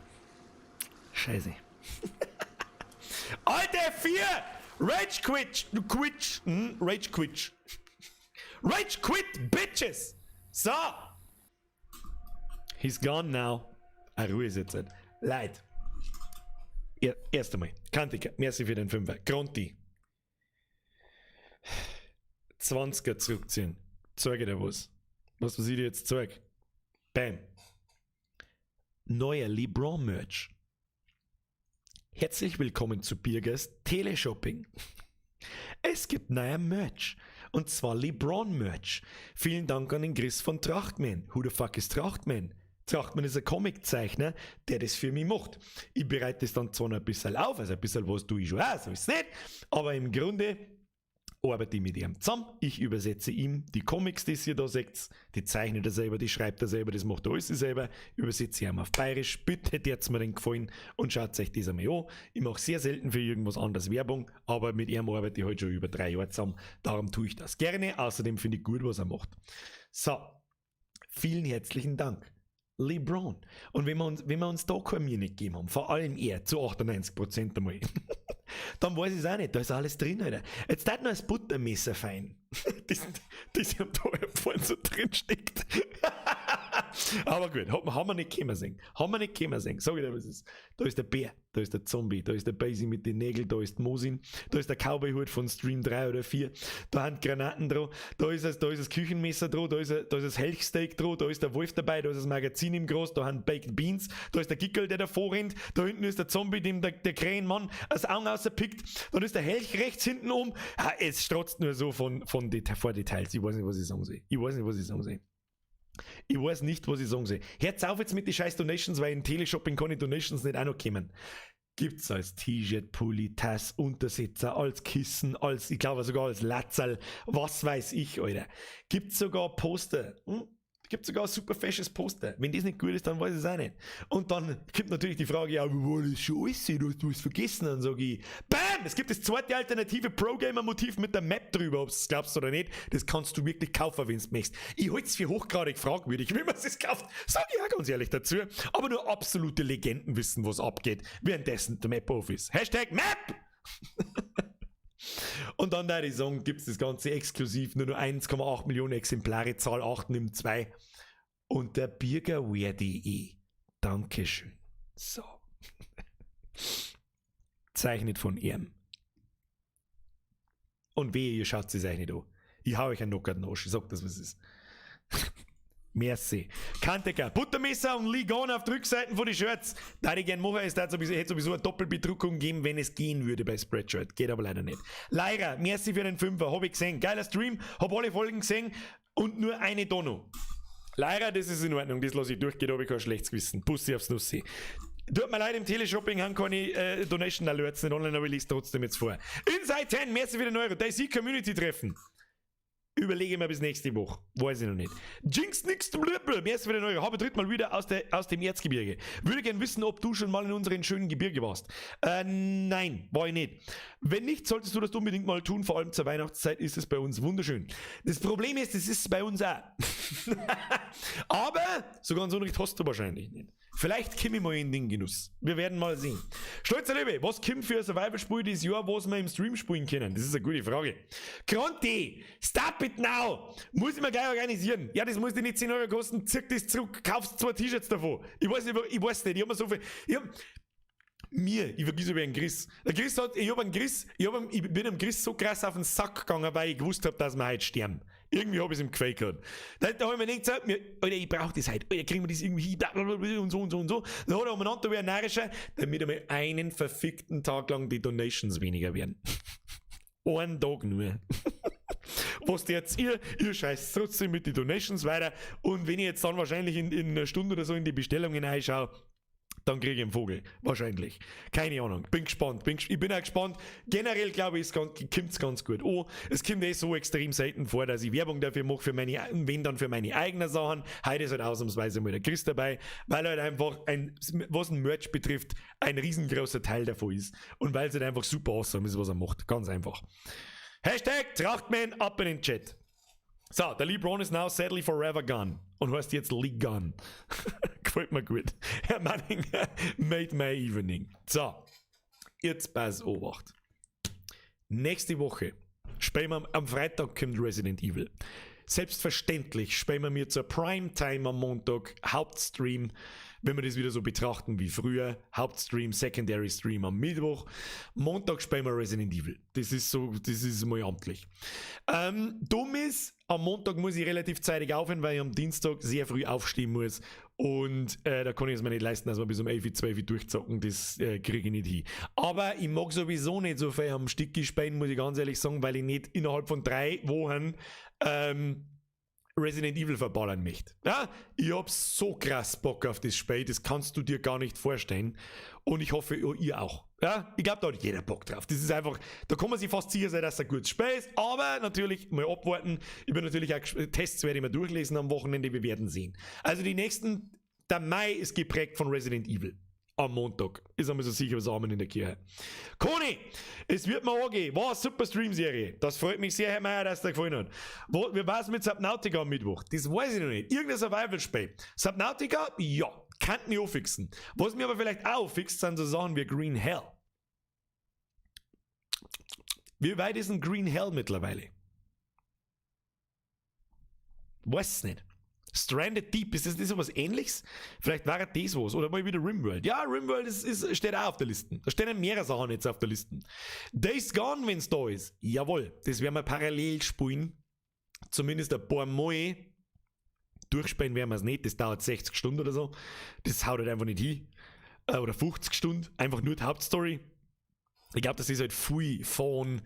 Scheiße. Alter, 4! Rage Quit! Quit! Rage Quit! Rage Quit, Bitches! So! He's gone now. Ah, Ruhe ist jetzt. Leid. Ja, erst einmal. Kantiker, merci für den Fünfer. Gronti. 20er zurückziehen. Zeige dir was. Was ich dir jetzt zeig? Bam. Neuer LeBron-Merch. Herzlich willkommen zu Birgers Teleshopping. Es gibt neuer Merch. Und zwar LeBron-Merch. Vielen Dank an den Chris von Trachtman. Who the fuck is Trachtman? Trachtman ist ein Comiczeichner, der das für mich macht. Ich bereite das dann zwar noch ein bisschen auf, also ein bisschen was tue ich schon auch, so ist es nicht. Aber im Grunde Arbeite ich mit ihm zusammen. Ich übersetze ihm die Comics, die ihr da seht. Die zeichnet er selber, die schreibt er selber, das macht er alles selber. Übersetze ich ihm auf Bayerisch. Bitte tät's mir den Gefallen und schaut euch das einmal an. Ich mache sehr selten für irgendwas anderes Werbung, aber mit ihm arbeite ich heute schon über 3 Jahre zusammen. Darum tue ich das gerne. Außerdem finde ich gut, was er macht. So, vielen herzlichen Dank. LeBron. Und wenn wir uns da keine Mühe nicht gegeben haben, vor allem er, zu 98% einmal, dann weiß ich es auch nicht. Da ist alles drin, Alter. Jetzt tät noch das Buttermesser fein. Das ihm da vorne so drin steckt. Aber gut, haben wir nicht kommen sehen. Haben wir nicht kommen sehen. Sag ich dir, was es ist. Da ist der Bär, da ist der Zombie, da ist der Basie mit den Nägeln, da ist die Mosin, da ist der Cowboy-Hut von Stream 3 oder 4, da haben Granaten dran, da ist das Küchenmesser dran, da ist das Elchsteak dran, da ist der Wolf dabei, da ist das Magazin im Groß, da haben Baked Beans, da ist der Gickel, der davor rennt, da hinten ist der Zombie, dem der Krähenmann das Auge auspickt, dann ist der Elch rechts hinten um. Ha, es strotzt nur so von Deta vor Details. Ich weiß nicht, was ich sagen soll. Ich weiß nicht, was ich sagen soll. Ich weiß nicht, was ich sagen soll. Hört's auf jetzt mit den scheiß Donations, weil in Teleshopping kann ich Donations nicht auch noch kommen. Gibt's als T-Shirt, Pulli, Tass, Untersetzer, als Kissen, als, ich glaube sogar als Latzerl, was weiß ich, Alter. Gibt's sogar Poster. Gibt sogar ein super fesches Poster. Wenn das nicht gut ist, dann weiß ich es auch nicht. Und dann kommt natürlich die Frage, ja, wo war das schon alles? Du hast was vergessen. Dann sage ich, BAM! Es gibt das zweite alternative Pro-Gamer-Motiv mit der Map drüber, ob du es glaubst oder nicht. Das kannst du wirklich kaufen, wenn du möchtest. Ich halte es für hochgradig fragwürdig, wenn man es kauft. Sag ich auch ganz ehrlich dazu. Aber nur absolute Legenden wissen, was abgeht, währenddessen der Map off ist. #Map! Und dann da die sagen, gibt es das Ganze exklusiv, nur noch 1,8 Millionen Exemplare, Zahl 8 nimmt 2. Unter birgerwear.de. Dankeschön. So. Zeichnet von ihm. Und wehe, ihr schaut es euch nicht an. Ich hau euch einen Knockout Arsch. Ich sag das, was es ist. Merci. Kanteker. Buttermesser und Lee Gone auf der Rückseite von den Shirts. Da ich gern machen, es sowieso, hätte sowieso eine Doppelbedruckung geben, wenn es gehen würde bei Spreadshirt. Geht aber leider nicht. Leider, merci für den Fünfer, hab ich gesehen. Geiler Stream, hab alle Folgen gesehen und nur eine Dono. Leider, das ist in Ordnung, das lasse ich durchgehen, da habe ich kein schlechtes Gewissen. Bussi aufs Nussi. Tut mir leid, im Teleshopping haben keine Donation Alerts nicht online, aber ich lese trotzdem jetzt vor. Inside 10, merci für den Euro. DayZ Community Treffen. Überlege mir bis nächste Woche. Weiß ich noch nicht. Jinx nix zum Blöppel. Merci für den Euro. Habe tritt mal wieder aus dem Erzgebirge. Würde gern wissen, ob du schon mal in unseren schönen Gebirge warst. Nein, war ich nicht. Wenn nicht, solltest du das unbedingt mal tun. Vor allem zur Weihnachtszeit ist es bei uns wunderschön. Das Problem ist, es ist bei uns auch. Aber so ganz unrecht hast du wahrscheinlich nicht. Vielleicht komme ich mal in den Genuss. Wir werden mal sehen. Stolzer Löwe, was kommt für ein Survival-Spiel dieses Jahr, was wir im Stream spielen können? Das ist eine gute Frage. Kronti, stop it now! Muss ich mir gleich organisieren. Ja, das muss dir nicht 10 € kosten, zieh das zurück, kaufst zwei T-Shirts davon. Ich weiß nicht, ich weiß nicht, ich hab mir so viel. Ich hab, mir, ich vergiss über einen Chris. Der Chris hat, ich hab einen Chris, ich, hab, ich bin am Chris so krass auf den Sack gegangen, weil ich gewusst hab, dass wir heute sterben. Irgendwie hab ich es im Gefühl gehabt. Da hab ich mir gedacht, so, mir, Alter, ich brauch das heute. Alter, kriegen wir das irgendwie hin, blablabla und so und so und so. Dann hat er umeinander wie ein Närrischer, damit einmal einen verfickten Tag lang die Donations weniger werden. Einen Tag nur. Was jetzt ihr scheißt trotzdem mit den Donations weiter. Und wenn ich jetzt dann wahrscheinlich in einer Stunde oder so in die Bestellungen reinschaue, dann kriege ich einen Vogel. Wahrscheinlich. Keine Ahnung. Bin gespannt. Ich bin auch gespannt. Generell glaube ich, kommt es ganz gut an. Es kommt eh so extrem selten vor, dass ich Werbung dafür mache, für meine, wenn dann für meine eigenen Sachen. Heute ist halt ausnahmsweise mal der Chris dabei, weil halt einfach ein, was ein Merch betrifft, ein riesengroßer Teil davon ist. Und weil es halt einfach super awesome ist, was er macht. Ganz einfach. #Trachtman up in den Chat. So, der LeBron is now sadly forever gone. Und heißt jetzt Lee Gunn. Gefällt mir gut. Herr Manning made my evening. So, jetzt pass Obacht. Nächste Woche spielen wir, am Freitag kommt Resident Evil. Selbstverständlich spielen wir mir zur Primetime am Montag Hauptstream, wenn wir das wieder so betrachten wie früher. Hauptstream, Secondary Stream am Mittwoch. Montag spielen wir Resident Evil. Das ist so, das ist mal amtlich. Dumm ist, am Montag muss ich relativ zeitig aufhören, weil ich am Dienstag sehr früh aufstehen muss. Und da kann ich es mir nicht leisten, dass wir bis um 11, 12 durchzocken. Das kriege ich nicht hin. Aber ich mag sowieso nicht so viel am Stück spielen, muss ich ganz ehrlich sagen, weil ich nicht innerhalb von 3 Wochen Resident Evil verballern möchte. Ja, ich hab so krass Bock auf das Spiel, das kannst du dir gar nicht vorstellen. Und ich hoffe, ihr auch. Ja, ich glaube, da hat jeder Bock drauf. Das ist einfach, da kann man sich fast sicher sein, dass es ein gutes Spiel ist. Aber natürlich mal abwarten. Ich bin natürlich auch, Tests werde ich mir durchlesen am Wochenende. Wir werden sehen. Also die nächsten, der Mai ist geprägt von Resident Evil. Am Montag. Ist einmal so sicher was Amen in der Kirche. Conny, es wird mir angehen. War eine super Stream-Serie. Das freut mich sehr, Herr Meier, dass es dir gefallen hat. Wo, wie war's mit Subnautica am Mittwoch? Das weiß ich noch nicht. Irgendein Survival-Spiel. Subnautica? Ja. Kann mich anfixen. Was mir aber vielleicht auch fixt, sind so Sachen wie Green Hell. Wie weit ist denn Green Hell mittlerweile? Weiß es nicht. Stranded Deep, ist das nicht so was Ähnliches? Vielleicht war das was. Oder mal wieder Rimworld. Ja, Rimworld steht auch auf der Liste. Da stehen mehrere Sachen jetzt auf der Liste. Days Gone, wenn's da ist. Jawohl, das werden wir parallel spielen. Zumindest ein paar Mal. Durchspielen werden wir es nicht. Das dauert 60 Stunden oder so. Das haut halt einfach nicht hin. Oder 50 Stunden. Einfach nur die Hauptstory. Ich glaub, das ist halt viel Fahren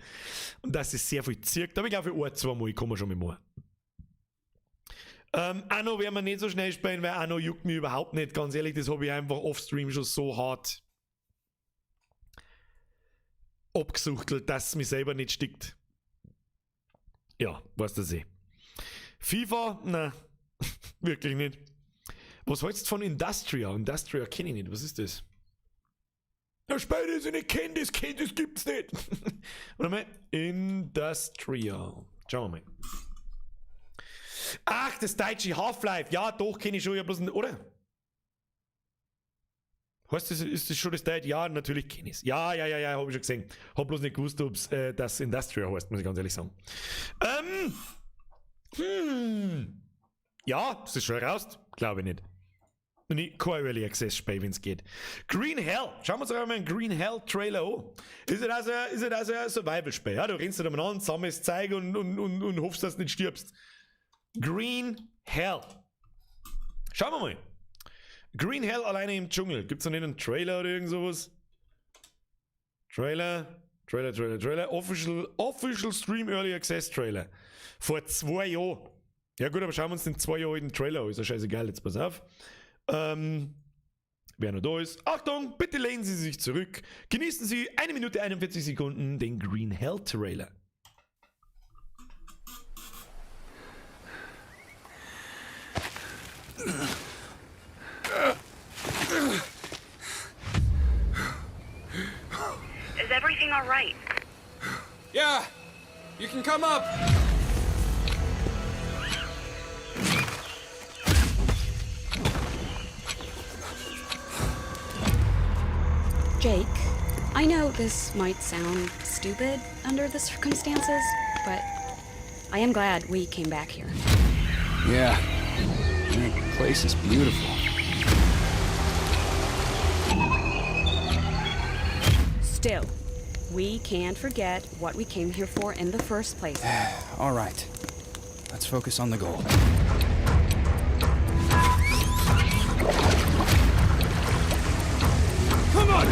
und dass es sehr viel zirkt. Aber ich glaub, für ein, zwei Mal kann man schon mal machen. Anno werden wir nicht so schnell spielen, weil Anno juckt mich überhaupt nicht. Ganz ehrlich, das hab ich einfach offstream schon so hart abgesuchtelt, dass es mich selber nicht stickt. Ja, weißt du eh. FIFA? Nein, wirklich nicht. Was hältst du von Industria? Industria kenn ich nicht. Was ist das? Ja, Spiel, das ich nicht kenn, das kenn, das gibt's nicht. Warte mal. Industria. Schauen wir mal. Ach, das deutsche Half-Life. Ja, doch, kenn ich schon. Ja, bloß ein, oder? Heißt das, ist das schon das Deutsche? Ja, natürlich kenn ich's. Ja, ja, ja, ja, hab ich schon gesehen. Hab bloß nicht gewusst, ob's das Industria heißt, muss ich ganz ehrlich sagen. Ja, ist das schon raus? Glaube ich nicht. Nee, kein Early Access Spiel, wenn's geht. Green Hell. Schauen wir uns doch mal einen Green Hell Trailer an. Ist das also, ist das also ein Survival-Spiel? Ja, du rennst da umeinander, sammelst Zeug und hoffst, dass du nicht stirbst. Green Hell. Schauen wir mal. Green Hell alleine im Dschungel. Gibt's da nicht einen Trailer oder irgend sowas? Trailer, Trailer, Trailer, Trailer. Official Stream Early Access Trailer. Vor 2 Jahren. Ja gut, aber schauen wir uns den 2 Jahre alten Trailer an. Ist ja scheißegal, jetzt pass auf. Wer noch da ist. Achtung, bitte lehnen Sie sich zurück. Genießen Sie 1 Minute 41 Sekunden den Green Hell Trailer. Is everything all right? Yeah, you can come up. Jake, I know this might sound stupid under the circumstances, but I am glad we came back here. Yeah, the place is beautiful. Still, we can't forget what we came here for in the first place. All right, let's focus on the goal. Come on!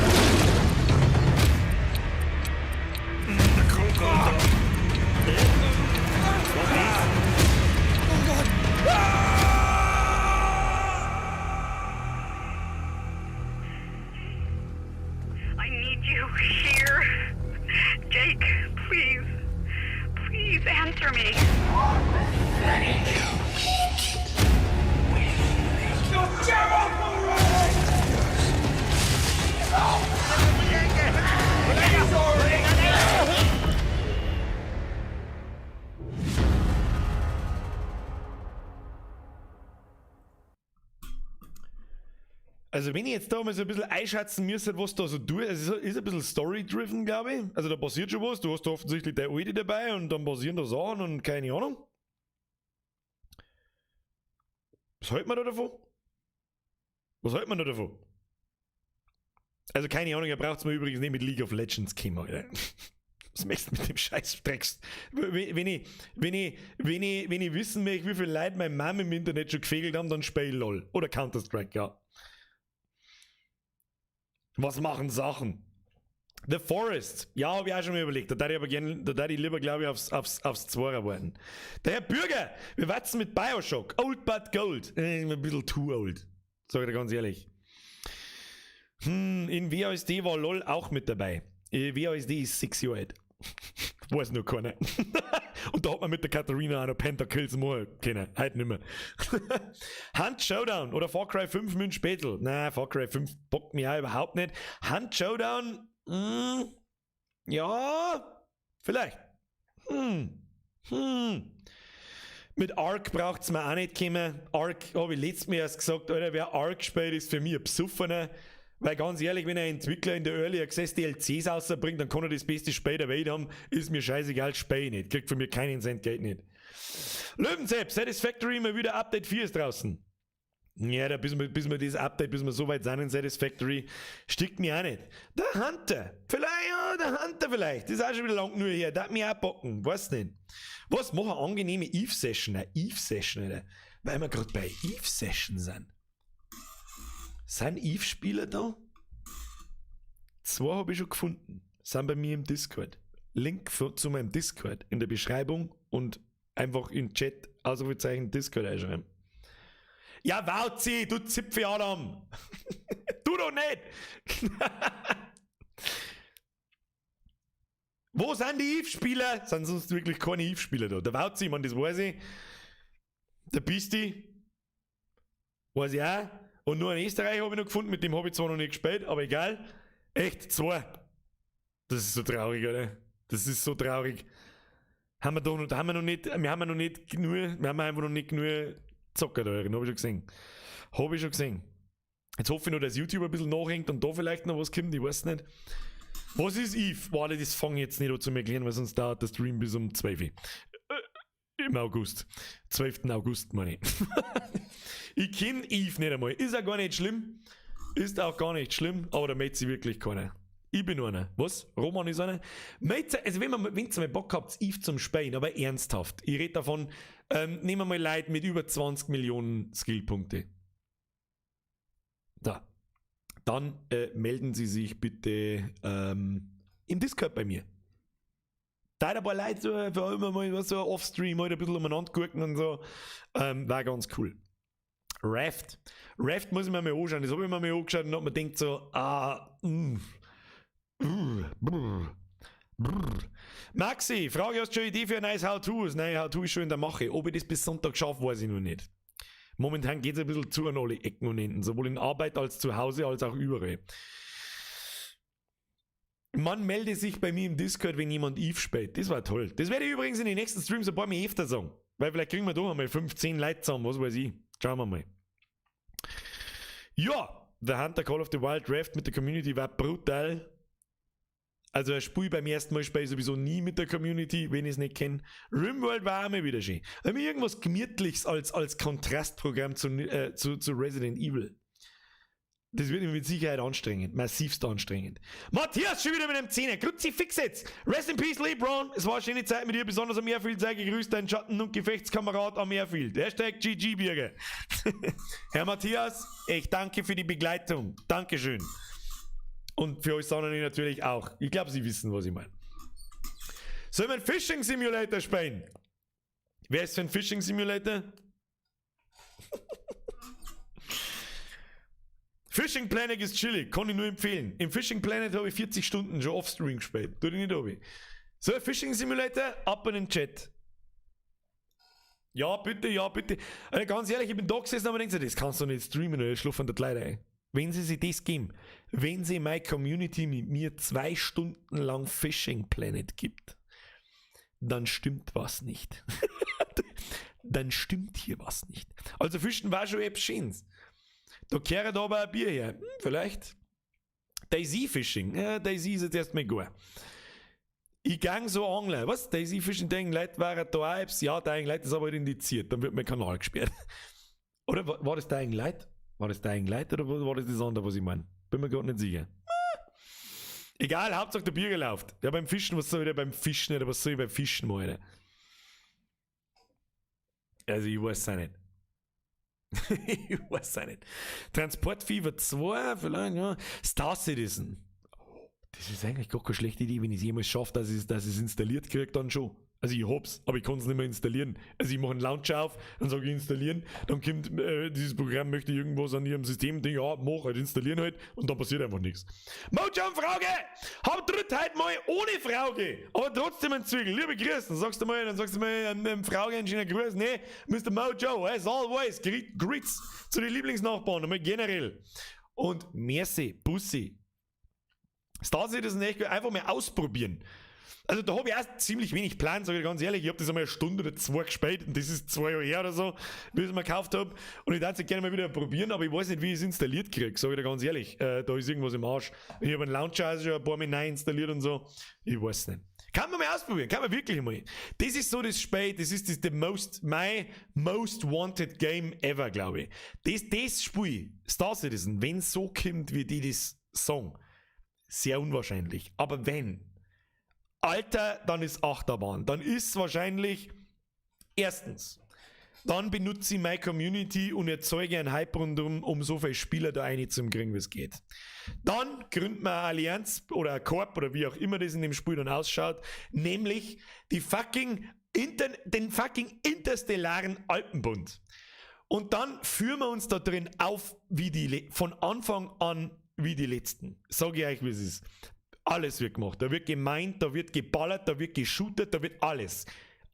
I need you here. Jake, please. Please answer me. Also wenn ich jetzt da mal so ein bisschen einschätzen müsste, was da so tut, es ist ein bisschen story-driven, glaube ich. Also da passiert schon was, du hast da offensichtlich deine Alte dabei und dann passieren da Sachen und keine Ahnung. Was hält man da davon? Was hält man da davon? Also keine Ahnung, ihr braucht's mir übrigens nicht mit League of Legends kommen, Alter. Was möchtest du mit dem Scheiß Drecks? Wenn ich wissen möchte, wie viele Leute meine Mama im Internet schon gefegelt haben, dann spiel ich LOL. Oder Counter-Strike, ja. Was machen Sachen? The Forest. Ja, hab ich auch schon mal überlegt. Da darf ich aber gerne, da darf ich lieber, glaub ich, aufs Zweier warten. Der Herr Bürger, wir warten mit Bioshock. Old but Gold. Ein bisschen too old. Sag ich dir ganz ehrlich. In WASD war LOL auch mit dabei. WASD ist 6 Jahre alt. Weiß nur keiner. Und da hat man mit der Katharina auch noch Pentakills machen können. Heute nicht mehr. Hunt Showdown oder Far Cry 5 mit Spätl. Nein, Far Cry 5 bockt mich auch überhaupt nicht. Hunt Showdown, ja, vielleicht. Mit Ark braucht es mir auch nicht kommen. Ark, habe ich letztes Mal erst gesagt, Alter, wer Ark spielt, ist für mich ein Besoffener. Weil ganz ehrlich, wenn ein Entwickler in der Early Access DLCs rausbringt, dann kann er das beste Spiel der Welt haben. Ist mir scheißegal, spiel ich nicht. Kriegt von mir keinen Cent Geld nicht. Löwenzepp, Satisfactory, mal wieder, Update 4 ist draußen. Ja, da bis wir das Update, bis wir so weit sind in Satisfactory, stickt mir auch nicht. Der Hunter, vielleicht, ja, der Hunter vielleicht. Das ist auch schon wieder lang nur her. Der hat mich auch bocken, weiß nicht. Was macht eine angenehme Eve-Session? Eine Eve-Session, Alter. Weil wir gerade bei Eve-Session sind. Sind Eve-Spieler da? Zwei habe ich schon gefunden. Sind bei mir im Discord. Link zu meinem Discord in der Beschreibung und einfach in Chat Ausrufezeichen Discord einschreiben. Ja, Wauzi, du Zipfel Adam! Du doch nicht! Wo sind die Eve-Spieler? Sind sonst wirklich keine Eve-Spieler da? Der Wauzi, man, das weiß ich. Der Bisti. Weiß ich auch. Und nur in Österreich habe ich noch gefunden, mit dem habe ich zwar noch nicht gespielt, aber egal. Echt, zwei. Das ist so traurig, oder? Das ist so traurig. Haben wir da noch, haben wir noch nicht, wir haben noch nicht genug, wir haben einfach noch nicht genug Zocker da, habe ich schon gesehen. Habe ich schon gesehen. Jetzt hoffe ich nur, dass YouTube ein bisschen nachhängt und da vielleicht noch was kommt, ich weiß nicht. Was ist Eve? Warte, das fange ich jetzt nicht an zu erklären, weil sonst dauert der Stream bis um 12 Uhr. Im August. 12. August, meine ich. Ich kenne Eve nicht einmal. Ist auch gar nicht schlimm. Ist auch gar nicht schlimm, aber da meldet sich wirklich keiner. Ich bin einer. Was? Roman ist einer. Meldet, also wenn ihr mal Bock habt, Eve zum Spielen, aber ernsthaft. Ich rede davon, nehmen wir mal Leute mit über 20 Millionen Skillpunkte. Da. Dann melden Sie sich bitte im Discord bei mir. Da ein paar Leute so, für immer mal so Offstream halt ein bisschen umeinander gucken und so. War ganz cool. Raft. Raft muss ich mir mal anschauen. Das habe ich mir mal angeschaut und hab mir gedacht so, ah, brr, brr. Maxi, Frage, hast du schon eine Idee für ein neues How-To? Das neue How-To ist schon in der Mache. Ob ich das bis Sonntag schaffe, weiß ich noch nicht. Momentan geht es ein bisschen zu an alle Ecken und Enden, sowohl in Arbeit als zu Hause als auch überall. Man melde sich bei mir im Discord, wenn jemand Eve spielt. Das war toll. Das werde ich übrigens in den nächsten Streams ein paar Mal öfter sagen. Weil vielleicht kriegen wir doch einmal 15 Leute zusammen, was weiß ich. Schauen wir mal. Ja, The Hunter, Call of the Wild, Raft mit der Community war brutal. Also ein Spiel beim ersten Mal spiele ich sowieso nie mit der Community, wenn ich es nicht kenne. Rimworld war auch mal wieder schön. Aber irgendwas Gemütliches als Kontrastprogramm zu Resident Evil. Das wird mit Sicherheit anstrengend. Massivst anstrengend. Matthias, schon wieder mit einem Zehner. Kruzifix jetzt. Rest in Peace, LeBron. Es war eine schöne Zeit mit dir, besonders am Airfield. Sei gegrüßt, dein Schatten- und Gefechtskamerad am Airfield. #GGBirger. Herr Matthias, ich danke für die Begleitung. Dankeschön. Und für euch anderen natürlich auch. Ich glaube, Sie wissen, was ich meine. Sollen wir einen Fishing Simulator spielen? Wer ist für ein Fishing Simulator? Fishing Planet ist chillig, kann ich nur empfehlen. Im Fishing Planet habe ich 40 Stunden schon offstream gespielt. Tut ich nicht, Obi. So, Fishing Simulator, ab in den Chat. Ja, bitte, ja, bitte. Also ganz ehrlich, ich bin da gesessen und habe mir gedacht, das kannst du nicht streamen, oder schlafen die Leute ein. Wenn sie sich das geben, wenn sie meine Community mit mir 2 Stunden lang Fishing Planet gibt, dann stimmt was nicht. Dann stimmt hier was nicht. Also Fischen war schon etwas Schönes. Da kehrt aber ein Bier her. Vielleicht. DayZ Fishing. Ja, DayZ ist jetzt erstmal gut. Ich gang so angeln. Was? DayZ Fishing, denken Leute waren da auch Apps. Ja, Dying Light ist aber halt indiziert. Dann wird mein Kanal gesperrt. Oder war das Dying Light? War das Dying Light oder war das das andere, was ich meine? Bin mir gerade nicht sicher. Egal, Hauptsache der Bier läuft. Ja, beim Fischen, was soll ich beim Fischen oder was soll ich beim Fischen machen? Also, ich weiß es auch nicht. Ich weiß auch nicht. Transportfieber 2, vielleicht, ja. Star Citizen. Das ist eigentlich gar keine schlechte Idee, wenn ich es jemals schaffe, dass ich es installiert kriege, dann schon. Also ich hab's, aber ich kann es nicht mehr installieren. Also ich mache einen Launcher auf, dann sage ich installieren, dann kommt dieses Programm möchte irgendwas an ihrem System, denke ja, mach halt, installieren halt und dann passiert einfach nichts. Mojo Frage! Hab dritt heute mal ohne Frage, aber trotzdem ein Zwickel. Liebe Grüße, dann sagst du mal, Frage einen schönen Gruß. Nee, Mr. Mojo, as always, greets zu den Lieblingsnachbarn, einmal generell. Und merci, Bussi. Star Citizen echt einfach mal ausprobieren. Also da habe ich auch ziemlich wenig Plan, sage ich ganz ehrlich. Ich habe das einmal eine Stunde oder zwei gespielt und das ist 2 Jahre her oder so, wie ich es mir gekauft habe. Und ich würde es gerne mal wieder probieren, aber ich weiß nicht, wie ich es installiert kriege, sage ich dir ganz ehrlich. Da ist irgendwas im Arsch. Ich habe einen Launcher also schon ein paar Mal neu installiert und so. Ich weiß nicht. Kann man mal ausprobieren, kann man wirklich mal. Das ist so das Spiel, das ist das the most, my most wanted game ever, glaube ich. Das Spiel, Star Citizen, wenn es so kommt, wie die das sagen, sehr unwahrscheinlich. Aber wenn, Alter, dann ist Achterbahn. Dann ist wahrscheinlich erstens, dann benutze ich meine Community und erzeuge einen Hype rundum, um so viele Spieler da reinzukriegen, wie es geht. Dann gründen wir eine Allianz oder ein Corp oder wie auch immer das in dem Spiel dann ausschaut, nämlich die fucking Inter den fucking interstellaren Alpenbund. Und dann führen wir uns da drin auf, wie die, von Anfang an wie die Letzten. Sag ich euch, wie es ist. Alles wird gemacht. Da wird gemeint, da wird geballert, da wird geshootet, da wird alles.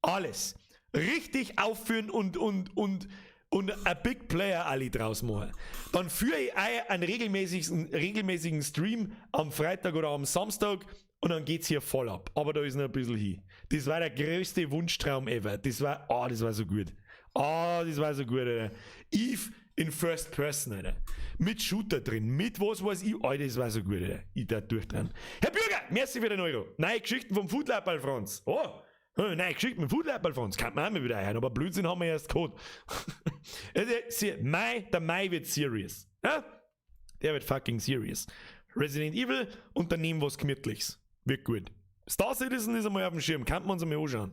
Alles. Richtig aufführen und ein Big Player Ali draus machen. Dann führe ich einen regelmäßigen Stream am Freitag oder am Samstag und dann geht's hier voll ab. Aber da ist noch ein bisschen hin. Das war der größte Wunschtraum ever. Oh, das war so gut. Oh, das war so gut, Alter. Eve in First Person, Alter. Mit Shooter drin, mit was weiß ich. Alter, das war so gut, Alter. Ich da durchdrehen. Herr Bürger, merci für den Euro. Neue Geschichten vom Foodlab, Franz. Oh, neue Geschichten mit Foodlab, Franz. Kann man auch mal wieder hören, aber Blödsinn haben wir erst gehabt. Mai, der Mai wird serious. Ja? Der wird fucking serious. Resident Evil und daneben was Gemütliches. Wird gut. Star Citizen ist einmal auf dem Schirm, kann man uns einmal anschauen.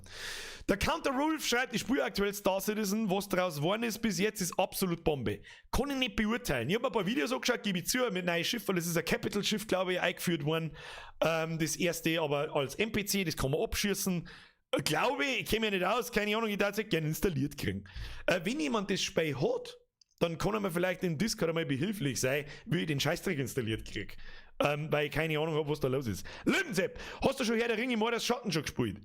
Der Counter Wolf schreibt, ich spiele aktuell Star Citizen, was daraus geworden ist bis jetzt, ist absolut Bombe. Kann ich nicht beurteilen. Ich habe ein paar Videos angeschaut, gebe ich zu, mit neuen Schiff, weil das ist ein Capital-Schiff, glaube ich, eingeführt worden. Das erste aber als NPC, das kann man abschießen. Glaube ich, ich kenne mich nicht aus, keine Ahnung, ich darf es gerne installiert kriegen. Wenn jemand das Spiel hat, dann kann er mir vielleicht in Discord einmal behilflich sein, wie ich den Scheißdreck installiert kriege. Weil ich keine Ahnung habe, was da los ist. Löwensepp, hast du schon Herr der Ringe Mordors Schatten schon gespielt?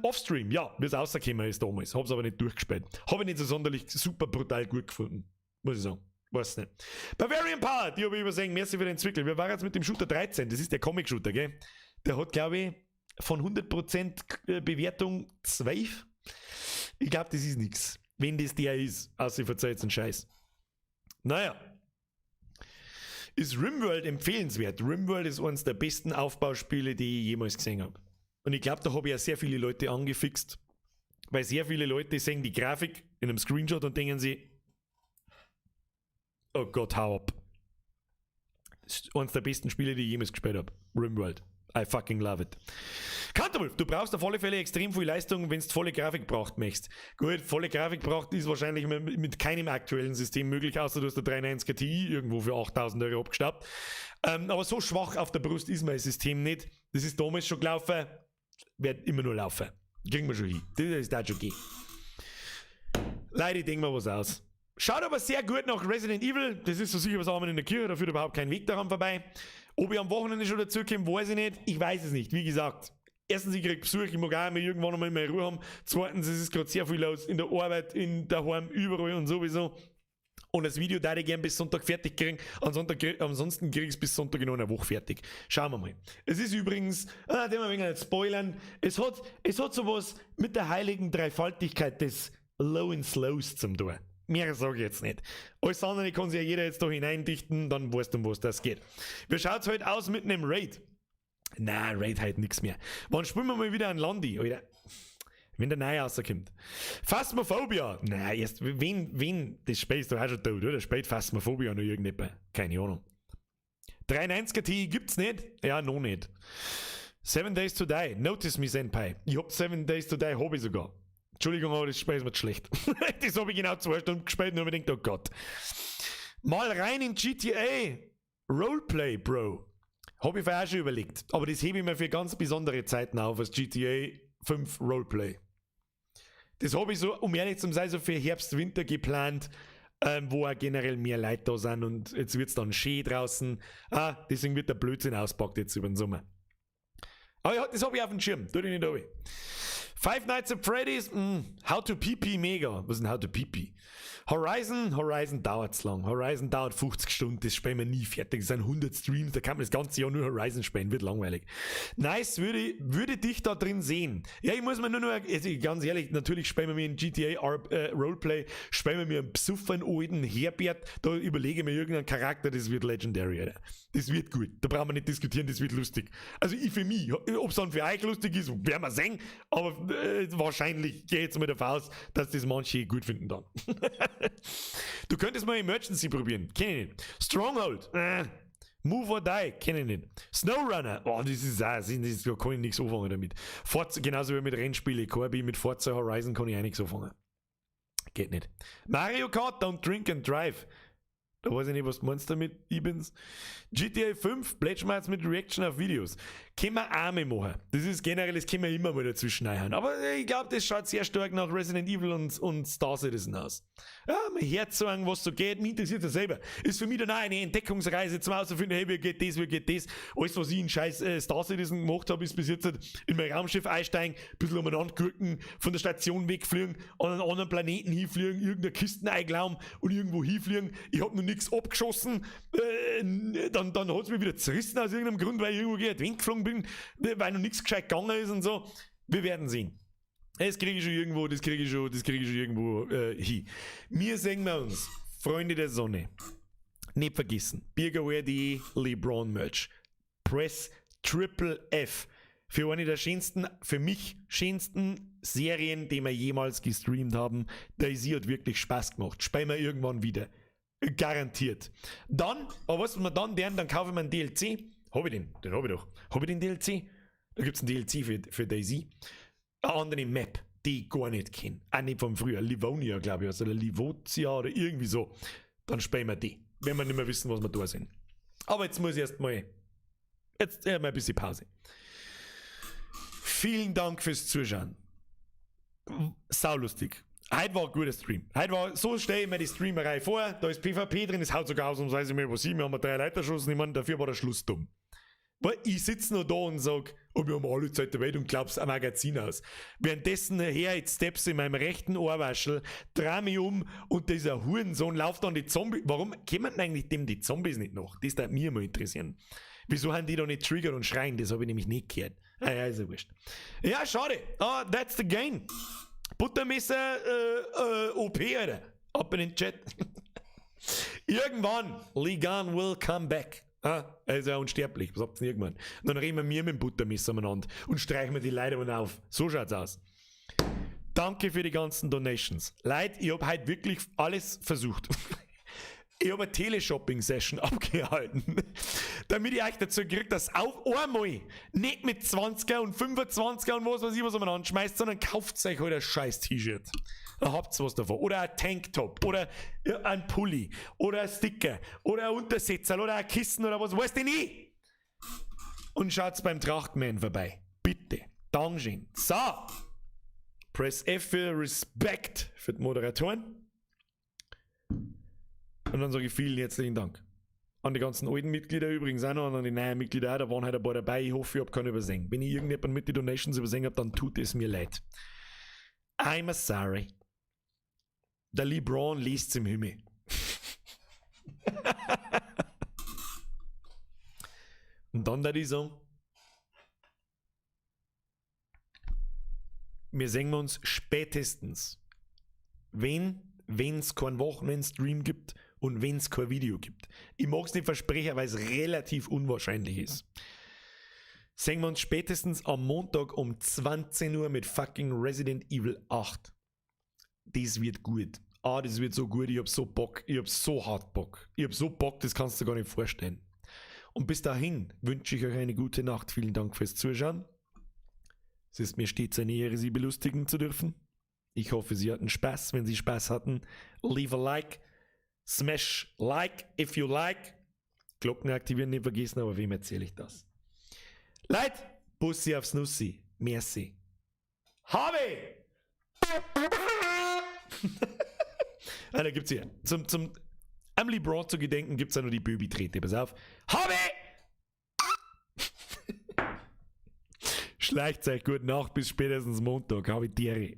Offstream, ja, wie es rausgekommen ist damals. Hab's aber nicht durchgespielt. Habe ich nicht so sonderlich super brutal gut gefunden. Muss ich sagen. Weiß nicht. Bavarian Power, die habe ich übersehen. Merci für den Zwickel. Wir waren jetzt mit dem Shooter 13. Das ist der Comic-Shooter, gell? Der hat, glaube ich, von 100% Bewertung 12. Ich glaube, das ist nichts. Wenn das der ist. Außer ich verzeihe jetzt einen Scheiß. Naja. Ist Rimworld empfehlenswert? Rimworld ist eines der besten Aufbauspiele, die ich jemals gesehen habe. Und ich glaube, da habe ich ja sehr viele Leute angefixt. Weil sehr viele Leute sehen die Grafik in einem Screenshot und denken sie, oh Gott, hau ab. Das ist eines der besten Spiele, die ich jemals gespielt habe. Rimworld. I fucking love it. Counterwolf, du brauchst auf alle Fälle extrem viel Leistung, wenn du volle Grafik braucht möchtest. Gut, volle Grafik braucht ist wahrscheinlich mit keinem aktuellen System möglich, außer du hast der 390 Ti irgendwo für 8000 € abgestaubt. Aber so schwach auf der Brust ist mein System nicht. Das ist damals schon gelaufen, wird immer nur laufen. Kriegen wir schon hin. Das ist da schon okay. Leute, ich denke mal was aus. Schaut aber sehr gut nach Resident Evil. Das ist so sicher was Amen in der Kirche, da führt überhaupt kein Weg daran vorbei. Ob ich am Wochenende schon dazu komme, weiß ich nicht. Ich weiß es nicht. Wie gesagt, erstens, ich krieg Besuch, ich mag auch immer irgendwann einmal meine Ruhe haben. Zweitens, es ist gerade sehr viel los in der Arbeit, in daheim, überall und sowieso. Und das Video da ich gern bis Sonntag fertig kriegen. Ansonsten krieg ich es bis Sonntag in einer Woche fertig. Schauen wir mal. Es ist übrigens, den wir nicht spoilern, es hat sowas mit der heiligen Dreifaltigkeit des Low and Slows zum tun. Mehr sage ich jetzt nicht. Alles andere kann sich ja jeder jetzt da hineindichten, dann weißt du, um was das geht. Wie schaut's heute aus mit einem Raid? Na, Raid halt nix mehr. Wann spielen wir mal wieder an Landi, Alter? Wenn der neue rauskommt. Phasmophobia. Nein, erst, wenn, das Spiel ist doch auch schon tot, oder? Spielt Phasmophobia noch irgendjemand? Keine Ahnung. 390er Ti gibt's nicht? Ja, noch nicht. Seven Days to Die. Notice me, Senpai. Ich hab Seven Days to Die, hab ich sogar. Entschuldigung, aber das Spiel ist mir zu schlecht. Das habe ich genau 2 Stunden gespielt und habe mir gedacht, oh Gott. Mal rein in GTA. Roleplay, Bro. Habe ich vorher auch schon überlegt. Aber das hebe ich mir für ganz besondere Zeiten auf als GTA 5 Roleplay. Das habe ich so, um ehrlich zu sein, so für Herbst, Winter geplant, wo auch generell mehr Leute da sind und jetzt wird es dann schön draußen. Ah, deswegen wird der Blödsinn auspackt jetzt über den Sommer. Aber ja, das habe ich auf dem Schirm. Tu dich nicht runter. Five Nights at Freddy's, How to PP mega. Was ist denn How to PP? Horizon, Horizon dauert's lang. Horizon dauert 50 Stunden, das spielen wir nie fertig. Das sind 100 Streams, da kann man das ganze Jahr nur Horizon spielen, wird langweilig. Nice, würde dich da drin sehen. Ja, ich muss mir nur noch, also ganz ehrlich, natürlich spielen wir mir in GTA Roleplay, spielen wir mir einen besoffenen alten Herbert, da überlege ich mir irgendeinen Charakter, das wird legendary, Alter. Das wird gut. Da brauchen wir nicht diskutieren, das wird lustig. Also ich für mich, ob es dann für euch lustig ist, werden wir sehen, aber wahrscheinlich gehe ich jetzt mal davon aus, dass das manche gut finden dann. Du könntest mal Emergency probieren, kenn ich nicht. Stronghold, Move or Die, kenn ich nicht. SnowRunner, oh, das ist auch, das ist, da kann ich nichts anfangen damit. Forza, genauso wie mit Rennspielen, Corby, mit Forza Horizon kann ich auch nichts anfangen. Geht nicht. Mario Kart, Don't Drink and Drive. Da weiß ich nicht, was du meinst damit, Ibens. GTA 5, Plätschmerz mit Reaction auf Videos. Können wir auch mal machen. Das ist generell, das können wir immer mal dazwischen reinhauen. Aber ich glaube, das schaut sehr stark nach Resident Evil und Star Citizen aus. Ja, mal herzogen, was so geht. Mich interessiert das selber. Ist für mich dann auch eine Entdeckungsreise zum Herausfinden, hey, wie geht das, wie geht das. Alles, was ich in scheiß Star Citizen gemacht habe, ist bis jetzt halt in mein Raumschiff einsteigen, ein bisschen umeinander gucken, von der Station wegfliegen, an einen anderen Planeten hinfliegen, irgendeine Kisten einklauen und irgendwo hinfliegen. Ich hab noch nichts abgeschossen. Dann hat es mich wieder zerrissen aus irgendeinem Grund, weil ich irgendwo gegen den Wind geflogen bin, weil noch nichts gescheit gegangen ist und so. Wir werden sehen. Das kriege ich schon irgendwo, das kriege ich schon, das kriege ich schon irgendwo hin. Wir sehen wir uns, Freunde der Sonne. Nicht vergessen, Birgerwear.de, LeBron Merch. Press Triple F. Für eine der schönsten, für mich schönsten Serien, die wir jemals gestreamt haben. DayZ hat wirklich Spaß gemacht. Spielen wir irgendwann wieder. Garantiert. Dann, aber was wir dann deren, dann kaufe ich mir einen DLC. Hab ich den? Den hab ich doch. Hab ich den DLC? Da gibt's einen DLC für DayZ. Eine andere Map, die ich gar nicht kenne. Auch nicht von früher. Livonia, glaube ich, oder Livotia oder irgendwie so. Dann spielen wir die. Wenn wir nicht mehr wissen, was wir da sind. Aber jetzt muss ich erst mal. Jetzt mal ein bisschen Pause. Vielen Dank fürs Zuschauen. Saulustig. Heute war ein guter Stream. Heute war, so stelle ich mir die Streamerei vor. Da ist PvP drin, es haut sogar ausnahmsweise mal was hin. Wir haben drei Leute erschossen, ich meine, dafür war der Schluss dumm. Weil ich sitze noch da und sag, oh, wir haben alle Zeit der Welt und glaub's ein Magazin aus. Währenddessen her ich Steps in meinem rechten Ohrwaschel, dreh mich um und dieser Hurensohn läuft an die Zombie. Warum kommen denn eigentlich dem die Zombies nicht noch? Das würde mich mal interessieren. Wieso haben die da nicht triggert und schreien? Das habe ich nämlich nicht gehört. Ah, ja, ist ja wurscht. Ja, schade. Ah, that's the game. Buttermesser OP, Alter. Ab in den Chat. Irgendwann, Ligan will come back. Ah, er ist ja unsterblich. Was habt ihr denn irgendwann? Und dann reden wir mit dem Buttermesser umeinander und streichen wir die Leute mal auf. So schaut's aus. Danke für die ganzen Donations. Leute, ich hab heute wirklich alles versucht. Ich habe eine Teleshopping-Session abgehalten, damit ich euch dazu kriege, dass auf einmal nicht mit 20er und 25er und was weiß ich was umeinander schmeißt, sondern kauft euch halt ein scheiß T-Shirt. Da habt ihr was davon. Oder ein Tanktop oder ein Pulli oder ein Sticker oder ein Untersetzer oder ein Kissen oder was weiß denn ich. Und schaut's beim Trachtman vorbei. Bitte. Dankeschön. So. Press F für Respekt für die Moderatoren. Und dann sage ich vielen herzlichen Dank. An die ganzen alten Mitglieder übrigens auch noch und an die neuen Mitglieder auch, da waren halt ein paar dabei. Ich hoffe, ich habe keinen übersehen. Wenn ich irgendjemand mit den Donations übersehen habe, dann tut es mir leid. I'm sorry. Der LeBron liest's im Himmel. Und dann da ich sagen, wir sehen uns spätestens, wenn's keinen Wochenendstream gibt und wenn's kein Video gibt. Ich mag's nicht versprechen, weil's relativ unwahrscheinlich ist. Sehen wir uns spätestens am Montag um 20 Uhr mit fucking Resident Evil 8. Das wird gut. Ah, das wird so gut. Ich hab so Bock. Ich hab so hart Bock. Ich hab so Bock, das kannst du gar nicht vorstellen. Und bis dahin wünsche ich euch eine gute Nacht. Vielen Dank fürs Zuschauen. Es ist mir stets eine Ehre, Sie belustigen zu dürfen. Ich hoffe, Sie hatten Spaß. Wenn Sie Spaß hatten, leave a like. Smash like if you like. Glocken aktivieren nicht vergessen, aber wem erzähle ich das? Leute, Bussi aufs Nussi. Merci. Habe! Ah, da gibt's hier. Zum Emily Broad zu gedenken gibt's da nur die Böbi-Trete. Pass auf. Habe! Schleicht euch, gute Nacht, bis spätestens Montag. Habe die Ehre.